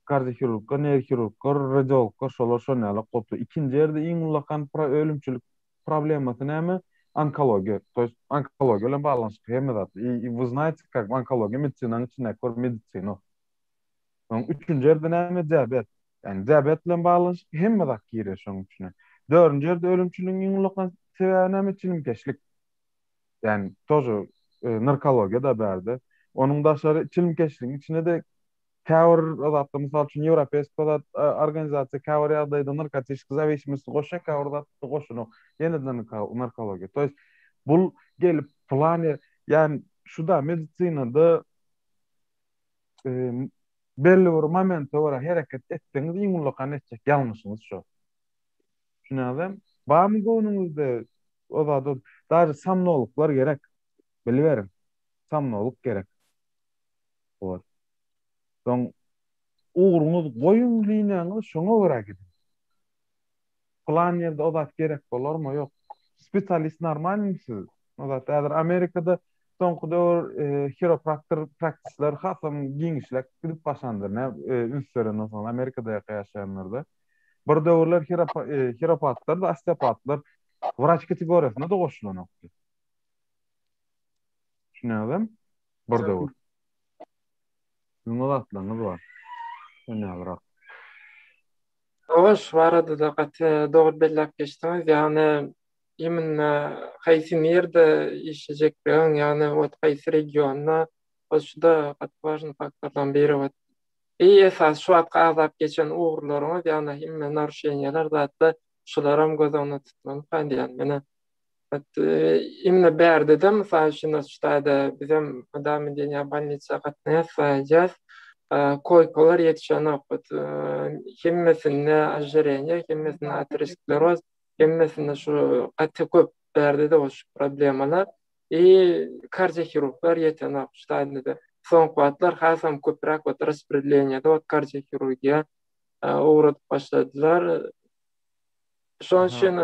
kardiohirurglar, neýrohirurglar, radiologlar şolar şon ýalak bolup dur. Ikinji ýerde iň ullakan ölümçilik problemasy näme? Onkologiýa. To ýest onkologiýa bilen baglanyşykly hemme zat. I вы знаете как onkologiýa medisinanyň içindäki bir medisina. Soň üçünji ýerde näme? Diabet. Ýagny diabet bilen baglanyşykly hemme zat girýär şonuň içine. Dördünji ýerde ölümçiligiň iň ullakan sebäbi näme? Çilimkeşlik. Ýagny тоже narkologiýa da bärde. Onuň daşary çilimkeşligiň içine-de käbir zatda mysal üçin ýewropeýski zat organizasiýa käbir ýagdaýda narkotiski zawisimosti goşýar, käbir zatda goşanok. Ýene-de narkologiýa. To ýest bul gelip plan ýagny şuda medisinada belli bir momente görä hereket etseňiz iň ullakan etjek ýalňyşyňyz şo. Düşünýäňizmi? Barmy göwnüňizde o zat daže somnologlar gerek. Biliberiň. Somnolog gerek. Bor. Soň ugruňyz goýuň liniýaňyzy şoňa görä gidiň. Pylan ýerde o zat gerek bolarmy? Ýok. Spesialist normalnymy siz? O zat häzir Amerikada soňky döwür hiropraktor praktisler hasam giňişlek gidip başlandyr. Nä üns beren bolsaňyz Amerikada ýaşaýanlarda. Bir döwürler hiropatlar da osteopatlar wraç kategoriýasyna-da goşulanokdy. Düşünýäňizmi? Bir döwür. Siziň o zatlaryňyz bar. Düşünýänrak. Hawa, şu barada-da gaty dogry belläp geçdiňiz. Ýagny imенно haýsy nirde işlejekligiň, ýagny ot haýsy regionda, ot şu-da gaty wažnyý faktorlaryň biri ot. I esasy şu wagtky agzap geçen ugurlaryňyz, ýagny hemme naruşeniýalar zatlar şularam göz öňünde tutmalyka diýýän menä. Imенно bärde-de mysal üçin şu taýda bizem mydama diýen ýaly bolnisa gatnaýas, saýýas. Koýkalar ýetişenok. Hemmesinde ožireniýe, hemmesinde ateroskleroz, hemmesinde şu gaty köp bärde-de şu problemalar. I kardiohirurglar ýetenok şu taýda-da. Soňky wagtlar hasam köpräk wagt raspredleniýede wagt kardiohirurgiýa ugradyp başladylar. Şonuň üçin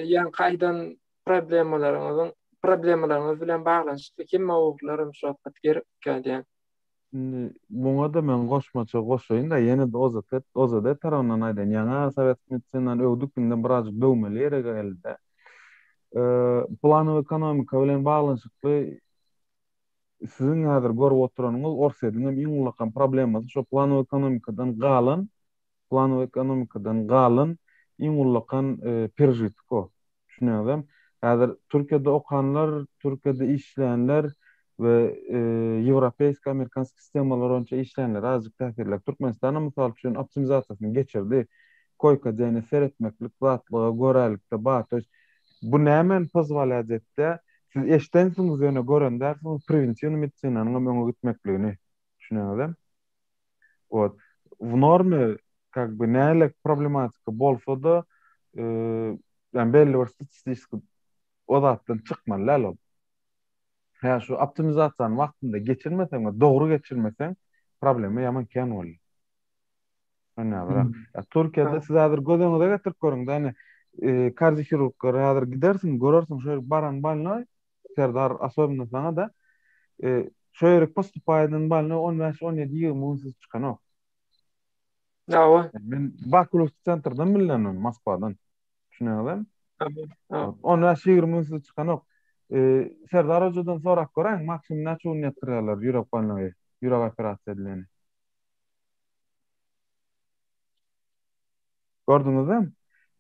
ýaňky aýdan problemalaryňyzyň problemalaryňyz bilen baglanyşykly hemme ugurlar hem şu wagt gerek diýýän. Indi muňa-da men goşmaça goşaýyn-da, ýene-de OZT, OZD tarapyndan aýdaýyn. Ýaňy sowet medisinany öwdük, indi birazjyk döwmeli ýere geldi-de. Planowy ekonomika bilen baglanyşykly siziň häzir görüp oturanyňyz Orsýetiň hem iň ullakan problemasy şo planowy ekonomikadan galan planowy ekonomikadan galan iň ullakan peržitk o. Düşünýäňizem? Häzir Türkiýede okanlar, Türkiýede işleýänler we ýewropeýski, amerikanski sistemalar boýunça işleýänler azajyk täsirlek. Türkmenistan mysal üçin optimizasiýasyny geçirdi. Koýka diýene seretmeklik zatlyga görälikde bar. To ýest bu nämäni pozwolýat etdi? Siz eşdensiňiz ýöne gören dälsiňiz prewentiwnyý medisinanyň hem öňe gitmekligini. Düşünýäňizem? Wot. W norme kak by nähili problematika bolsa-da, ýani belli bir statistiski o zatdan çykmaly däl ol. Hä şu optimizasiýany wagtynda geçirmeseň we dogry geçirmeseň problema ýaman kän bolýar. Ýa Türkiýede siz häzir göz öňüňize getirip görüň-de, ýani kardiohirurglara häzir gidersiň, görersiň şo ýere baran bolnoý, Serdar asobno saňa-da, şo ýere postupaý eden bolnoý on bäş, on ýedi, 20 günsüz çykanok. Hawa. Men Bakulus sentrden bilýän ony, Moskwadan. Düşünýäňizmi? On bäş, 20 günsüz çykanok. Serdar hojadan sorap göräýiň, maksimum näçe gün ýatyrýarlar ýürek bolnoýy, ýürek operasiýa edileni. Gördüňizmi?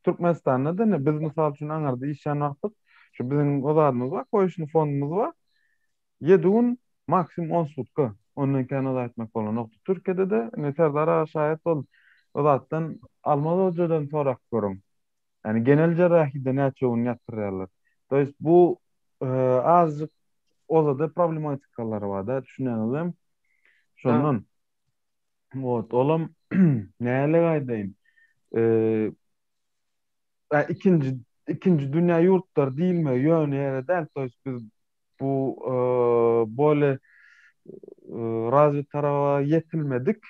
Türkmenistanda-da ine biz mysal üçin aňarda işlän wagtyk şu biziň o zadymyz bar, koýuşny fondumyz bar. 7 gün, maksimum 10 sutka. Ondan kän o zat etmek bolanokdy. Türkiýede-de ine Serdar aga şaýat boldy. O zatdan Almaz hojadan sorap görüň. Ýani genel jerrahide näçe gün ýatyrýarlar. To ýest bu azajyk ozada problematikalary bar-da, düşünýäňizmi? Şondan. Wot, olam nälik aýdaýyn. Eee, ikinji ikinji dünýä ýurtlary diýilmegi ýöne ýere däl. To ýest biz bu bole razwit taraba ýetilmedik.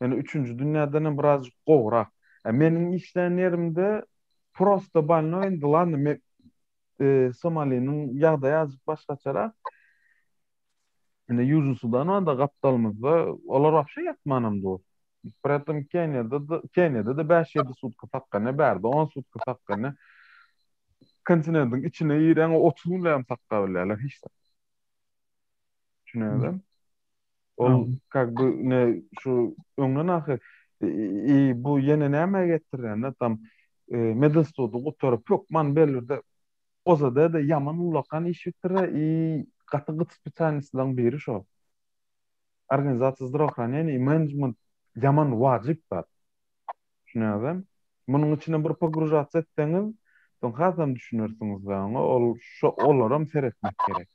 Ýöne üçünji dünýäden hem birazjyk gowrak. Meniň işlän ýerimde prosto bolnoý indi ladno men Somaliniň ýagdaýy azajyk başgaçarak. Indi Ýužny Sudan barda gapdalymyzda, olar wapşe ýatmanam dur. Pri etom Keniýada-da, Keniýada-da bäş-ýedi sutka saklanýar, bärde on sutka saklanýar. Kontinentiň içine gireňe 30 günläp saklap bilýärler hiç zat. Düşünýäňizmi? Ol kak bu ne şu öňden ahy i bu ýene nämä getirýär tam e, medinstituty gutaryp hökman belli OZD-de ýaman ullakan iş bitirýär i gaty gyt spesialnistlaryň biri şo. Organizasiýa zdravoohraneniýa i menejment ýaman wajyp zat. Düşünýäňizmi? Munuň içine bir pogrujatsa etseňiz, soň hasam düşünersiňiz oňa, ol şo olaram seretmek gerek.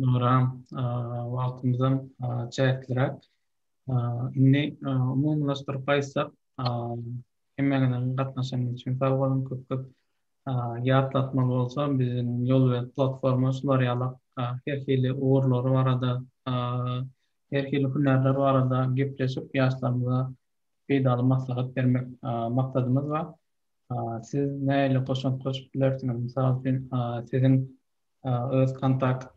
Dogry, wagtymyzam çäkliräk. Indi umumylaşdyryp aýtsak, hemmäňiziň gatnaşanyňyz üçin sag boluň köp-köp. Ýatlatmaly bolsa, biziň Ýolbert platforma şular ýaly her hili ugurlary barada, her hili hünärler barada gepleşip, ýaşlarymyza peýdaly maslahat bermek maksadymyz bar. Siz nähili goşant goşup bilersiňiz? Mysal üçin, siziň öz kontakt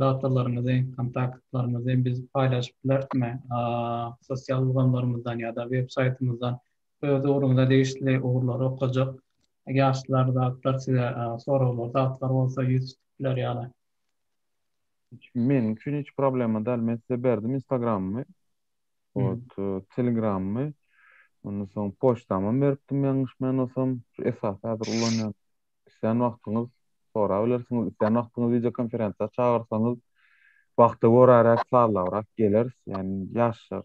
datalaryňyzy, kontaktlaryňyzy biz paýlaşyp bilerismi? Sosial ulgamlarymyzdan ýa-da web saýtymyzdan öz ugruňyza degişli ugurlary okajak ýaşlar zatlar size soraglar zatlar bolsa ýüz tutup biler ýaly. Meniň üçin hiç problema däl. Men size berdim Instagramymy. Ot, Telegramymy. Ondan soň poçtamam beripdim ýalňyşmaýan bolsam. Şu esasy häzir ulanýan. Islän wagtyňyz sorap bilersiňiz, islän wagtyňyz wideokonferensiýa çagyrsaňyz, wagta göräräk, sazlabrak geleris. Ýagny ýaşlar.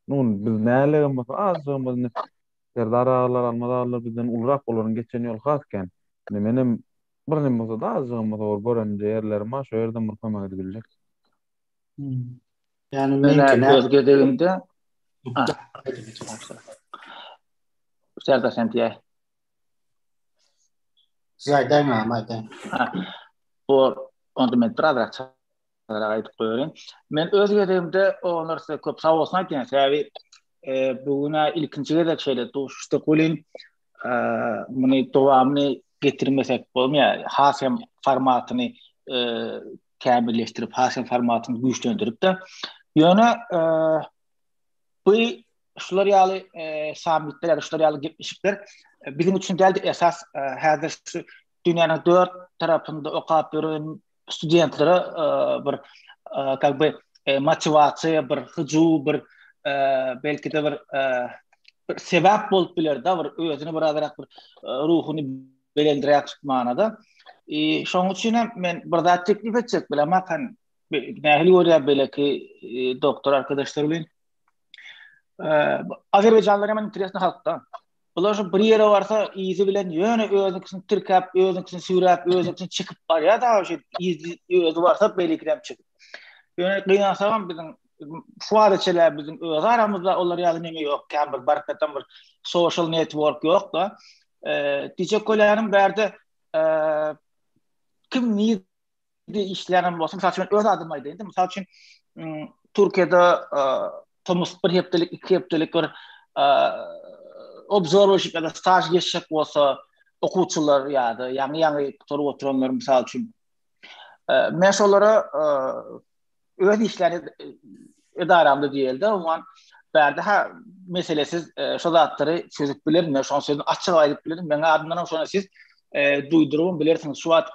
Nu, biz nälegem bolsa azjygymyz indi Serdar agalar, Almaz agalar bizden ulurak, olaryň geçen ýoly has kän. Indi menem bir neme bolsa-da azjygym bolsa bir görenje ýerlerim bar, şo ýerden bir kömek edip biljek. Ýagny meňki Men öz gezegimde Serdar sen diýäý. Siz aýdaýyň agam aýdaýyň. Bor, onda men birazrak çalarak aýdyp goýaryn. Men öz gezegimde olar size köp sag bolsun aýdýan. Sebäbi e, bu gün ilkinji gezek şeýle duşuşdyk welin, e, muny dowamyny getirmesek bolmaýar. Has hem formatyny e, kämilleşdirip, has hem formatyny güýçlendirip-de. Ýöne e, Bu şular ýaly e, sammitler ýa-da şular ýaly gepleşikler e, biziň üçin däl-de esas e, häzir şu dünýäniň dört tarapynda okap ýören studentlere e, bir e, как бы e, motiwasiýa, bir hyjuw, bir e, belki-de bir e, bir sebäp bolup biler da bir özüni birazrak bir e, ruhuny belendiräk tutmana-da. E, şonuň üçin hem men bir zat teklip etjek bilemok, hani Nähili görýär beýleki e, doktor arkadaşlar bilen? E, Azerbaýjanlar hem interesli halkda. Bular şu bir ýere barsa yzy bilen ýöne özünkisini tirkäp, özünkisini süýräp, özünkisini çekip barýar da şu yzy özi barsa beýlekini hem çekip. Ýöne gynansagam biziň şu wagta çenli biziň öz aramyzda olar ýaly neme ýok, kän bir baryp bir social network ýok da. E, diýjek bolýanym bärde e, kim nirde işleýänem bolsa, mysal üçin öz adymy aýdaýyn-da, mysal üçin Türkiýede tomus bir hepdelik, iki hepdelik bir observership ýa-da staž geçjek bolsa okuwçylar ýa-da ýaňy-ýaňy gutaryp oturanlar mysal üçin men şolara öz işleýän edaramda diýeli-de, umuman bärde ha meselesiz şo zatlary çözüp bilerin, men şoň sözüni açyk aýdyp bilerin, meň adymdan hem şony siz duýdurybam bilersiňiz. Şu wagt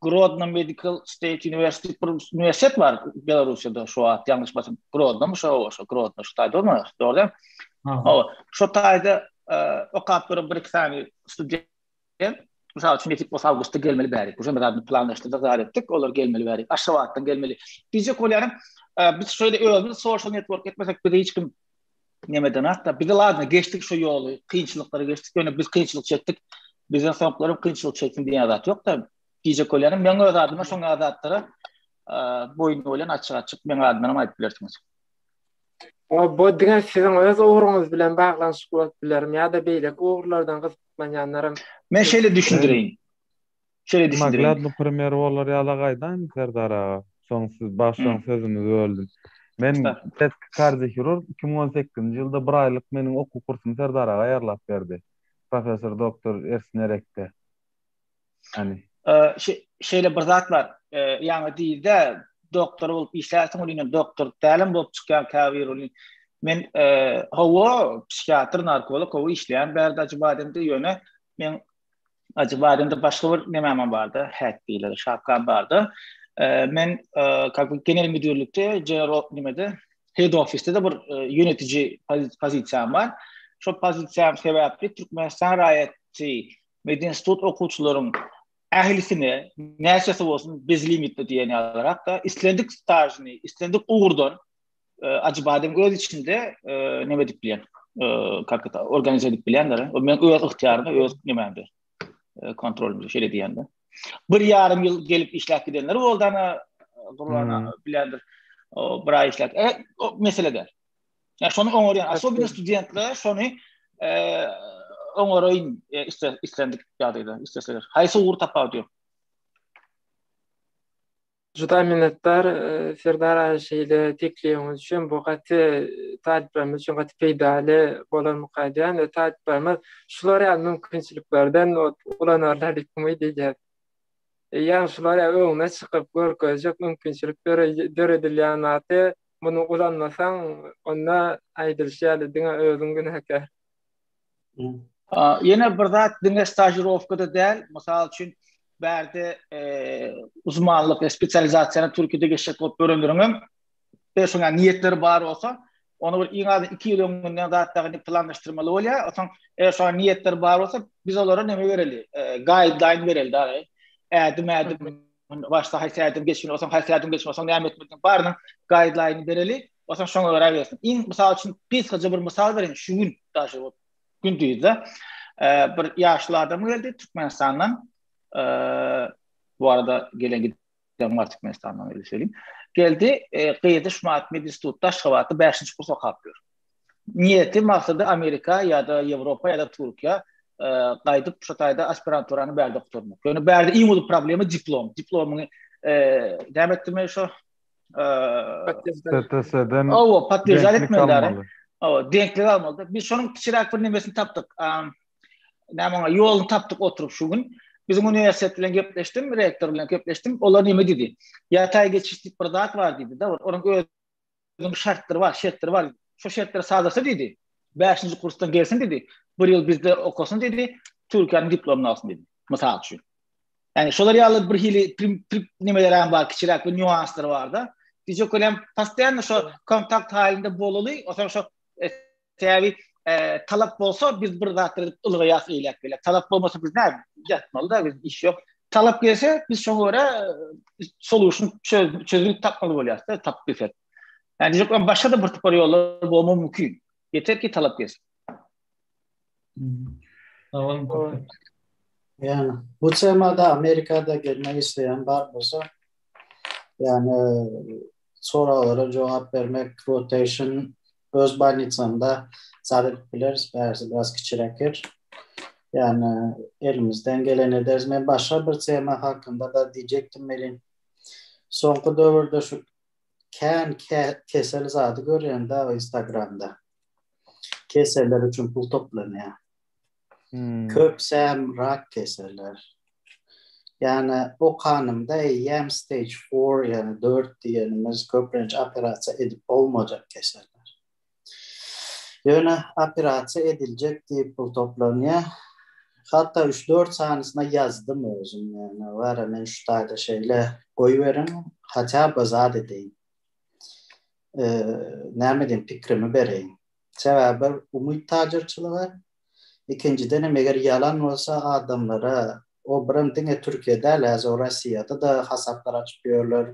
Grodno Medical State University bir uniwersitet bar Belarusiýada şu wagt ýalňyşmasam Grodno şo şo Grodno şu taýda bolmaly dogry däl Hawa şo taýda e, okap duran bir iki sany student mysal üçin nesip bolsa awgustda gelmeli bäri. Bu zadyny planlaşdyrdyk, zat etdik, olar gelmeli bäri. Aşgabatdan gelmeli. Diýjek bolýanym, e, biz şeýle özümiz social network etmesek bizi hiç kim nemeden hatda biz ladna geçdik şu ýoly, kynçylyklary geçdik, ýöne biz kynçylyk çekdik. Bizden soňkylar kynçylyk çeksin diýen zat ýok da. Diýjek bolýanym, meň öz adyma şoň zatlara boýun bolýan açyk-açyk meň adymdan hem aýdyp bilersiňiz. Bu diňe siziň öz ugruňyz bilen baglanyşykly bolup bilermi ýa-da beýleki ugurlardan gyzyklanýanlar hem? Men şeýle düşündireýin. Şeýle düşündireýin. Naglýadny primer bolar ýaly gaýdaýyn Serdar aga. Soň siz başlaň sözüňizi böldüm. Men detki kardiohirurg 2018-nji ýylda bir aýlyk meniň okuw kursumy Serdar aga aýarlap berdi. Professor doktor Ersin Erekde. Hany. Şeýle bir zat bar. Ýaňy diýdi-de, doktor bolup işlärsiň, ol ýene doktor dälem bolup çykýar käbir ol. Men hawa, psihiatr, narkolog, hawa işleýän bärde Ajybademde, ýöne men Ajybademde başga bir nemäm bardy, hat diýilýär, şapkam bardy. Men как бы genel müdirlikde, general nemede, head office-de bir ýönetiji pozisiýam bar. Şo pozisiýam sebäpli Türkmenistan raýaty Medinstitut okuwçylaryň ählisine, näçesi bolsun bezlimitli diýen ýalyrak-da, islendik stažyny, islendik ugurdan Ajybadem öz içinde neme edip bilýän, kak это, organize edip bilýändir. O meň öz ygtyýarymda, öz nemämde, kontrolymda, şeýle diýende. Bir ýarym ýyl gelip işläp gidenler boldy ana, Gurban bilýändir. O bir aý işläp, e, o mesele däl. Ýa şony oňarýan, asobino studentler şony oňaraýyn iste, islendik ýagdaýda, isteseler. Haýsy ugur tapawudy ýok. Juda minnetdar Serdar aga şeýle teklibiňiz üçin. Bu gaty talyplarymyz üçin gaty peýdaly bolarmyka diýýän we talyplarymyz şular ýaly mümkinçiliklerden ulanarlar diýip umyt edýäs. Ýagny şular ýaly öňüne çykyp görkezjek mümkinçilik döredilýän wagty Muny ulanmasaň, onda aýdylyşy ýaly diňe özüň günäkär. Ýene bir zat, diňe stažirowkada däl, mysal üçin, bärde uzmanlyk, spesializasiýany Türkiýede geçjek bolup ýörenleriňem, eger şoňa niýetleri bar bolsa, ony bir iň azyndan 2 ýyl öňünden zatlaryny planlaşdyrmaly bolýar. Onsoň eger şoňa niýetleri bar bolsa, biz olara neme bereli, guideline bereli dagy. Ädim-ädim Başda haýsy ädim geçmeli, onsoň haýsy ädim geçmeli, onsoň näme etmeli, barynyň guideline bereli, onsoň şoňa görä bersin. Iň mysal üçin gysgaça bir mysal bereýin, şu gün daşy bu gündizde bir ýaşly adam geldi Türkmenistandan. Bu arada gelen giden var Türkmenistandan öyle söyleyeyim. Geldi, gyzy şu wagt medinstitutda Aşgabatda 5-nji kurs okap ýör. Niýeti, maksady Amerika ýa-da Ýewropa ýa-da Türkiýä gaýdyp şu taýda aspiranturany bärde gutarmak. Ýöne bärde iň uly problema diplom. Diplomyňy näme etdirmeli şo? STS-den Owa, podtwерждать etmeli. Owa, deňklik almaly. Biz şonuň kiçiräk bir nemesini tapdyk. Näme oňa ýoluny tapdyk oturyp şu gün. Biziň uniwersitet bilen gepleşdim, rektor bilen gepleşdim. Olar näme diýdi? Ýataý geçiş diýip bir zat bar diýdi-de. Onuň öz Onuň şartlary bar, şertleri bar. Şo şertleri sazlasa diýdi. 5-nji kursdan gelsin diýdi. Bir ýyl bizde okasyn diýdi. Türkiýäniň diplomyny alsyn diýdi. Mysal üçin. Ýani şolar ýaly bir hili nimeler hem bar, kiçiräk bir nýuanslar bar-da. Diýjek bolýan, postoýanno şo kontakt halynda bolaly, onsoň şo e, Sebäbi talap bolsa biz bir zatlar edip ylgaýas eýläk beýläk. Talap bolmasa biz näme ýatmaly-da biz iş ýok. Talap gelse biz şoňa görä solution çözgüt tapmaly bolýarys-da, tapyp bilsek. Ýani diýjek başga-da bir topar ýollar bolmagy mümkin. Ýeter ki talap gelsin. Sag boluň köp. Ýani bu temada Amerikada gelmek isleýän bar bolsa, ýani soraglara jogap bermek, rotation öz bolnitsamda zat edip bileris, bärsi biraz kiçiräk ýer. Ýani elimizden geleni ederis. Men başga bir tema hakynda-da diýjekdim welin, soňky döwürde şu kän kesel zady görýän da Instagramda. Keseller üçin pul toplanýar. Hmm. Köpsäm rak keseller. Ýani okanymda eýýäm stage 4 ýani 4 diýenimiz köplenç operasiýa edip bolmajak keseller. Ýöne operasiýa ediljek diýip pul toplanýar. Hatda 3-4 sanysyna ýazdym özüm ýani wara men şu taýda şeýle goýberiň, hatda by zat edeýin. Näme diýim pikrimi bereýin. Sebäbi bir umyt tajyrçylygy, ikinjidenem eger ýalan bolsa adamlara o birem diňe Türkiýe däl häzir o Rossiýada-da hasaplar açyp ýörler,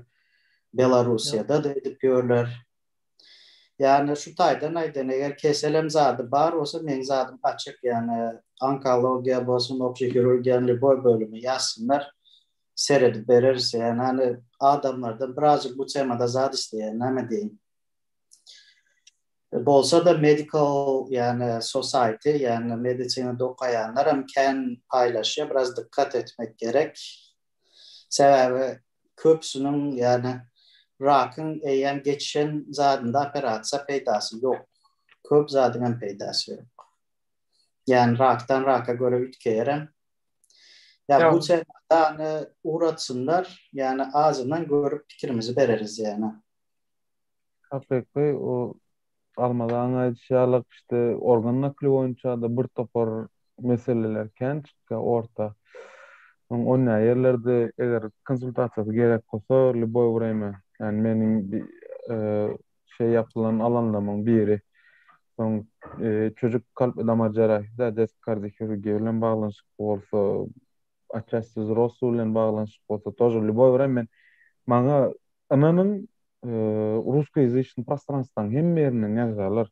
Belarussiýada-da edip ýörler. Ýagny şu taýdan aýdan eger keselem zady bar bolsa meň zadym açyk ýagny onkologiýa bolsun obşi hirurgiýanyň lýuboý bölümi ýazsynlar seredip bereris ýagny hany adamlardan birazjyk bu temada zat isleýän näme diýeýin. Bolsa-da medical ýagny society ýagny medisinada okaýanlaram kän paýlaşýar biraz dykgat etmek gerek. Sebäbi köpüsiniň ýagny rakyň eýýäm geçişen zadynda operasiýa peýdasy ýok. Köp zadyňam peýdasy ýok. Ýagny rakdan raka görä üýtgeýärem. Ýa bu temada hany ugratsynlar, ýani azyndan görüp pikirimizi bereris ýani. Hakyky o Almaz aýdyşy ýaly işte organ nakli boýunça-da bir topar meseleler kän çykýar orta. Soň onýa ýerlerde eger konsultasiýasy gerek bolsa lýuboý wremýa, ýani meniň şeý ýapylan alanlarymyň biri. Soň çocuk kalp we damar jerrahy-da detski kardiohirurgiýa bilen baglanyşykly bolsa, otçasti wzroslyý bilen baglanyşykly bolsa тоже lýuboý wremýa men maňa ynanyň russkoýazyçnyý prostranstwaň hemme ýerinden ýazýarlar.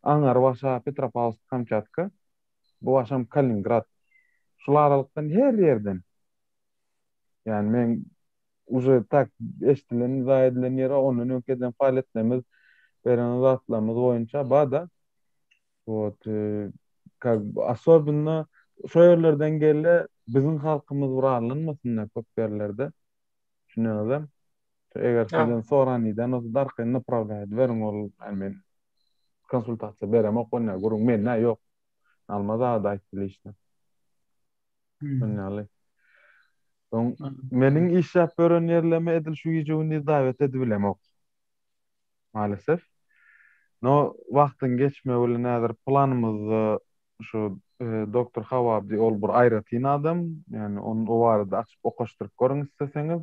Aňary başa Petropawlowsk Kamçatka, bu başam Kaliningrad. Şul aralykdan her ýerden. Ýani men uje tak eşdilen, zaý edilen ýere ondan öňki eden faaliýetlerimiz, beren zatlarymyz boýunça bada. Wot, kak osobenno şo ýerlerden gelle biziň halkymyz bir alynmasyn-da köp ýerlerde. Düşünýäňizmi? Eger sizden soran iden bolsa darkaýyn naprawlýa ediberiň ol ýani men konsultasiýa beremok onda gürrüň mende ýok. Almaz aga-da aýtdy lişni. Şonýaly. Soň meniň işläp ýören ýerlerime edil şu gije gündiz dawet edibilemok. Maalesef. No wagtyň geçmegi bilen häzir planymyzda şu doktor Hawabdi ol bir aýratyn adam. Ýani ony o barada açyp okaşdyryp görüň isleseňiz.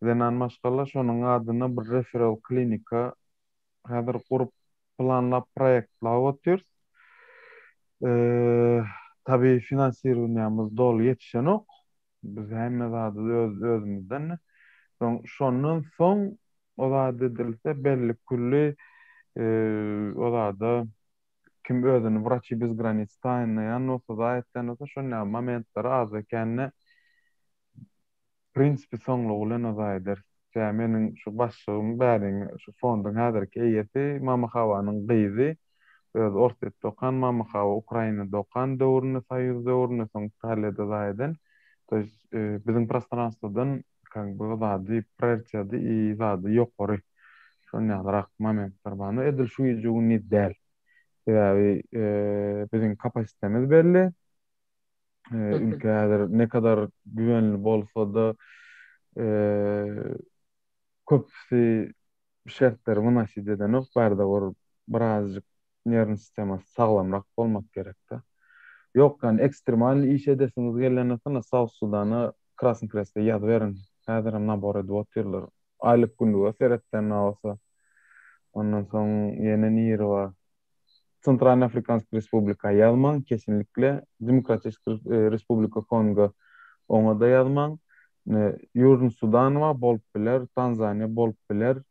Zenan maşgala şonuň adyna bir referal klinika häzir gurup planlap proýektlap otyrys. Tabi finansirowaniýamyz doly ýetişenok. Biz hemme zady öz özümizden. Soň şondan soň o zat edilse belli külli o zada kim özüni wraçi bez granic taýynlaýan bolsa zat etýän bolsa şonda momentleri azda kände prinsipi soňlugy bilen o zat ederis. Sebäbi meniň şu başlygym bäriň şu fonduň häzirki eýesi Mama Hawanyň gyzy özi Orsýetde okan Mama Hawa Ukrainada okan döwründe soýuz döwründe soň Italiýada zat eden to ýest biziň prostranstwodan kak by zady prioritetdi i zady ýokary şon ýalyrak momentler bar no edil şu gije gündiz däl sebäbi biziň kapasitemiz belli ülke häzir ne kadar güvenli bolsa-da köpüsi şertleri wynosit edenok bärde bir birazjyk nerwny sistemasy saglamrak bolmak gerekde. Ýok ýani ekstremalny iş edesiňiz gelende sana South Sudana Krasny Kreste ýazyberiň. Häzirem nabor edip otyrlar. Aýlyk günlüge seretseň bolsa. Ondan soň ýene niri bar. Sentralny Afrikansk Respublika ýazmaň kesinlikle. Demokratiski Respublika Kongo oňa-da ýazmaň. Ýužny Sudan bar bolup biler, Tanzaniýa bolup biler.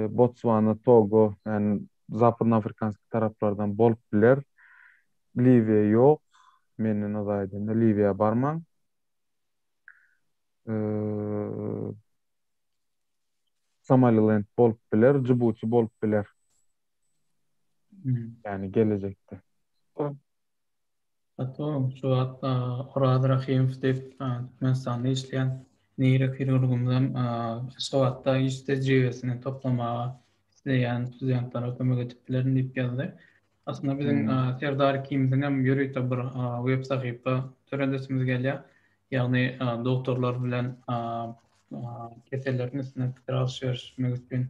Botswana, Togo, ýagny Zapadnoafrikanskiý taraplardan bolup biler. Liwiýa ýok. Menden yza aýdanda Liwiýa barmaň. Somaliland bolup biler, Jibuti bolup biler. Ýagny gelejekde. Ato, şu wagt Oraz Rahymow diýip Türkmenistanda işleýän neýrohirurgymyzam Aşgabatda iş tejribesini toplamaga isleýän studentlere kömek edip bilerin diýip ýazdy. Aslynda biziň Serdar ikimiziň hem ýörite bir web sahypa döredesimiz gelýär. Ýagny dogtorlar bilen keselleriň üstünde pikir alyş-berişmek üçin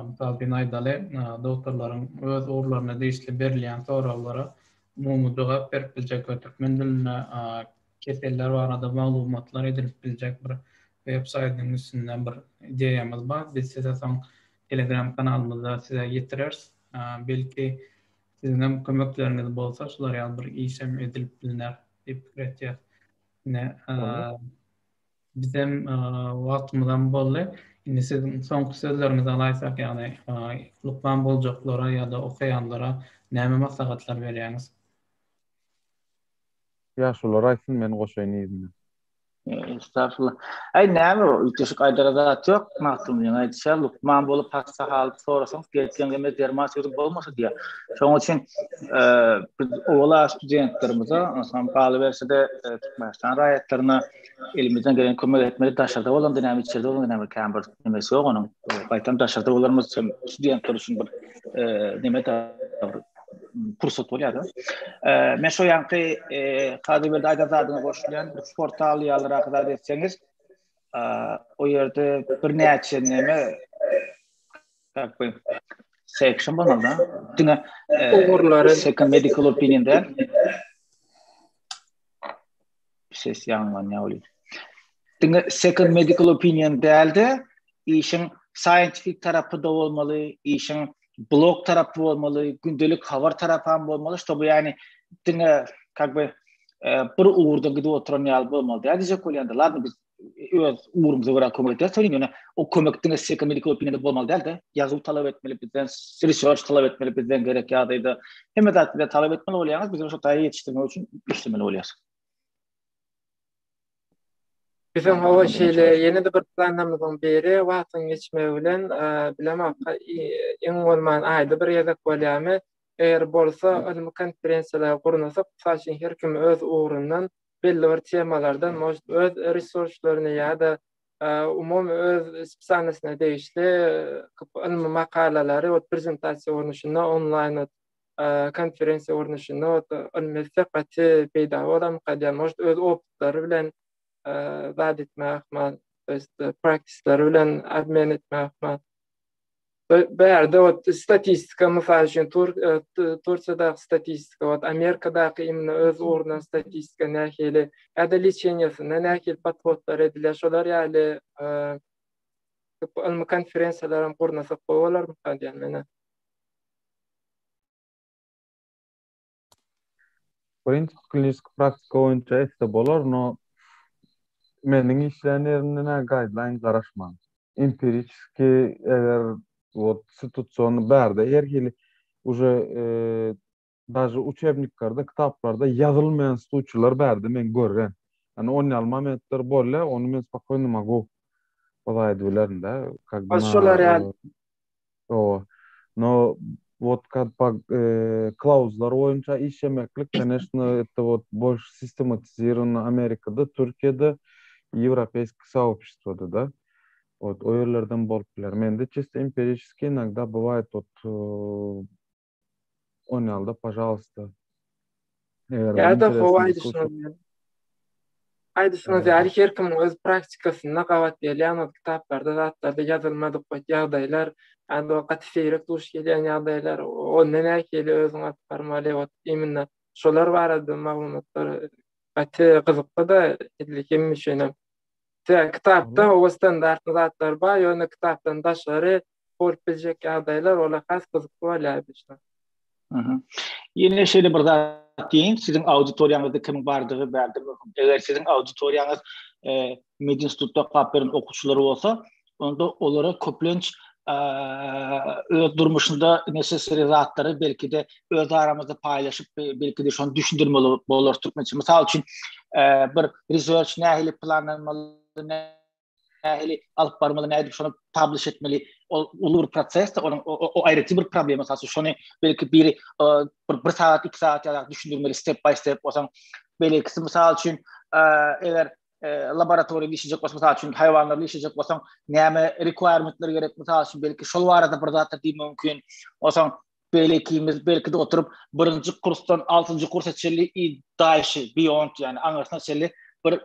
Mysal üçin aýdaly, dogtorlaryň öz ugurlaryna degişli berilýän soraglara umumy jogap berip biljek we türkmen dilinde keseller barada maglumatlar edinip biljek bir web saýtynyň üstünde bir ideýamyz bar. Biz size soň Telegram kanalymyzda size ýetireris. Belki siziň hem kömekleriňiz bolsa şular ýaly bir iş hem edilip bilner diýip pikir etýäs. Ine, Bizem wagtymyzam boldy. Indi siziň soňky sözleriňizi alaýsak, ýagny lukman boljaklara ýa-da okaýanlara näme maslahatlar berýäňiz? Ýaşulular aýtsyn, men goşaýyn yzyndan. Estagfurullah. Aý näme üýtgeşik aýdara zat ýok. Magtymgulyň aýdyşy ýaly, lukman bolup hassa halyp sorasaň, gelseň eme derman sözüň bolmasa diýýär. Şonuň üçin biz owal-a studentlerimize, onsoň galyberse-de Türkmenistan raýatlaryna elimizden gelen kömek etmeli. Daşarda bolanda näme, içerde bolanda näme kän bir nemesi ýok onuň. Gaýtam daşarda bolanymyz üçin studentler üçin bir neme bir. pursat bolýar-da. Men şo ýanky Kazyberdi aýdan zadyňa goşulýan, bir portal ýalyrak zat etseňiz, o ýerde birnäçe neme как бы section bolmaly da. Diňe ugurlary second medical opinion däl. Ses ýaňlanýar ol. Diňe second medical opinion däl-de, işiň scientific tarapy da bolmaly, işiň blog tarapy bolmaly, gündelik habar tarapy hem bolmaly, ştoby ýani diňe как бы bir ugurdan gidip oturan ýaly bolmaly däl diýjek bolýan-da. Ladno biz öz ugrumyza görä kömek edýäris welin, ýöne o kömek diňe second medical opinion-da bolmaly däl-de, ýazuw talap etmeli bizden, research talap etmeli bizden gerek ýagdaýda. Hemme zat bizden talap etmeli bolýaňyz, biz şo taýy ýetişdirmek üçin işlemeli bolýarys. Biziň hawa şeýle ýene-de bir planlarymyzyň biri wagtyň geçmegi bilen bilemok iň bolman aýda bir gezek bolýarmy? Eger bolsa ylmy konferensiýalar gurnasak, mysal üçin her kim öz ugrundan belli bir temalardan может öz researchlaryny ýa-da umumy öz spesialnostyna degişli ylmy makalalary ot prezentasiýa görnüşinde onlaýn ot konferensiýa görnüşinde ot ylmy etsek gaty peýda bolarmyka diýýän. Может öz opytlary bilen zat etmek ahmal, to ýest praktisleri bilen obmen etmek ahmal. Bu ýerde ot statistika mysal üçin Tur Tursiýadaky statistika, ot Amerikadaky imенно öz ugrundan statistika nähili, ýa-da leçeniýasynda nähili podhodlar edilýär, şolar ýaly ylmy konferensiýalar hem gurnasak gowy bolarmyka diýýän men. Birinji kliniki praktika boýunça etse bolar, no meniň işleýän ýerimden-ä guideline garaşmaň. Empiriçeski eger wot situasiony bärde her hili uje daže uçebniklerde, kitaplarda ýazylmaýan sluçiler bärde men görýän. Ýani on ýaly momentler bolýar, ony men spokojno mogu aýdyp bilerin-de. Kak by Şolar ýaly. Hawa. No wot kad pa klauzlar boýunça işlemeklik, koneşno, это вот больше sistematizirowano Amerikada, Türkiýede, ýewropeýski soobşestwoda, da. Wot o ýerlerden bolup biler. Mende çisto empiriçeski inogda bywaýet wot on ýalyda pažalsta. Eger Ýa-da howa aýdyşyňyz ýaly. Aýdyşyňyz ýaly her kimiň öz praktikasynda gabat gelýän ol kitaplarda zatlarda ýazylmadyk ýagdaýlar, ýa-da gaty seýrek duş gelýän ýagdaýlar, onda nähili özüňi alyp barmaly, ot imенно şolar barada maglumatlar gaty gyzykly-da edil hemme üçin hem. Sebäbi kitapda o standartly zatlar bar, ýöne kitapdan daşary bolup biljek ýagdaýlar olar has gyzykly bolýar bizde. Ýene şeýle bir zat diýeýin, siziň auditoriýaňyzda kimiň bardygy bärde möhüm. Eger siziň auditoriýaňyz e, medinstitutda okap beren okuwçylar bolsa, onda olara köplenç e, öz durmuşynda necessary zatlary belki-de öz aramyzda paýlaşyp, belki-de şony düşündirmeli bolar türkmençe. Mysal üçin, e, bir research nähili planlanmaly, nähili alyp barmaly, nädip şony publish etmeli, ol uly bir prosesdir, onuň o aýratyn bir problema, mysal üçin, şony belki biri bir, bir sagat, iki sagat ýaly düşündirmeli step by step bolsaň, beýlekisi mysal üçin, eger laboratoriýada işlejek bolsaň, mysal üçin, haýwanlarla işlejek bolsaň, näme requirementler gerek, mysal üçin, belki şol barada bir zatlar diýmek mümkin. Bolsaň, beýlekimiz belki-de oturyp birinji kursdan altynjy kursa çenli i daýşy, beyond, ýagny aňyrsyna çenli bir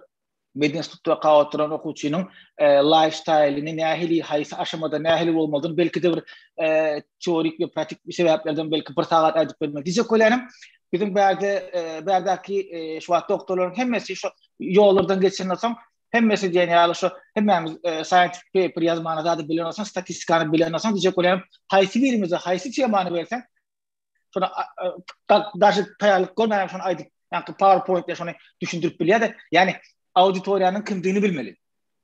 Medinstitutda okap oturan okuwçynyň lifestyle-ini nähili, haýsy aşamada nähili bolmalydygyny belki-de bir teorik we pratik sebäplerden belki bir sagat aýdyp bermeli. Diýjek bolýanym, biziň bärde bärdäki şu wagt doktorlaryň hemmesi şu ýollardan geçenden soň hemmesi diýen ýaly şu hemmämiz scientific paper ýazmany zady bilen bolsaň, statistikany bilen bolsaň diýjek bolýanym, haýsy birimize haýsy temany berseň, şony daşy taýýarlyk görmän şony aýdyp, ýa-da PowerPoint bilen şony düşündirip bilýär-de, ýagny auditoriýanyň kimdigini bilmeli.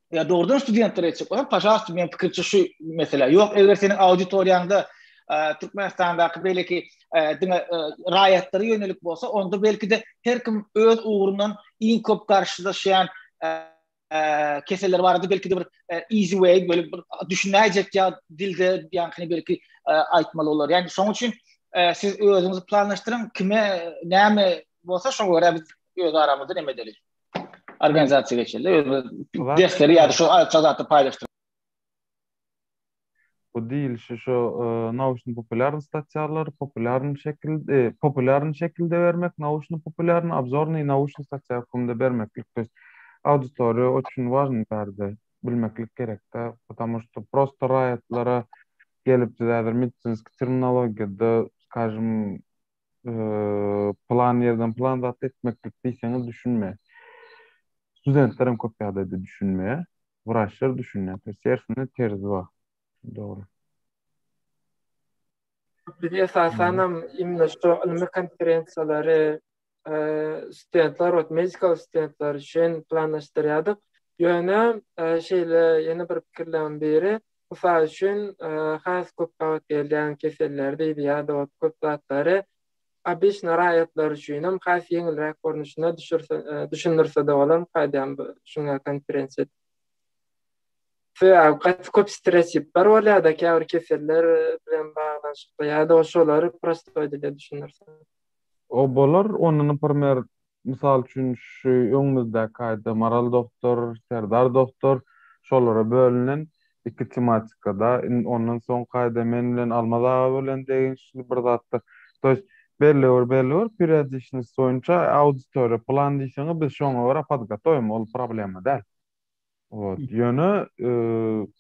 Ýa dogrudan studentlere etjek bolsaň, pažalsta, meniň pikirimçe şu mesele. Ýok, eger seniň auditoriýaňda Türkmenistandaky beýleki diňe raýatlara ýönelik bolsa, onda belki-de her kim öz ugrundan iň köp garşylaşýan keseller barada belki-de bir easy way böyle bir düşünäýjek ýa dilde ýaňkyny belki aýtmaly bolar. Ýani şonuň üçin siz özüňizi planlaşdyryň, kime näme bolsa şoňa görä biz öz aramyzda näme edeli. Organizasiýa geçeli, özümiz dersleri ýa-da şu aýtjak zatda paýlaşdyryp. Bu diýilişi şu nauçno-populýarnyý statýalary populýarnyý şekilde, populýarnyý şekilde bermek, nauçno-populýarnyý, obzornyý, nauçnyý statýa hökmünde bermeklik. To ýest auditoriýa üçin wažnyý bärde bilmeklik gerekde, потому что prosto raýatlara gelip siz häzir medisinskiý terminologiýada, skažem, plan ýerden plan zat etmeklik diýseňiz düşünmeýär. Studentler hem köp ýagdaýda düşünmeýär. Wraçlar düşünýär. To ýest hersinde terzi bar. Dogry. Biz esasanam imенно şu ylmy konferensiýalary studentler, ot medical studentler üçin planlaşdyrýardyk. Ýöne şeýle ýene bir pikirleriň biri, mysal üçin, has köp gabat gelýän keseller diýdi ýa-da ot köp zatlary obyçny raýatlar üçin hem has ýeňilräk görnüşinde düşürse, düşündirse-de bolarmyka diýýän bu şuňa konferensiýa. Sebäbi gaty köp stereotipler bolýar-da käbir keseller bilen baglanyşykly ýa-da şolary prostoý dilde düşündirse. O bolar, onda naprimer, mysal üçin şu öňümizdäki aýda Maral doktor, Serdar doktor şolara bölünen iki tematikada, indi ondan soňky aýda men bilen Almaz aga bilen degişli bir zatlar. To ýest belli bir belli bir periodişnost boýunça auditoriýa plan diýseňiz biz şoňa görä podgotoýim, ol problema däl. Wot, ýöne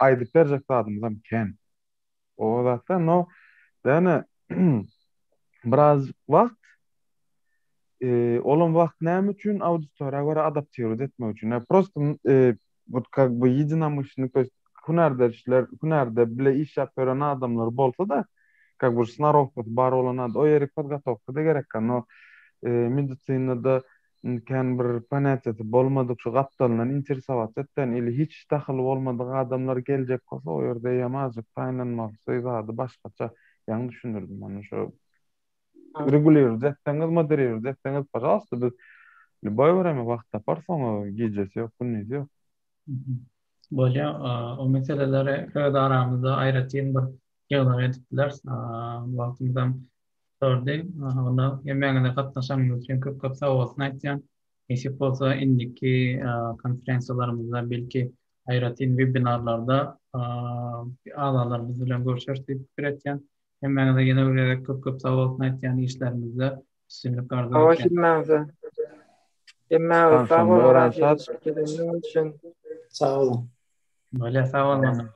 aýdyp berjek zadymyzam kän. O zatda, no, ýöne biraz wagt olam wagt näme üçin auditoriýa görä adaptirowat etmek üçin. Ýa prosto wot kak by ýedinamyşlnik, to ýest hünärdeşler, hünärde bile işläp ýören adamlar bolsa-da, kak by snorowkasy bar bolan adam, o ýerik podgotowka-da gerek, no medisinada Kän bir ponýatiýasy bolmadyk şu gapdalyndan interesowat etden ili hiç dahyly bolmadyk adamlar geljek bolsa o ýerde eýýäm azjyk taýynlanmalysy zady başgaça ýaňy düşündirdim ony şu regulirowat etseňiz moderirowat etseňiz pažalsta biz lýuboý wremýa wagt taparys oňa gijesi ýok gündizi ýok. Bolýa o meseleleri öz aramyzda aýratyn bir ýygnak edip bileris wagtymyzam Sordy. Onda hemmäňize gatnaşanyňyz üçin köp köp sag bolsun aýtýan. Nesip bolsa indiki konferensiýalarymyzda belki aýratyn webinarlarda agzalarymyz bilen görüşeris diýip pikir etýän. Hemmäňize ýene bir gezek köp köp sag bolsun aýtýan işlerimizde üstünlik arzuw etýän. Hemmäňize. Hemmäňize sag boluň. Sag boluň. Bolýar sag boluň.